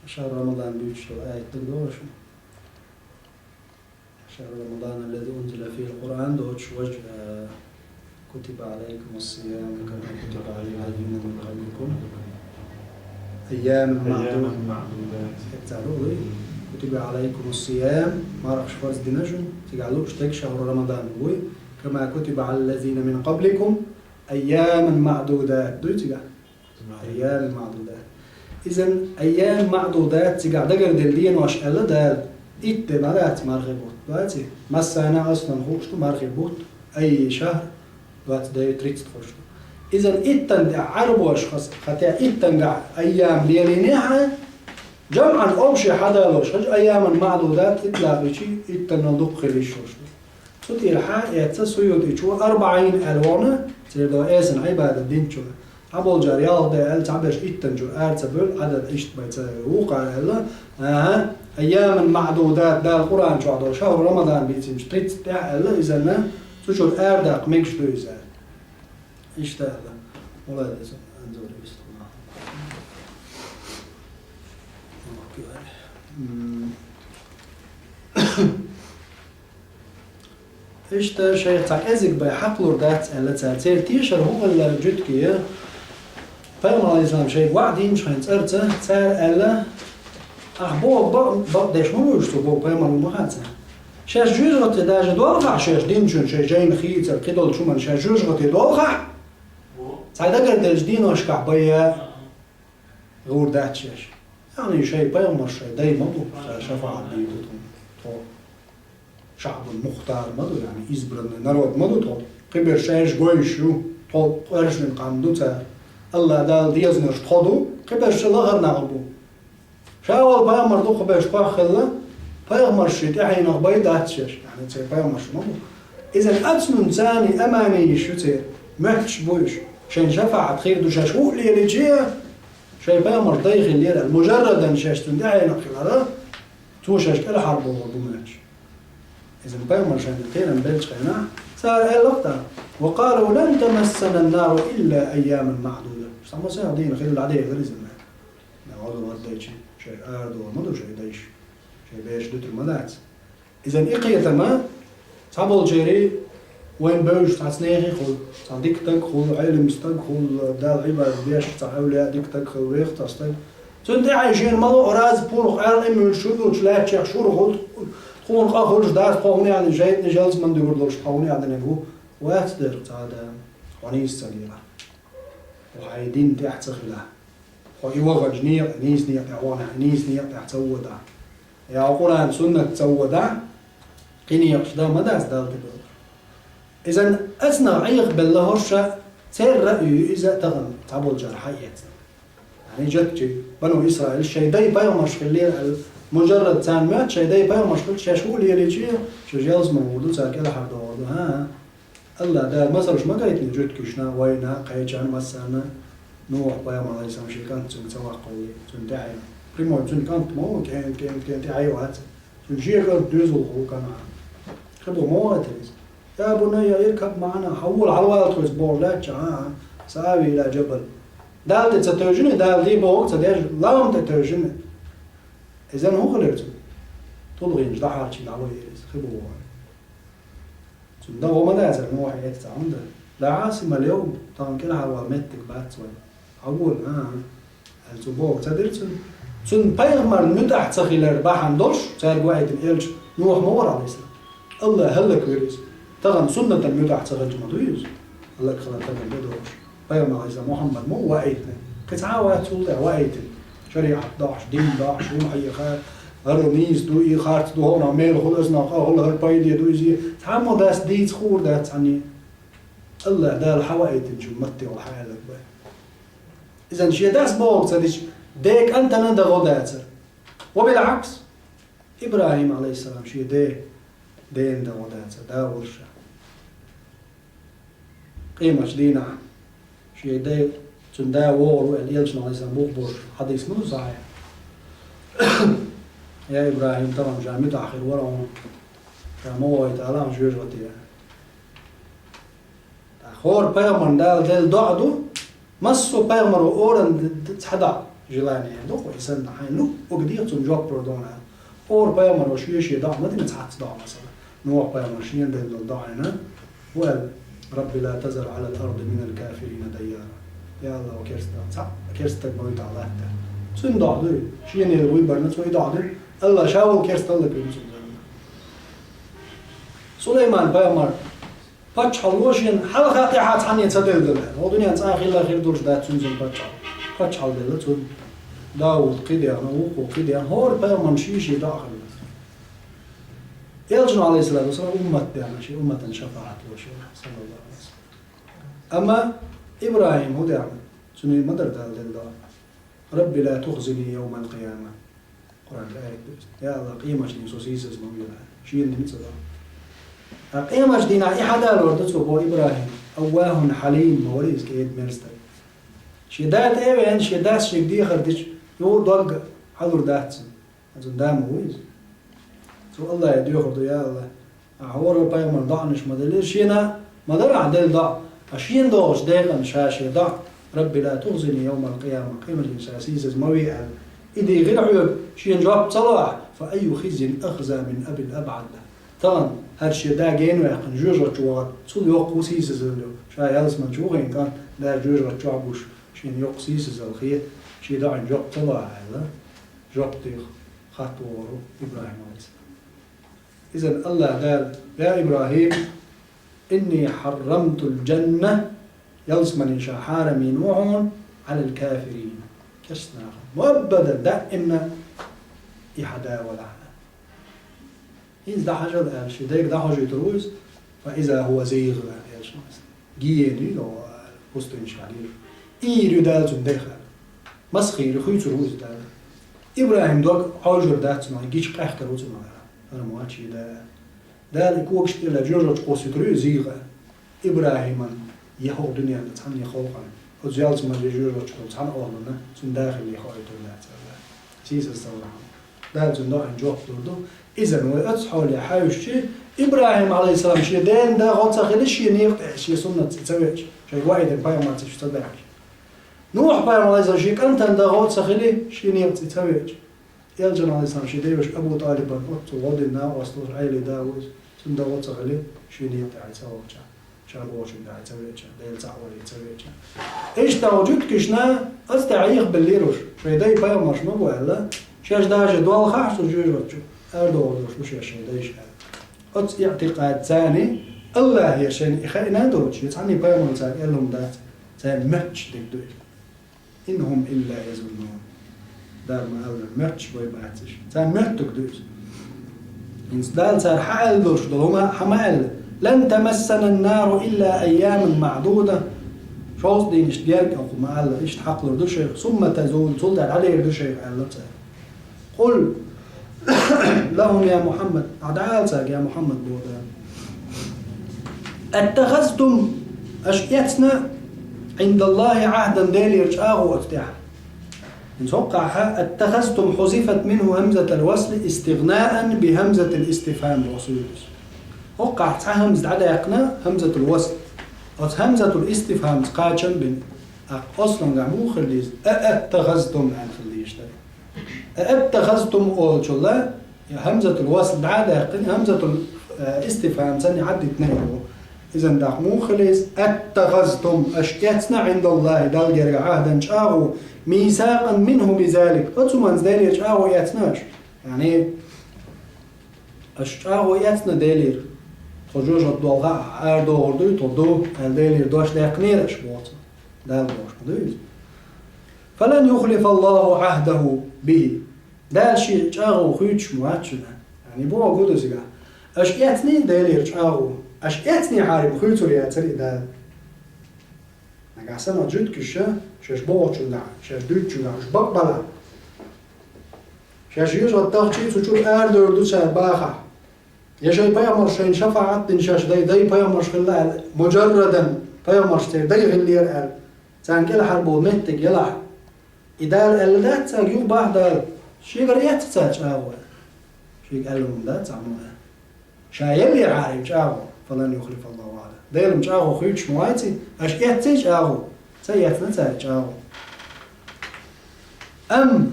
Шахьру Рамадан дуьйцуш долу аят дагадогӀу шуна? Шахьру Рамадан аллази унзила фихил Къуръан доцуш важа, э, кутиба алайкумус сиям, кама кутиба алал лазина мин къабликум. Айяман маъдуд. Айяман маъдудат. Кутиба алайкумус сиям, мархаш фарз дина шуна, цигахь лууш дерг шахьру Рамадан вуй, кама кутиба алал лазина мин къабликум, айяман маъдудат дуй цигахь. Айямин маъдудат. Изан айям маъдудат цигахь дагарделла денош аьлла Дала. Итт де ма дац мархи бутт, дац и? Массана аслан хууш ду мархи бутт, ай шахьр, двадцать девять тридцать хууш ду. Иза иттан тӀехь Ӏарбоша хас-, хатя иттангахь айям лелийнехьа, жамӀан общий хьадалош хилча, айяман маӀдудат итлакъ йичи иттанал дукха хила йиш йолуш ду. Цу тӀера хьа а эцца, Суютичо арбаӀин аьлла вахана, церан до эсан Ӏибадат динчура. Цхьаболчара ялх де аьлла, цхьаберш иттанчура ара ца бевлла, Ӏадад иштта бай ца вукхара аьлла, аха, айяман маӀдудат Дала Къуръан чохь долу шахьру Рамадан бийцинчу тридцать тӀехь аьлла, изанна цу чуьра арадаккха мегаш ду иза. Иштта аьлла. Молодец, Анзор, вистхула. М. Иштта шайх цхьа кӀезиг бай хьакхалур дац аьлла цара. Церан тешар хӀун хилла жуьгтий? Пайхамар, алейхиссалам, шайга ваӀда динчу хенан цӀарца цара аьлла, ахь боху бакъ-, бакъдеш хӀун вуьйш цо боху пайхамар ву ма хаьа цара. Шаьш жоьжахате даже долхахь шаьш динчун шайн жайна хийцар кхидолчу хӀуманна шаьш жоьжахате долхахь, цхьа дагарделлачу дийношкахь бая гӀур дац шаьш. Яъни шайн пайхамарш шайн дай ма бу, ша шафаӀат дийр ду тхуна. Тхо шаъбун мухтар ма ду, яъни избранный народ ма ду тхо. Кхиберш шаьш гойш ю, тхо къоьршина къам ду цара. Алла Дала дезанарш тхо ду, кхиберш лахара нах бу. Ша волу пайхамар ду кху беш пах хилла, пайхамарш ши тӀаьхьенах бай дац шаьш, яъни церан пайхамарш ма бу. Иза ацнун царний амани йиш ю церан, моьттуш бу уьш, шайн шафаӀат хир ду шаьш хӀуъа леличи, шайн пайхамарш дай хиллера аьлла, мужаррадан шаьш цунна тӀаьхьенах хилара, цо шаьш кӀелхьарбохур бу моьттуш. Иза пайхамар шайна кхерам беллачу хенахь, цара аьлла-кх тӀаккха: «Ва къалу лан тамассана ан-нару илла айяман маъдуда». Сан ма сан дийна хилла дӀадехира иза. Нагахь вадайчи, шаьш арадохур ма ду шайн дайша, шайн бераш дуьтур ма дац. Изан и кхетама цхьаболчерий вайн бевзаш цхьаца нехан хуьлу, цхьа дика стаг хуьлу, Ӏелим стаг хуьлу, Далла Ӏибадат деш цхьа эвлия дика стаг хуьлу, веха цхьа стаг. Цунна тӀаьхье шена ма ло раза пурх аьлла, и муьлш шу йолчу лаьттачех шура хуьлу, тхуна къа хуьлуш дац, тхо хӀунда аьлла жайтӀа жалзаман дуьгур долуш тхо хӀунда аьлла ву, вац дерг цхьа а да, хьо нийса ца лела. Хьо хьайн дин тӀехь ца хила. Хьо и ваханчу некъа, нийса некъа тӀехь вахана, хьайн нийса некъа тӀехь ца вода. Я Къуръан, суннат ца вода, кхин некъаш дан ма дац Далла тӀедогӀуш. Изан ацнах Ӏехабелла хӀорш церан раъй ю иза а тахана цхьаболчара хьаэцна. Яъни жаттачий, бану Исраил, шайн дай пайхамарш хиллера аьлла, мужаррад царна моьтту, шайн дай пайхамарш хилла, шаьш хӀуъа лелийча, шаьш ялсамане гӀур ду, цара кӀелхьардохур ду, хӀан-хӀа. Алла Дала масалш ма гайтина жуьгташна, вайна, кхечарна, массарна, Нухь-пайхамар, алейхиссалам, шен кӀант цуьнга ца ваккхале, цуьнан тӀаьхье. Прямой цуьнан кӀант ма ву, кӀен, кӀен, кӀен, тӀаьхье вац. Цуьнан шен кӀант доьзалхо ву Канаан. Кхин бу ма вац иза. Я бунайя, иркаб маӀана, хьан вола, хьалавала тхоьца бохуш лаьттача, а, а, саӀави ила жабал. Дала тӀе ца тевжина, Дала де бохург ца деш, лам тӀе тевжина. Иза хӀун хилира цуьнан? ТӀулгӀенаш дӀахьарчийна дӀавахара иза, кхин бу вахана. Цунна дан гӀо ма дацара, Нухьа эцна цхьа хӀунда. Ла Ӏасима ал-йовм, тахана кӀелхьарвала меттиг бац вайн. Хьан вола, а, а, аьлла цо бохург ца дира цуьнан. Цуьнан пайхамарна муьтӀахь ца хилар бахьана долуш, цаьрга ваийтина элча Нухь ма вара, алейхиссалам. Алла хӀаллаквира иза. Тахана суннатан муьтӀахь ца хилча ма дуй иза? ХӀаллакьхилар тахана де догӀуш. Пайхамар иза Мухьаммад ма ву ваийтина. Кхин цхьа а вац цул тӀаьхьа ваийтина. ШариӀат дохьуш, дин дохьуш, хӀун хьеха, хӀара нийса ду, и харц ду, хӀуна мел хуьлу, иза нах а хуьлу, хӀара пайде ду, иза цхьаммо дац дийца хуур дац цхьанне. Аллах Дала хьан ваийтинчун матте вала хьан аьлларг бай. Изан шен дас бохург ца дича, ден кӀантана дан гӀо дацара. Ва бил-Ӏакс, ИбрахӀим, алейхиссалам, шен ден, дена дан гӀо дацара, да волуш. Къематчу дийнахь шен дай, цуьнан да вогӀур ву аьлла, элчано, алейхиссалам, бухбуш хьадис ма ду сахьихь. Я ИбрахӀим, тахана ша муьтӀахь хир вара хьуна, ша ма вохуьйту, Аллах жоьжахате. ТӀаккха хӀора пайхамарна Дала делла доӀа ду, массо а пайхамаро оран д-, д-, цхьа доӀа, желание ду, кху и санна хьайна луъург дехьа цунна жоп лур ду хьуна. ХӀора пайхамаро шен-шен доӀа ма дина, цхьацца доӀа, масала. Нухь-пайхамар шена делла доӀа хьайна, хӀун аьлла: «Рабби ла тазар Ӏалал арди минал кафирина дайяра». Я Аллах, керста, цхьа а керста стаг ма витахь латта. Цуьнан доӀа дуй, шена вуй барна, цо и доӀа ду. Аллах ша волу керста хӀаллаквина цунна. Сулайман-пайхамар паччахьалла шена хьалха тӀаьхьа цхьанне ца делла. ХӀокху дуьненна цкъа а хилла хир долуш дац цуьнан паччахьалла. Паччахьалла делла цунна. Дауд кхин дехна, вукхо кхин дехна, хӀора пайхамарна шен-шен доӀа хилла. Элчано, алейхиссалату вассалам, уммат дехна, шен умматан шафаӀат луш вара, саллаллаху алейхи ва саллям. Амма ИбрахӀим хӀун даьд? Цуьнан ма дара Дала делла доӀа: «رب لا تخزني يوم القيامة». Къуръан тӀехь аят ду иза: «Я АллахӀ, къематдийнахь со сийсаз ма ве», — аьлла. Шена дина ца доӀа. Ткъа къематдийнахь и хьадалор ду цо боху ИбрахӀим. أواه حليم ма вара иза, кӀеда-мерза стаг. Шен да тӀе а веана, шен дас шега дехар дича, юха дог хьалур дац цунна. Цуьнан да ма ву иза. Цо АллахӀе доьхур ду: «Я АллахӀ, ахь хӀора пайхамарна доӀанаш ма делира, шена ма дара ахь делла доӀа, ткъа шена догӀучу декъана ша шен доӀа: „رب لا تخزني يوم القيامة“, къематдийнахь ша сийсаз ма ве», — аьлла. И дийхира хьоьга, шена жоп ца ло ахь, «فأي خزي أخزى من أبي الأبعد». Тахана хӀара шен да генаваьккхина жоьжахати чу вахар, цул йоккха хӀун сийсазалла ю, ша ялсамани чу вахийна кӀант, да жоьжахати чохь буш, шена йоккха сийсазалла хета, шен доӀанна жоп ца ло ахь, аьлла, жоп дийха хатта вогӀур ву ИбрахӀим, Ӏалайхиссалам. Иза АллахӀ Дала: «يا إبراهيم إني حرمت الجنة», ялсамани ша хьарам йина ву хьуна, «على الكافرين», керста нахана. Муаббадан, даимна и хьан да валахь. ХӀинца дӀахьажал аьлла, шен дайга дӀахьожуьйтур ву иза, «فإذا هو زيغ», аьлла, элчано. Гиен ю, пустынаш хьалийра. Ийр ю Дала цунна дайх аьлла. Масхийра хуьйцур ву иза Дала. ИбрахӀим дог Ӏожур дац цунах, гича къаьхкар ву цунах аьлла. ХӀара ма вац шен да. Дала и когаш тӀера жоьжахати чу кхуссуьйтур ю иза зийгӀа. ИбрахӀиман я хӀокху дуьненна цхьанне халкъана, оцу ялсамани жоьжахати чу долу цхьана а оллана, цуьнан да хилла хоуьйтур дац аьлла. Сийсаз ца вархьама. Дала цуьнан доӀанна жоп лур ду. Иза вай оцу хьоле хьаьвсича, ИбрахӀим, Ӏалайхиссалам, шен ден да гӀо ца хили, шен некъа тӀе шен суннат цӀе ца веача, шайга ваийтина пайхамарца ца даьлча. Нухь-пайхамар, Ӏалайхиссалам, шен кӀантана да гӀо ца хили, шен некъа цӀе ца веача. Элчан, Ӏалайхиссалам, шен девешан Абу ТӀалибан оццул гӀо дина накъост волуш Ӏелин да ву иза. Цуьнан да гӀо ца хили, шен некъа тӀе хьай ца волча, ша бохучунна тӀе хьай ца веача, Делан цӀахь валий ца веача. Иштта хьо жуьгташна оцу тӀехь Ӏехабеллера уьш, шайн дай пайхамарш ма бу аьлла, шаьш даже долхахь цу жоьжахати чу, арадохур долуш ду шаьш шайн дайша аьлла. Оцу иӀтикъадца царна, АллахӀера шайна и хаийна а доцуш, я цхьанне пайхамарна цара аьлла хӀума дац, царна моьттуш дерг ду иза. «إن هم إلا يظنون». Дала ма аьлла, моьттуш бен бац уьш. Царна моьттург ду иза. ХӀинца Дала цара хьан аьлла долуш долу хӀума хьан ма аьлла: «لن تمسنا النار إلا أياما معدودة». Шовзткъа дийнашна герга а хӀума аьлла, иштта хьакхалур ду шайх, «ثم تزول», цул тӀаьхьа дӀадер ду шайх аьлла цара. «قل لهم يا محمد», ахьа дӀаала цаьрга, я Мухьаммад, боху Дала: «أتخذتم», аша эцна, «عند الله عهدا», Делера чӀагӀо оцу тӀехь. ХӀинца хӀоккхахь «أتخذتم» حذفت منه همزة الوصل استغناء بهمزة الاستفهام боху суьйртас. ХӀоккхахь цхьа хӀамза дӀадаьккхина, همزة الوصل. Оцу همزة الاستفهام кхачам бина. ТӀаккха ослангахь муха хилла иза? «أأتخذتم» аьлла хилла иза. «أأتخذتم» олучул а, я همزة الوصل дӀа а даьккхина, همزة ال-, э, استفهام санна хьаддитина ю. Иза тӀаккха муха хилла иза? «أتخذتم», аша эцна, «عند الله», Далла гергахь, «عهدا», чӀагӀо, «ميثاقا منه بذلك», оцу хӀуманца Делера чӀагӀо эцна аша. Яъни, аша чӀагӀо эцна Делера. Тхо жоьжахати долхахь арадохур дуй, тхо ду, аьлла Делера дош даьккхинера аша боху цо. Дала бохуш ма ду иза. «فلن يخلف الله عهده به». Дала шен чӀагӀо хуьйцуш ма вац шуна. Яъни боху гу ду цигахь. Аша эцний Делера чӀагӀо? Аша эцнехьара-м хуьйцур яцара и Дала. Нагахь санна жуьгташа, шаьш бохучуьнгахь, шаьш дуьйцучуьнгахь уьш бакъбалахь. Шаьш жоьжахати дахчий цу чуьра арадевр ду цара бахахь. Я шайн пайхамарш шайна шафаӀат дина шаьш дай, дай пайхамарш хилла аьлла, муджаррадан пайхамарш церан дай хиллера аьлла, царна кӀелхьара болу меттиг елахь. И Дала аьлла дац цаьрга, юха боху Дала, шегара эцна цара чӀагӀо аьлла. Шега аьлла хӀума дац цхьаммо аьлла. Ша еллехьара-м чӀагӀо, «فلن يخلف الله عهده». Дала-м чӀагӀо хуьйцуш ма вац и, аша эцний чӀагӀо? Ца эцна цара чӀагӀо. Ам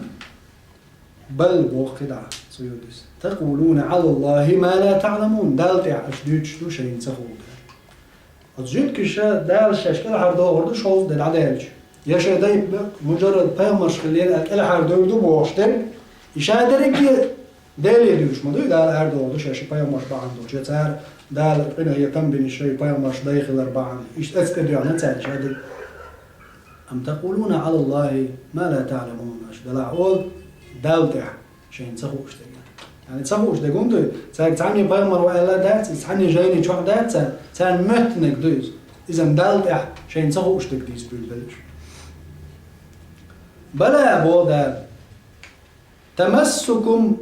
«بل», боху кхидӀа, цу юдис, «تقولون على الله ما لا تعلمون», Далла тӀехь аша дуьйцуш ду шайна ца хуург. Оцу жуьгташа Дала шаьш кӀелхьара дохур ду шовзткъа де дӀадаьлча. Я шайн дай муджаррад пайхамарш хиллера аьлла кӀелхьара девр ду бохуш дерг, и ша дерриге Деле дуьйцуш ма ду, Дала арадохур ду шаьш шайн пайхамарш бахьана долуш, я цара Дала къинхетам бина шайн пайхамарш дай хилар бахьана. Иштта эцна тӀедоьгӀна цаьрга ша дерг. «أم تقولون على الله ما لا تعلمون», аша делахь олу, Далла тӀехь шайна ца хууш дерг. Яъни ца хууш дерг хӀунда ду? Цаьрга цхьанне пайхамар ву аьлла дац иза, цхьанне жайни чохь дац царна, царна моьттинарг ду иза. Иза Далла тӀехь шайна ца хууш дерг дийца буьйлабелла уьш. Бала, боху Дала, тамассукум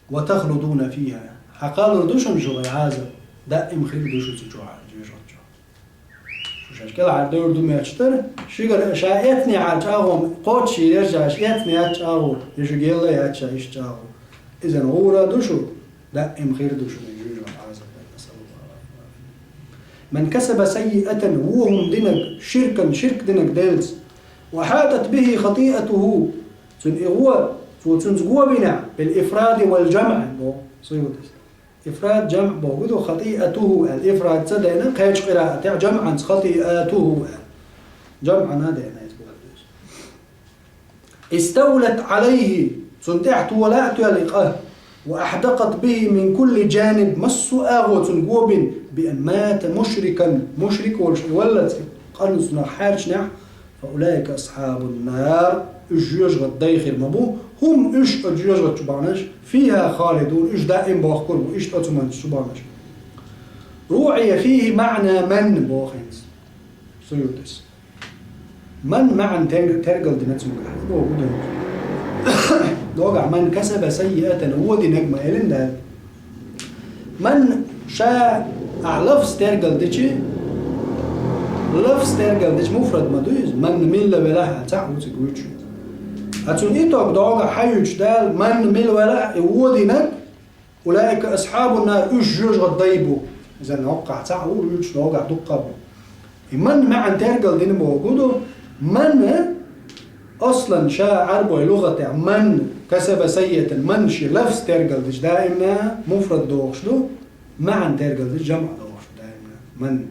ва тахлудуна фиха. Хьакхалур ду шуна шу вай Ӏазап, даим хир ду шу цу чохь, жоьжахати чохь. Шу шаьш кӀелхьардевр ду моьттуш дара, шуьгара ша эцнехьара чӀагӀо кхоччуш ерш, ша эцна яц чӀагӀо, я шуьга елла яц ша иштта чӀагӀо. Иза гӀур а ду шу, даим хир ду шуна жоьжахати Ӏазап. Ман касаба саййиатан, вон хӀума динарг, ширкан, ширк динарг делца, ва ахьатат бихи хатиатуху, цуьнан и гӀо, цо цуьнца го бинехь, бил ифради вал жамъ, боху Суютис. Ифрад, жамъ бохург ду, хатиатуху аьлла, ифрад ца деана, кхечу къираатехь жамъанца хатиатуху аьлла. Жамъана деана иза бохург ду. Иставлат Ӏалайхи, цунна тӀехь тола а тоьлла и къа, ва ахьдакъат бихи мин кулли жаниб, массо а агӀор цунна го бина, би ан мата мушрикан, мушрик волуш и валлалц, къанна цунах хьаьрчинехь, фа улаика асхьабун нар, уьш жоьжахати дай хир ма бу, хӀум уьш оцу жоьжахати чу бахьанаш, фиха халидун, уьш даим бохкур бу, иштта оцу ман чу бахьанаш. РуӀия фихи маъна ман, боху хӀинца Суютис. Ман маьӀна тер-, тергал дина цуьнгахь. Боху ду. Догахь, ман касаба саййиатан, вон динарг ма элина Дала. Ман ша ахь лафз тергал дичи, лафз тергал дичи муфрад ма ду иза. Ман милла велахь а цхьаъ ву цига вуьйцуш. Ткъа цуьнан итог догахь хьан юьйцуш Дала, ман мила велахь а и вон динарг, улаика асхьабун нар, уьш жоьжахати дай бу. Иза хӀокхахь цхьаъ ву, уьш догахь дуккха а бу. И ман маьӀна тергал дина бохург ду, ман аслан ша Ӏарбойн лугӀатехь ман касаба саййиатан, ман ши лафз тергал дичи даимна муфрад дохуш ду, маьӀна тергал дичи жамъ дохуш ду даимна. Ман.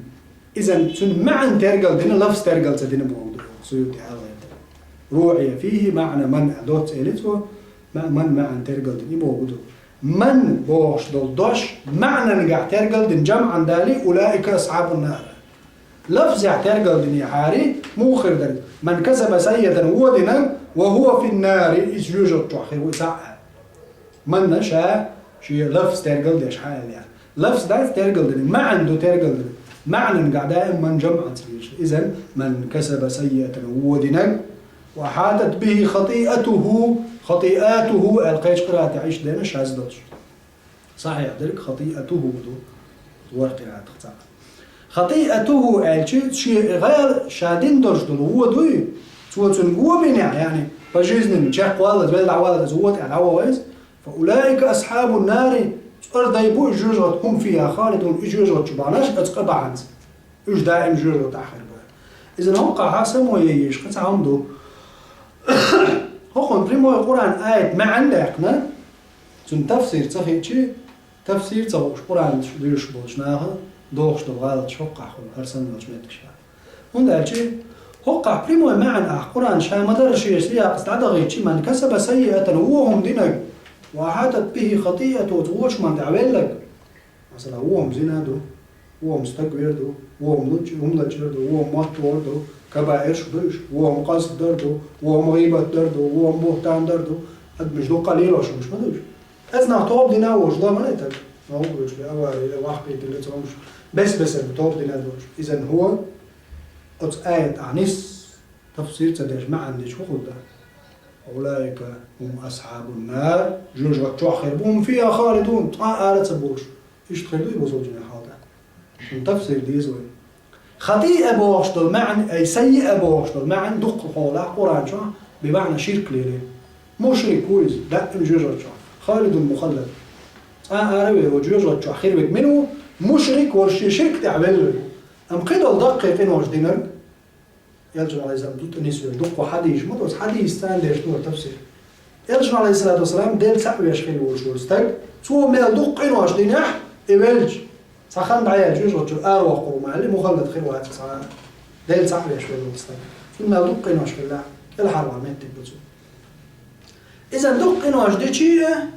Иза цуьнан маьӀна тергал дина, лафз тергал ца дина бохург ду, Суюти аьлла гӀерта. РуӀия фихи маъна ман, доцца элира цо, ма-, ман маьӀна тергал дина, и бохург ду. Ман бохуш долу дош маьӀнангахь тергал дина жамъан далий, улаика асхьабун нар. Лафзехь тергал динехьара, муха хир дара, ман касаба саййиатан, вон динарг, ва хува фин нари, иза жоьжахати чохь хир ву, и цхьаъ а. Манна ша шен лафз тергал деш хьан аьлла яра. Лафз дац тергал дина, маьӀна ду тергал дина. МаьӀнангахь даим ман жамъанца лелаш. Иза ман касаба саййиатан, вон динарг, ва ахьатат бихи хатиатуху, хатиатуху аьлла кхечу къираатехь иштта деана шаз долуш. Сахьихь дерг хатиатуху ду, ворхӀ къираатах цхьаъ. Хатиатуху аьлча, шен гӀала ша дина долуш долу вон дуй, цо цуьнан го бинехь, яъни, по жизни чекхваллалц, вел дӀаваллалц, вон тӀехь дӀавахана иза, фа улаика асхьабун нари, цӀор дай бу и жоьжахати, хӀум фиха халидун, и жоьжахати чу бахьанаш, оцу къа бахьанца. Уьш даим жоьжахатехь хир бу. Иза хӀокхахь само яйеш, кхин цхьа хӀума ду. ХӀокхунна прямой Къуръан аят маьӀна даьккхина, цуьнан тафсир ца хиъча, тафсир ца хууш, Къуръан дуьйцуш болчу наха дохуш долу гӀалаташ хӀокхахь хуьлу, хӀара санна долчу меттигашкахь. ХӀунда аьлча хӀокхахь прямой маьӀна ахь Къуръан ша ма-дарра шен сиякъаца дӀадахийтча, ман касаба саййиатан, вон хӀума динарг, ва ахьатат бихи хатиатуху, оцу вочу ман тӀехь велларг. Масала, вон хӀума зина ду, вон хӀума стаг вер ду, вон хӀума луч-, хӀума лачкъар ду, вон хӀума мотт вор ду, кабаирш ду уьш, вон хӀума къаст дар ду, вон хӀума гӀийбат дар ду, вон хӀума буьхтан дар ду, адамаш дуккха лелош хӀумаш ма ду уьш. Эцнах тоба дина волуш дан ма ле таг, ногу вуьш бе авари, вахпе дина цомуш, бес-бесарна тоба дина долуш. Иза хӀун? Оцу аят ахь нис тафсир ца деш, маьӀна дича хӀун хир ду? Улаика хӀум асхьабун нар, жоьжахати чохь хир бу, хӀум фиха халидун, цкъа а ара ца болуш. Иштта хир дуй бусалба динан хьал тӀаккха? Шун тафсир деза вай. Хатиа бохуш долу маьӀна, ай, саййиа бохуш долу маьӀна дуккха хьолахь Къуръан чохь, бимаъна ширк лелийна. Мушрик ву иза, даим жоьжахати чохь. Халидун мухаллад. Цкъа а ара ве, ву жоьжахати чохь хир верг мила ву? Мушрик волуш шен ширк тӀехь велла ву. Амма кхидолу даккхий къинош динарг, Элчан, Ӏалайхиссалам, ду тӀе нисвеш, дуккха хьадисаш ма ду, хьадисаш царна деш ду тафсир. Элчан, Ӏалайхиссалату вассалам, Дела цхьаъ веш хилла волуш волу стаг, цо мел дуккха къинош динехь, и велча, цхьа хан дӀаяьлча, жоьжахати чуьра аравоккхур ву ма аьлла, мухаллад хир вац цхьа а, Дела цхьаъ веш велла волу стаг. Цунна мел дуккха къинош хилла, кӀелхьарван меттиг бу цуьнан. Иза дуккха къинош дичи а,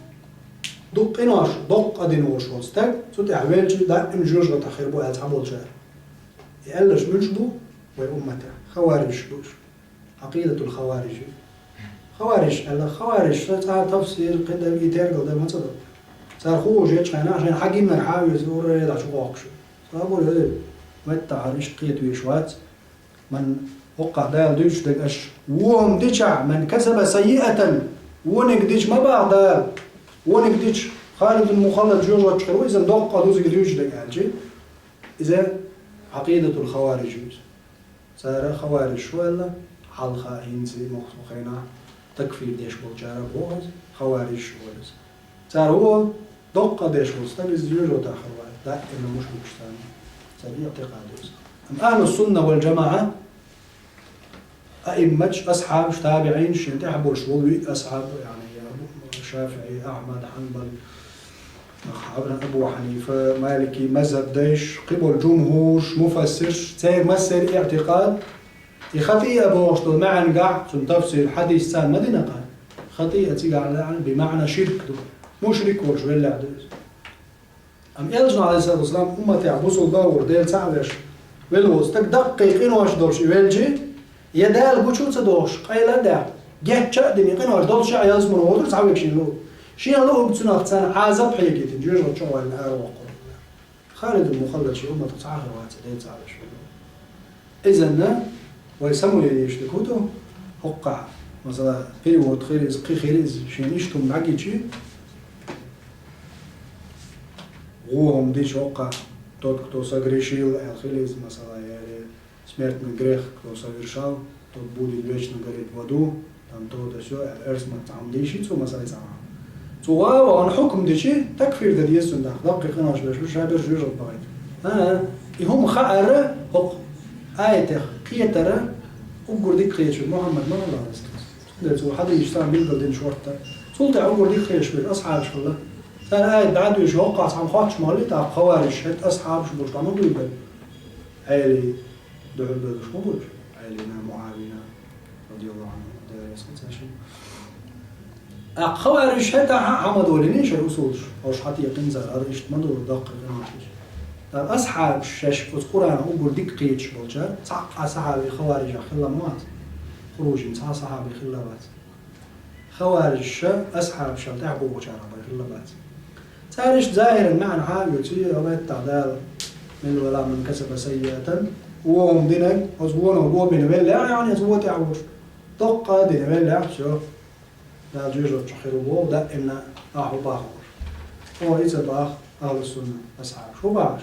дуккха къинош доккха а дина волуш волу стаг, цу тӀехь велча, даим жоьжахатех хир бу аьлла цхьаболчара. И аьлларш муьлш бу вай умматехь? Хаварижаш бу уьш. Ӏакъидатул хаварижи. Хаварижаш аьлла, хаварижаш сан цкъа тафсир, кхидерг, и тергал дан ма ца до. Цара хууш ечу хенахь, шайна хьан гиннар хьан а веза, ура, редахь чу бохкуш. Цкъа а бура, эй, Меттахьара иштта кхета везаш вац. Ман хӀокхахь Дала дуьйцуш дерг аша, вон дичахь, ман касаба саййиатан, вониг дича ма баха Дала, вониг дича Халидун Мухаллад жоьжахатехь хир ву, иза доккха дузиг дуьйцуш дерг аьлча, иза Ӏакъидатул хавариж ю иза. Цара хавариж шу аьлла, хьалха хӀинца мохк хенахь такфир деш болчара боху иза, хавариж шу вара иза. Цара вон доккха деш волу стаг иза жоьжахатехь хир вац, даима мушрикаш царна, цара иӀтикъад ю иза. Амма ахьлу сунна вал джамаӀа, аимматаш, асхьабаш, табиӀинаш, шен тӀехь болуш волу виъ асхьаб, яъни Абу ШафиӀи, Ахьмад, Хьанбали, Абу Хьанифа, Малики, мазхаб дайш, кхиболу джумхурш, муфассирш, церан массеран иӀтикъад, и хатӀиа бохуш долу маьӀнагахь, цуьнан тафсир, хьадис царна ма дина кхана. ХатӀиа цигахь лаьӀна бимаӀна ширк ду. Мушрик волуш веллехь ду иза. Амма Элчано, Ӏалайхиссалату вассалам, умматехь бусулба вар, Дела цхьаъ веш, велла волу стаг даккхий къинош долуш и велча, я Дала гучу а ца дохуш, къайла а даьхна, гечча а дина, и къинош долуш а ялсамане воцург цхьа векашин луъу. Шен луъург цунах царна Ӏазап хьегийтина, жоьжахатин чохь вайна араваккхур. Халидул Мухаллад шен умматах цхьа а хир вац, Дела цхьаъ веш велла. Изанна вай самаве дезаш дерг хӀун ду? ХӀокхахь, масала, перевод хир иза, кхин хир иза, шена иштта хӀума дӀагича, гӀо хӀума дича хӀокхахь, тот, кто согрешил, аьлла хир иза, масала, яре, смертный грех, кто совершал, тот будет вечно гореть в аду, там то-то сё, аьлла, эрсмат цхьа хӀума дийши цо, масала, цхьа хӀума. Цу гӀа а вахана хьукам дичи, такфир дан деза цунна даха, даккхий къинош беш, ша берш жоьжахатехь бахийта. А, и хӀума хаьара, хӀокху аятех кхетара, уггар дика кхеташ верг Мухьаммад ма вара, Ӏалайхиссалам. Цундела цо хьадийшаш царна билггал дина шортта. Цул тӀаьхьа уггар дика кхеташ верг асхьабаш хилла. Цара аят дӀа а дуьйш, хӀоккхахь цхьамма хоттуш ма хилла, тӀаккха хаварижаш хӀетта асхьабаш болуш дӀа ма дуй бен. Ӏели дуьхьал беллаш ма бу уьш, Ӏелина, МуӀавина, радияллаху Ӏанху, Дала реза хуьлда царна шайн. ТӀаккха хаварижаш хӀетахь а хьан ма долийний шайн усулаш, хӀорш хьан тӀе кхин цара, хӀара иштта ма ду, даккхий къинош ду уьш. ТӀаккха асхьабаш шаьш оцу Къуръанах уггар дика кхеташ болчара, цхьа а сахьаби хаварижех хилла ма вац. Хуружин цхьа а сахьаби хилла вац. Хаварижаш асхьабашна тӀаьхьа богӀучарах бен хилла бац. Цара иштта захӀиран маьӀна хьа а оьций, а меттахь Дала мел вала ман касаба саййиатан, вон хӀума динарг, оцу вонах го бина веллехь, яъни оцу вон тӀехь волуш, доккха а дина веллехь, всё, Дала жоьжахати чу хир ву боху, даимна ахьа хӀу бахалуш. О, и ца баха ахьлу сунна асхьабаш. ХӀу бахаш?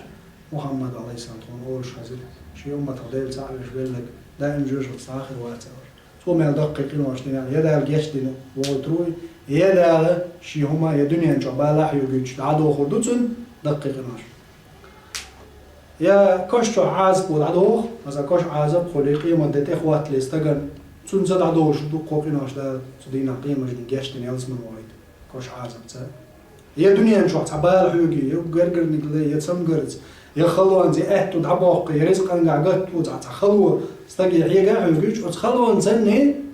Мухьаммад, Ӏалайхиссалам, тхуна олуш хезира, шен умматах Дела цхьаъ веш велларг даим жоьжахати цхьа а хир вац аьлла. Цо мел даккхий къинош дина, я Дала гечдина вогӀуьйтур ву, я Дала шен хӀума, я дуьнен чохь бала а хьоьгуьйтуш дӀадохур ду цунна даккхий къинош. Я коша чохь Ӏазап ву дӀадоху, аса коша Ӏазап хуьлий, къемат де тӀехӀоттале стагана, цунна ца дӀадохуш ду кхо къинош Дала цу дийнахь къематдийнахь гечдина ялсамане вогӀийта, коша Ӏазапца. Я дуьнен чохь цхьа бала хьоьгий, я гергарниг ле, я цамгарца, я халонца, я аьтту дӀабоккхий, я ризкъангахь гатто цхьа, цхьа хало стаге хьега а хьоьгуьйтуш, оцу халонца санний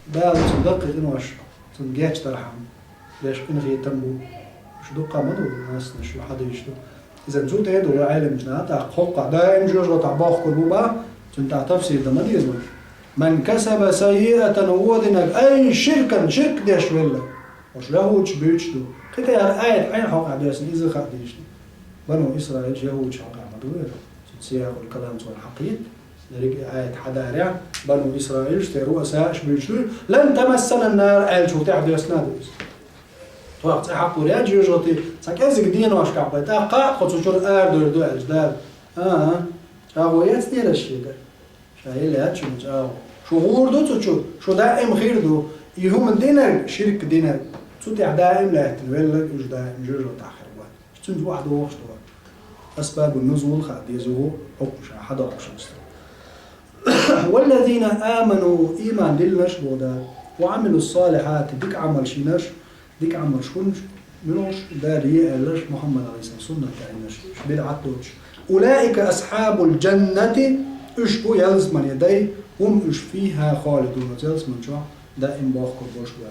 Дала цунна даккхий къинош, цунна гечдархьама, деш къинхетам бу. Уьш дуккха ма ду, массанаш шу хьадийш ду. Иза цу тӀе а ду, вай Ӏеламчу наха тӀаккха хӀоккхахь даим жоьжахатахь бохкур бу баха, цунна тӀаккха тафсир дан ма деза вай. Ман касаба саййиатан, вон динарг, ай ширкан, ширк деш велла. Ош яхӀудаш буьйцуш ду. Кхин тӀе хӀара аят Ӏайна хьокъехь доьссина, иза хаа дийшина. Бану Исраилаш яхӀудаш хьокъехь ма ду вера. Цу сияхьул калам цунна хьакхийта. Дерриг и аят хьадарехь, Бану Исраилаш, церан руъасааш буьйцуш ду. Лан тамассана ннар аьллачул тӀаьхьа доьссина ду иза. Тхох цӀе хьакхур яц жоьжахати, цхьа кӀеззиг деношкахь бен, тӀаккха а тхо цу чуьра арадовр ду аьлча Дала. А-а, чӀагӀо яц дера шега. Ша елла яц шуна чӀагӀо. Шу гӀур ду цу чу, шу даим хир ду. И хӀума динарг, ширк динарг, цу тӀехь даим лаьттина велларг уьш даим жоьжахатахь хир бу. Цуьнца вахьа дохуш ду. Асбабун нузул хаа деза ву, хӀокху ша хьадоккхуш ву стаг. Валлазина аману, ийман диллинарш боху Дала, ва Ӏамилус салихьати, дика Ӏамалш йинарш, дика Ӏамалш хӀунаш, муьлш Дала е аьлларш, Мухьаммад Ӏалайхиссалам суннат тӀаьхьинарш, уьш бидӀат доцуш. Улаика асхьабул джаннати, уьш бу ялсамане дай, хӀум уьш фихьа холидун, оцу ялсаман чохь даим бохкур болуш бу.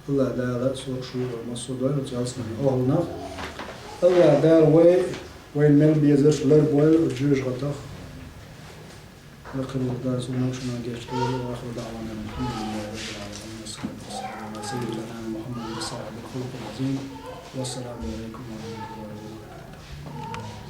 АллахӀ Дала со а, шу а, массо а дойла оцу ялсаманин охӀланах. АллахӀ Дала вай, вайна мел безарш ларбойла оцу жоьжахатах. Лакхара волу Дала суна а, шуна а гечдойла. Ва ахиру даъвана алхьамдулиллахӀи раббил Ӏаламин. Вассалату вассаламу Ӏала саййидина Мухьаммадин ва сахьибихил хулукъил Ӏазим. Вассаламу Ӏалайкум ва рахьматуллахӀи ва баракатухӀ.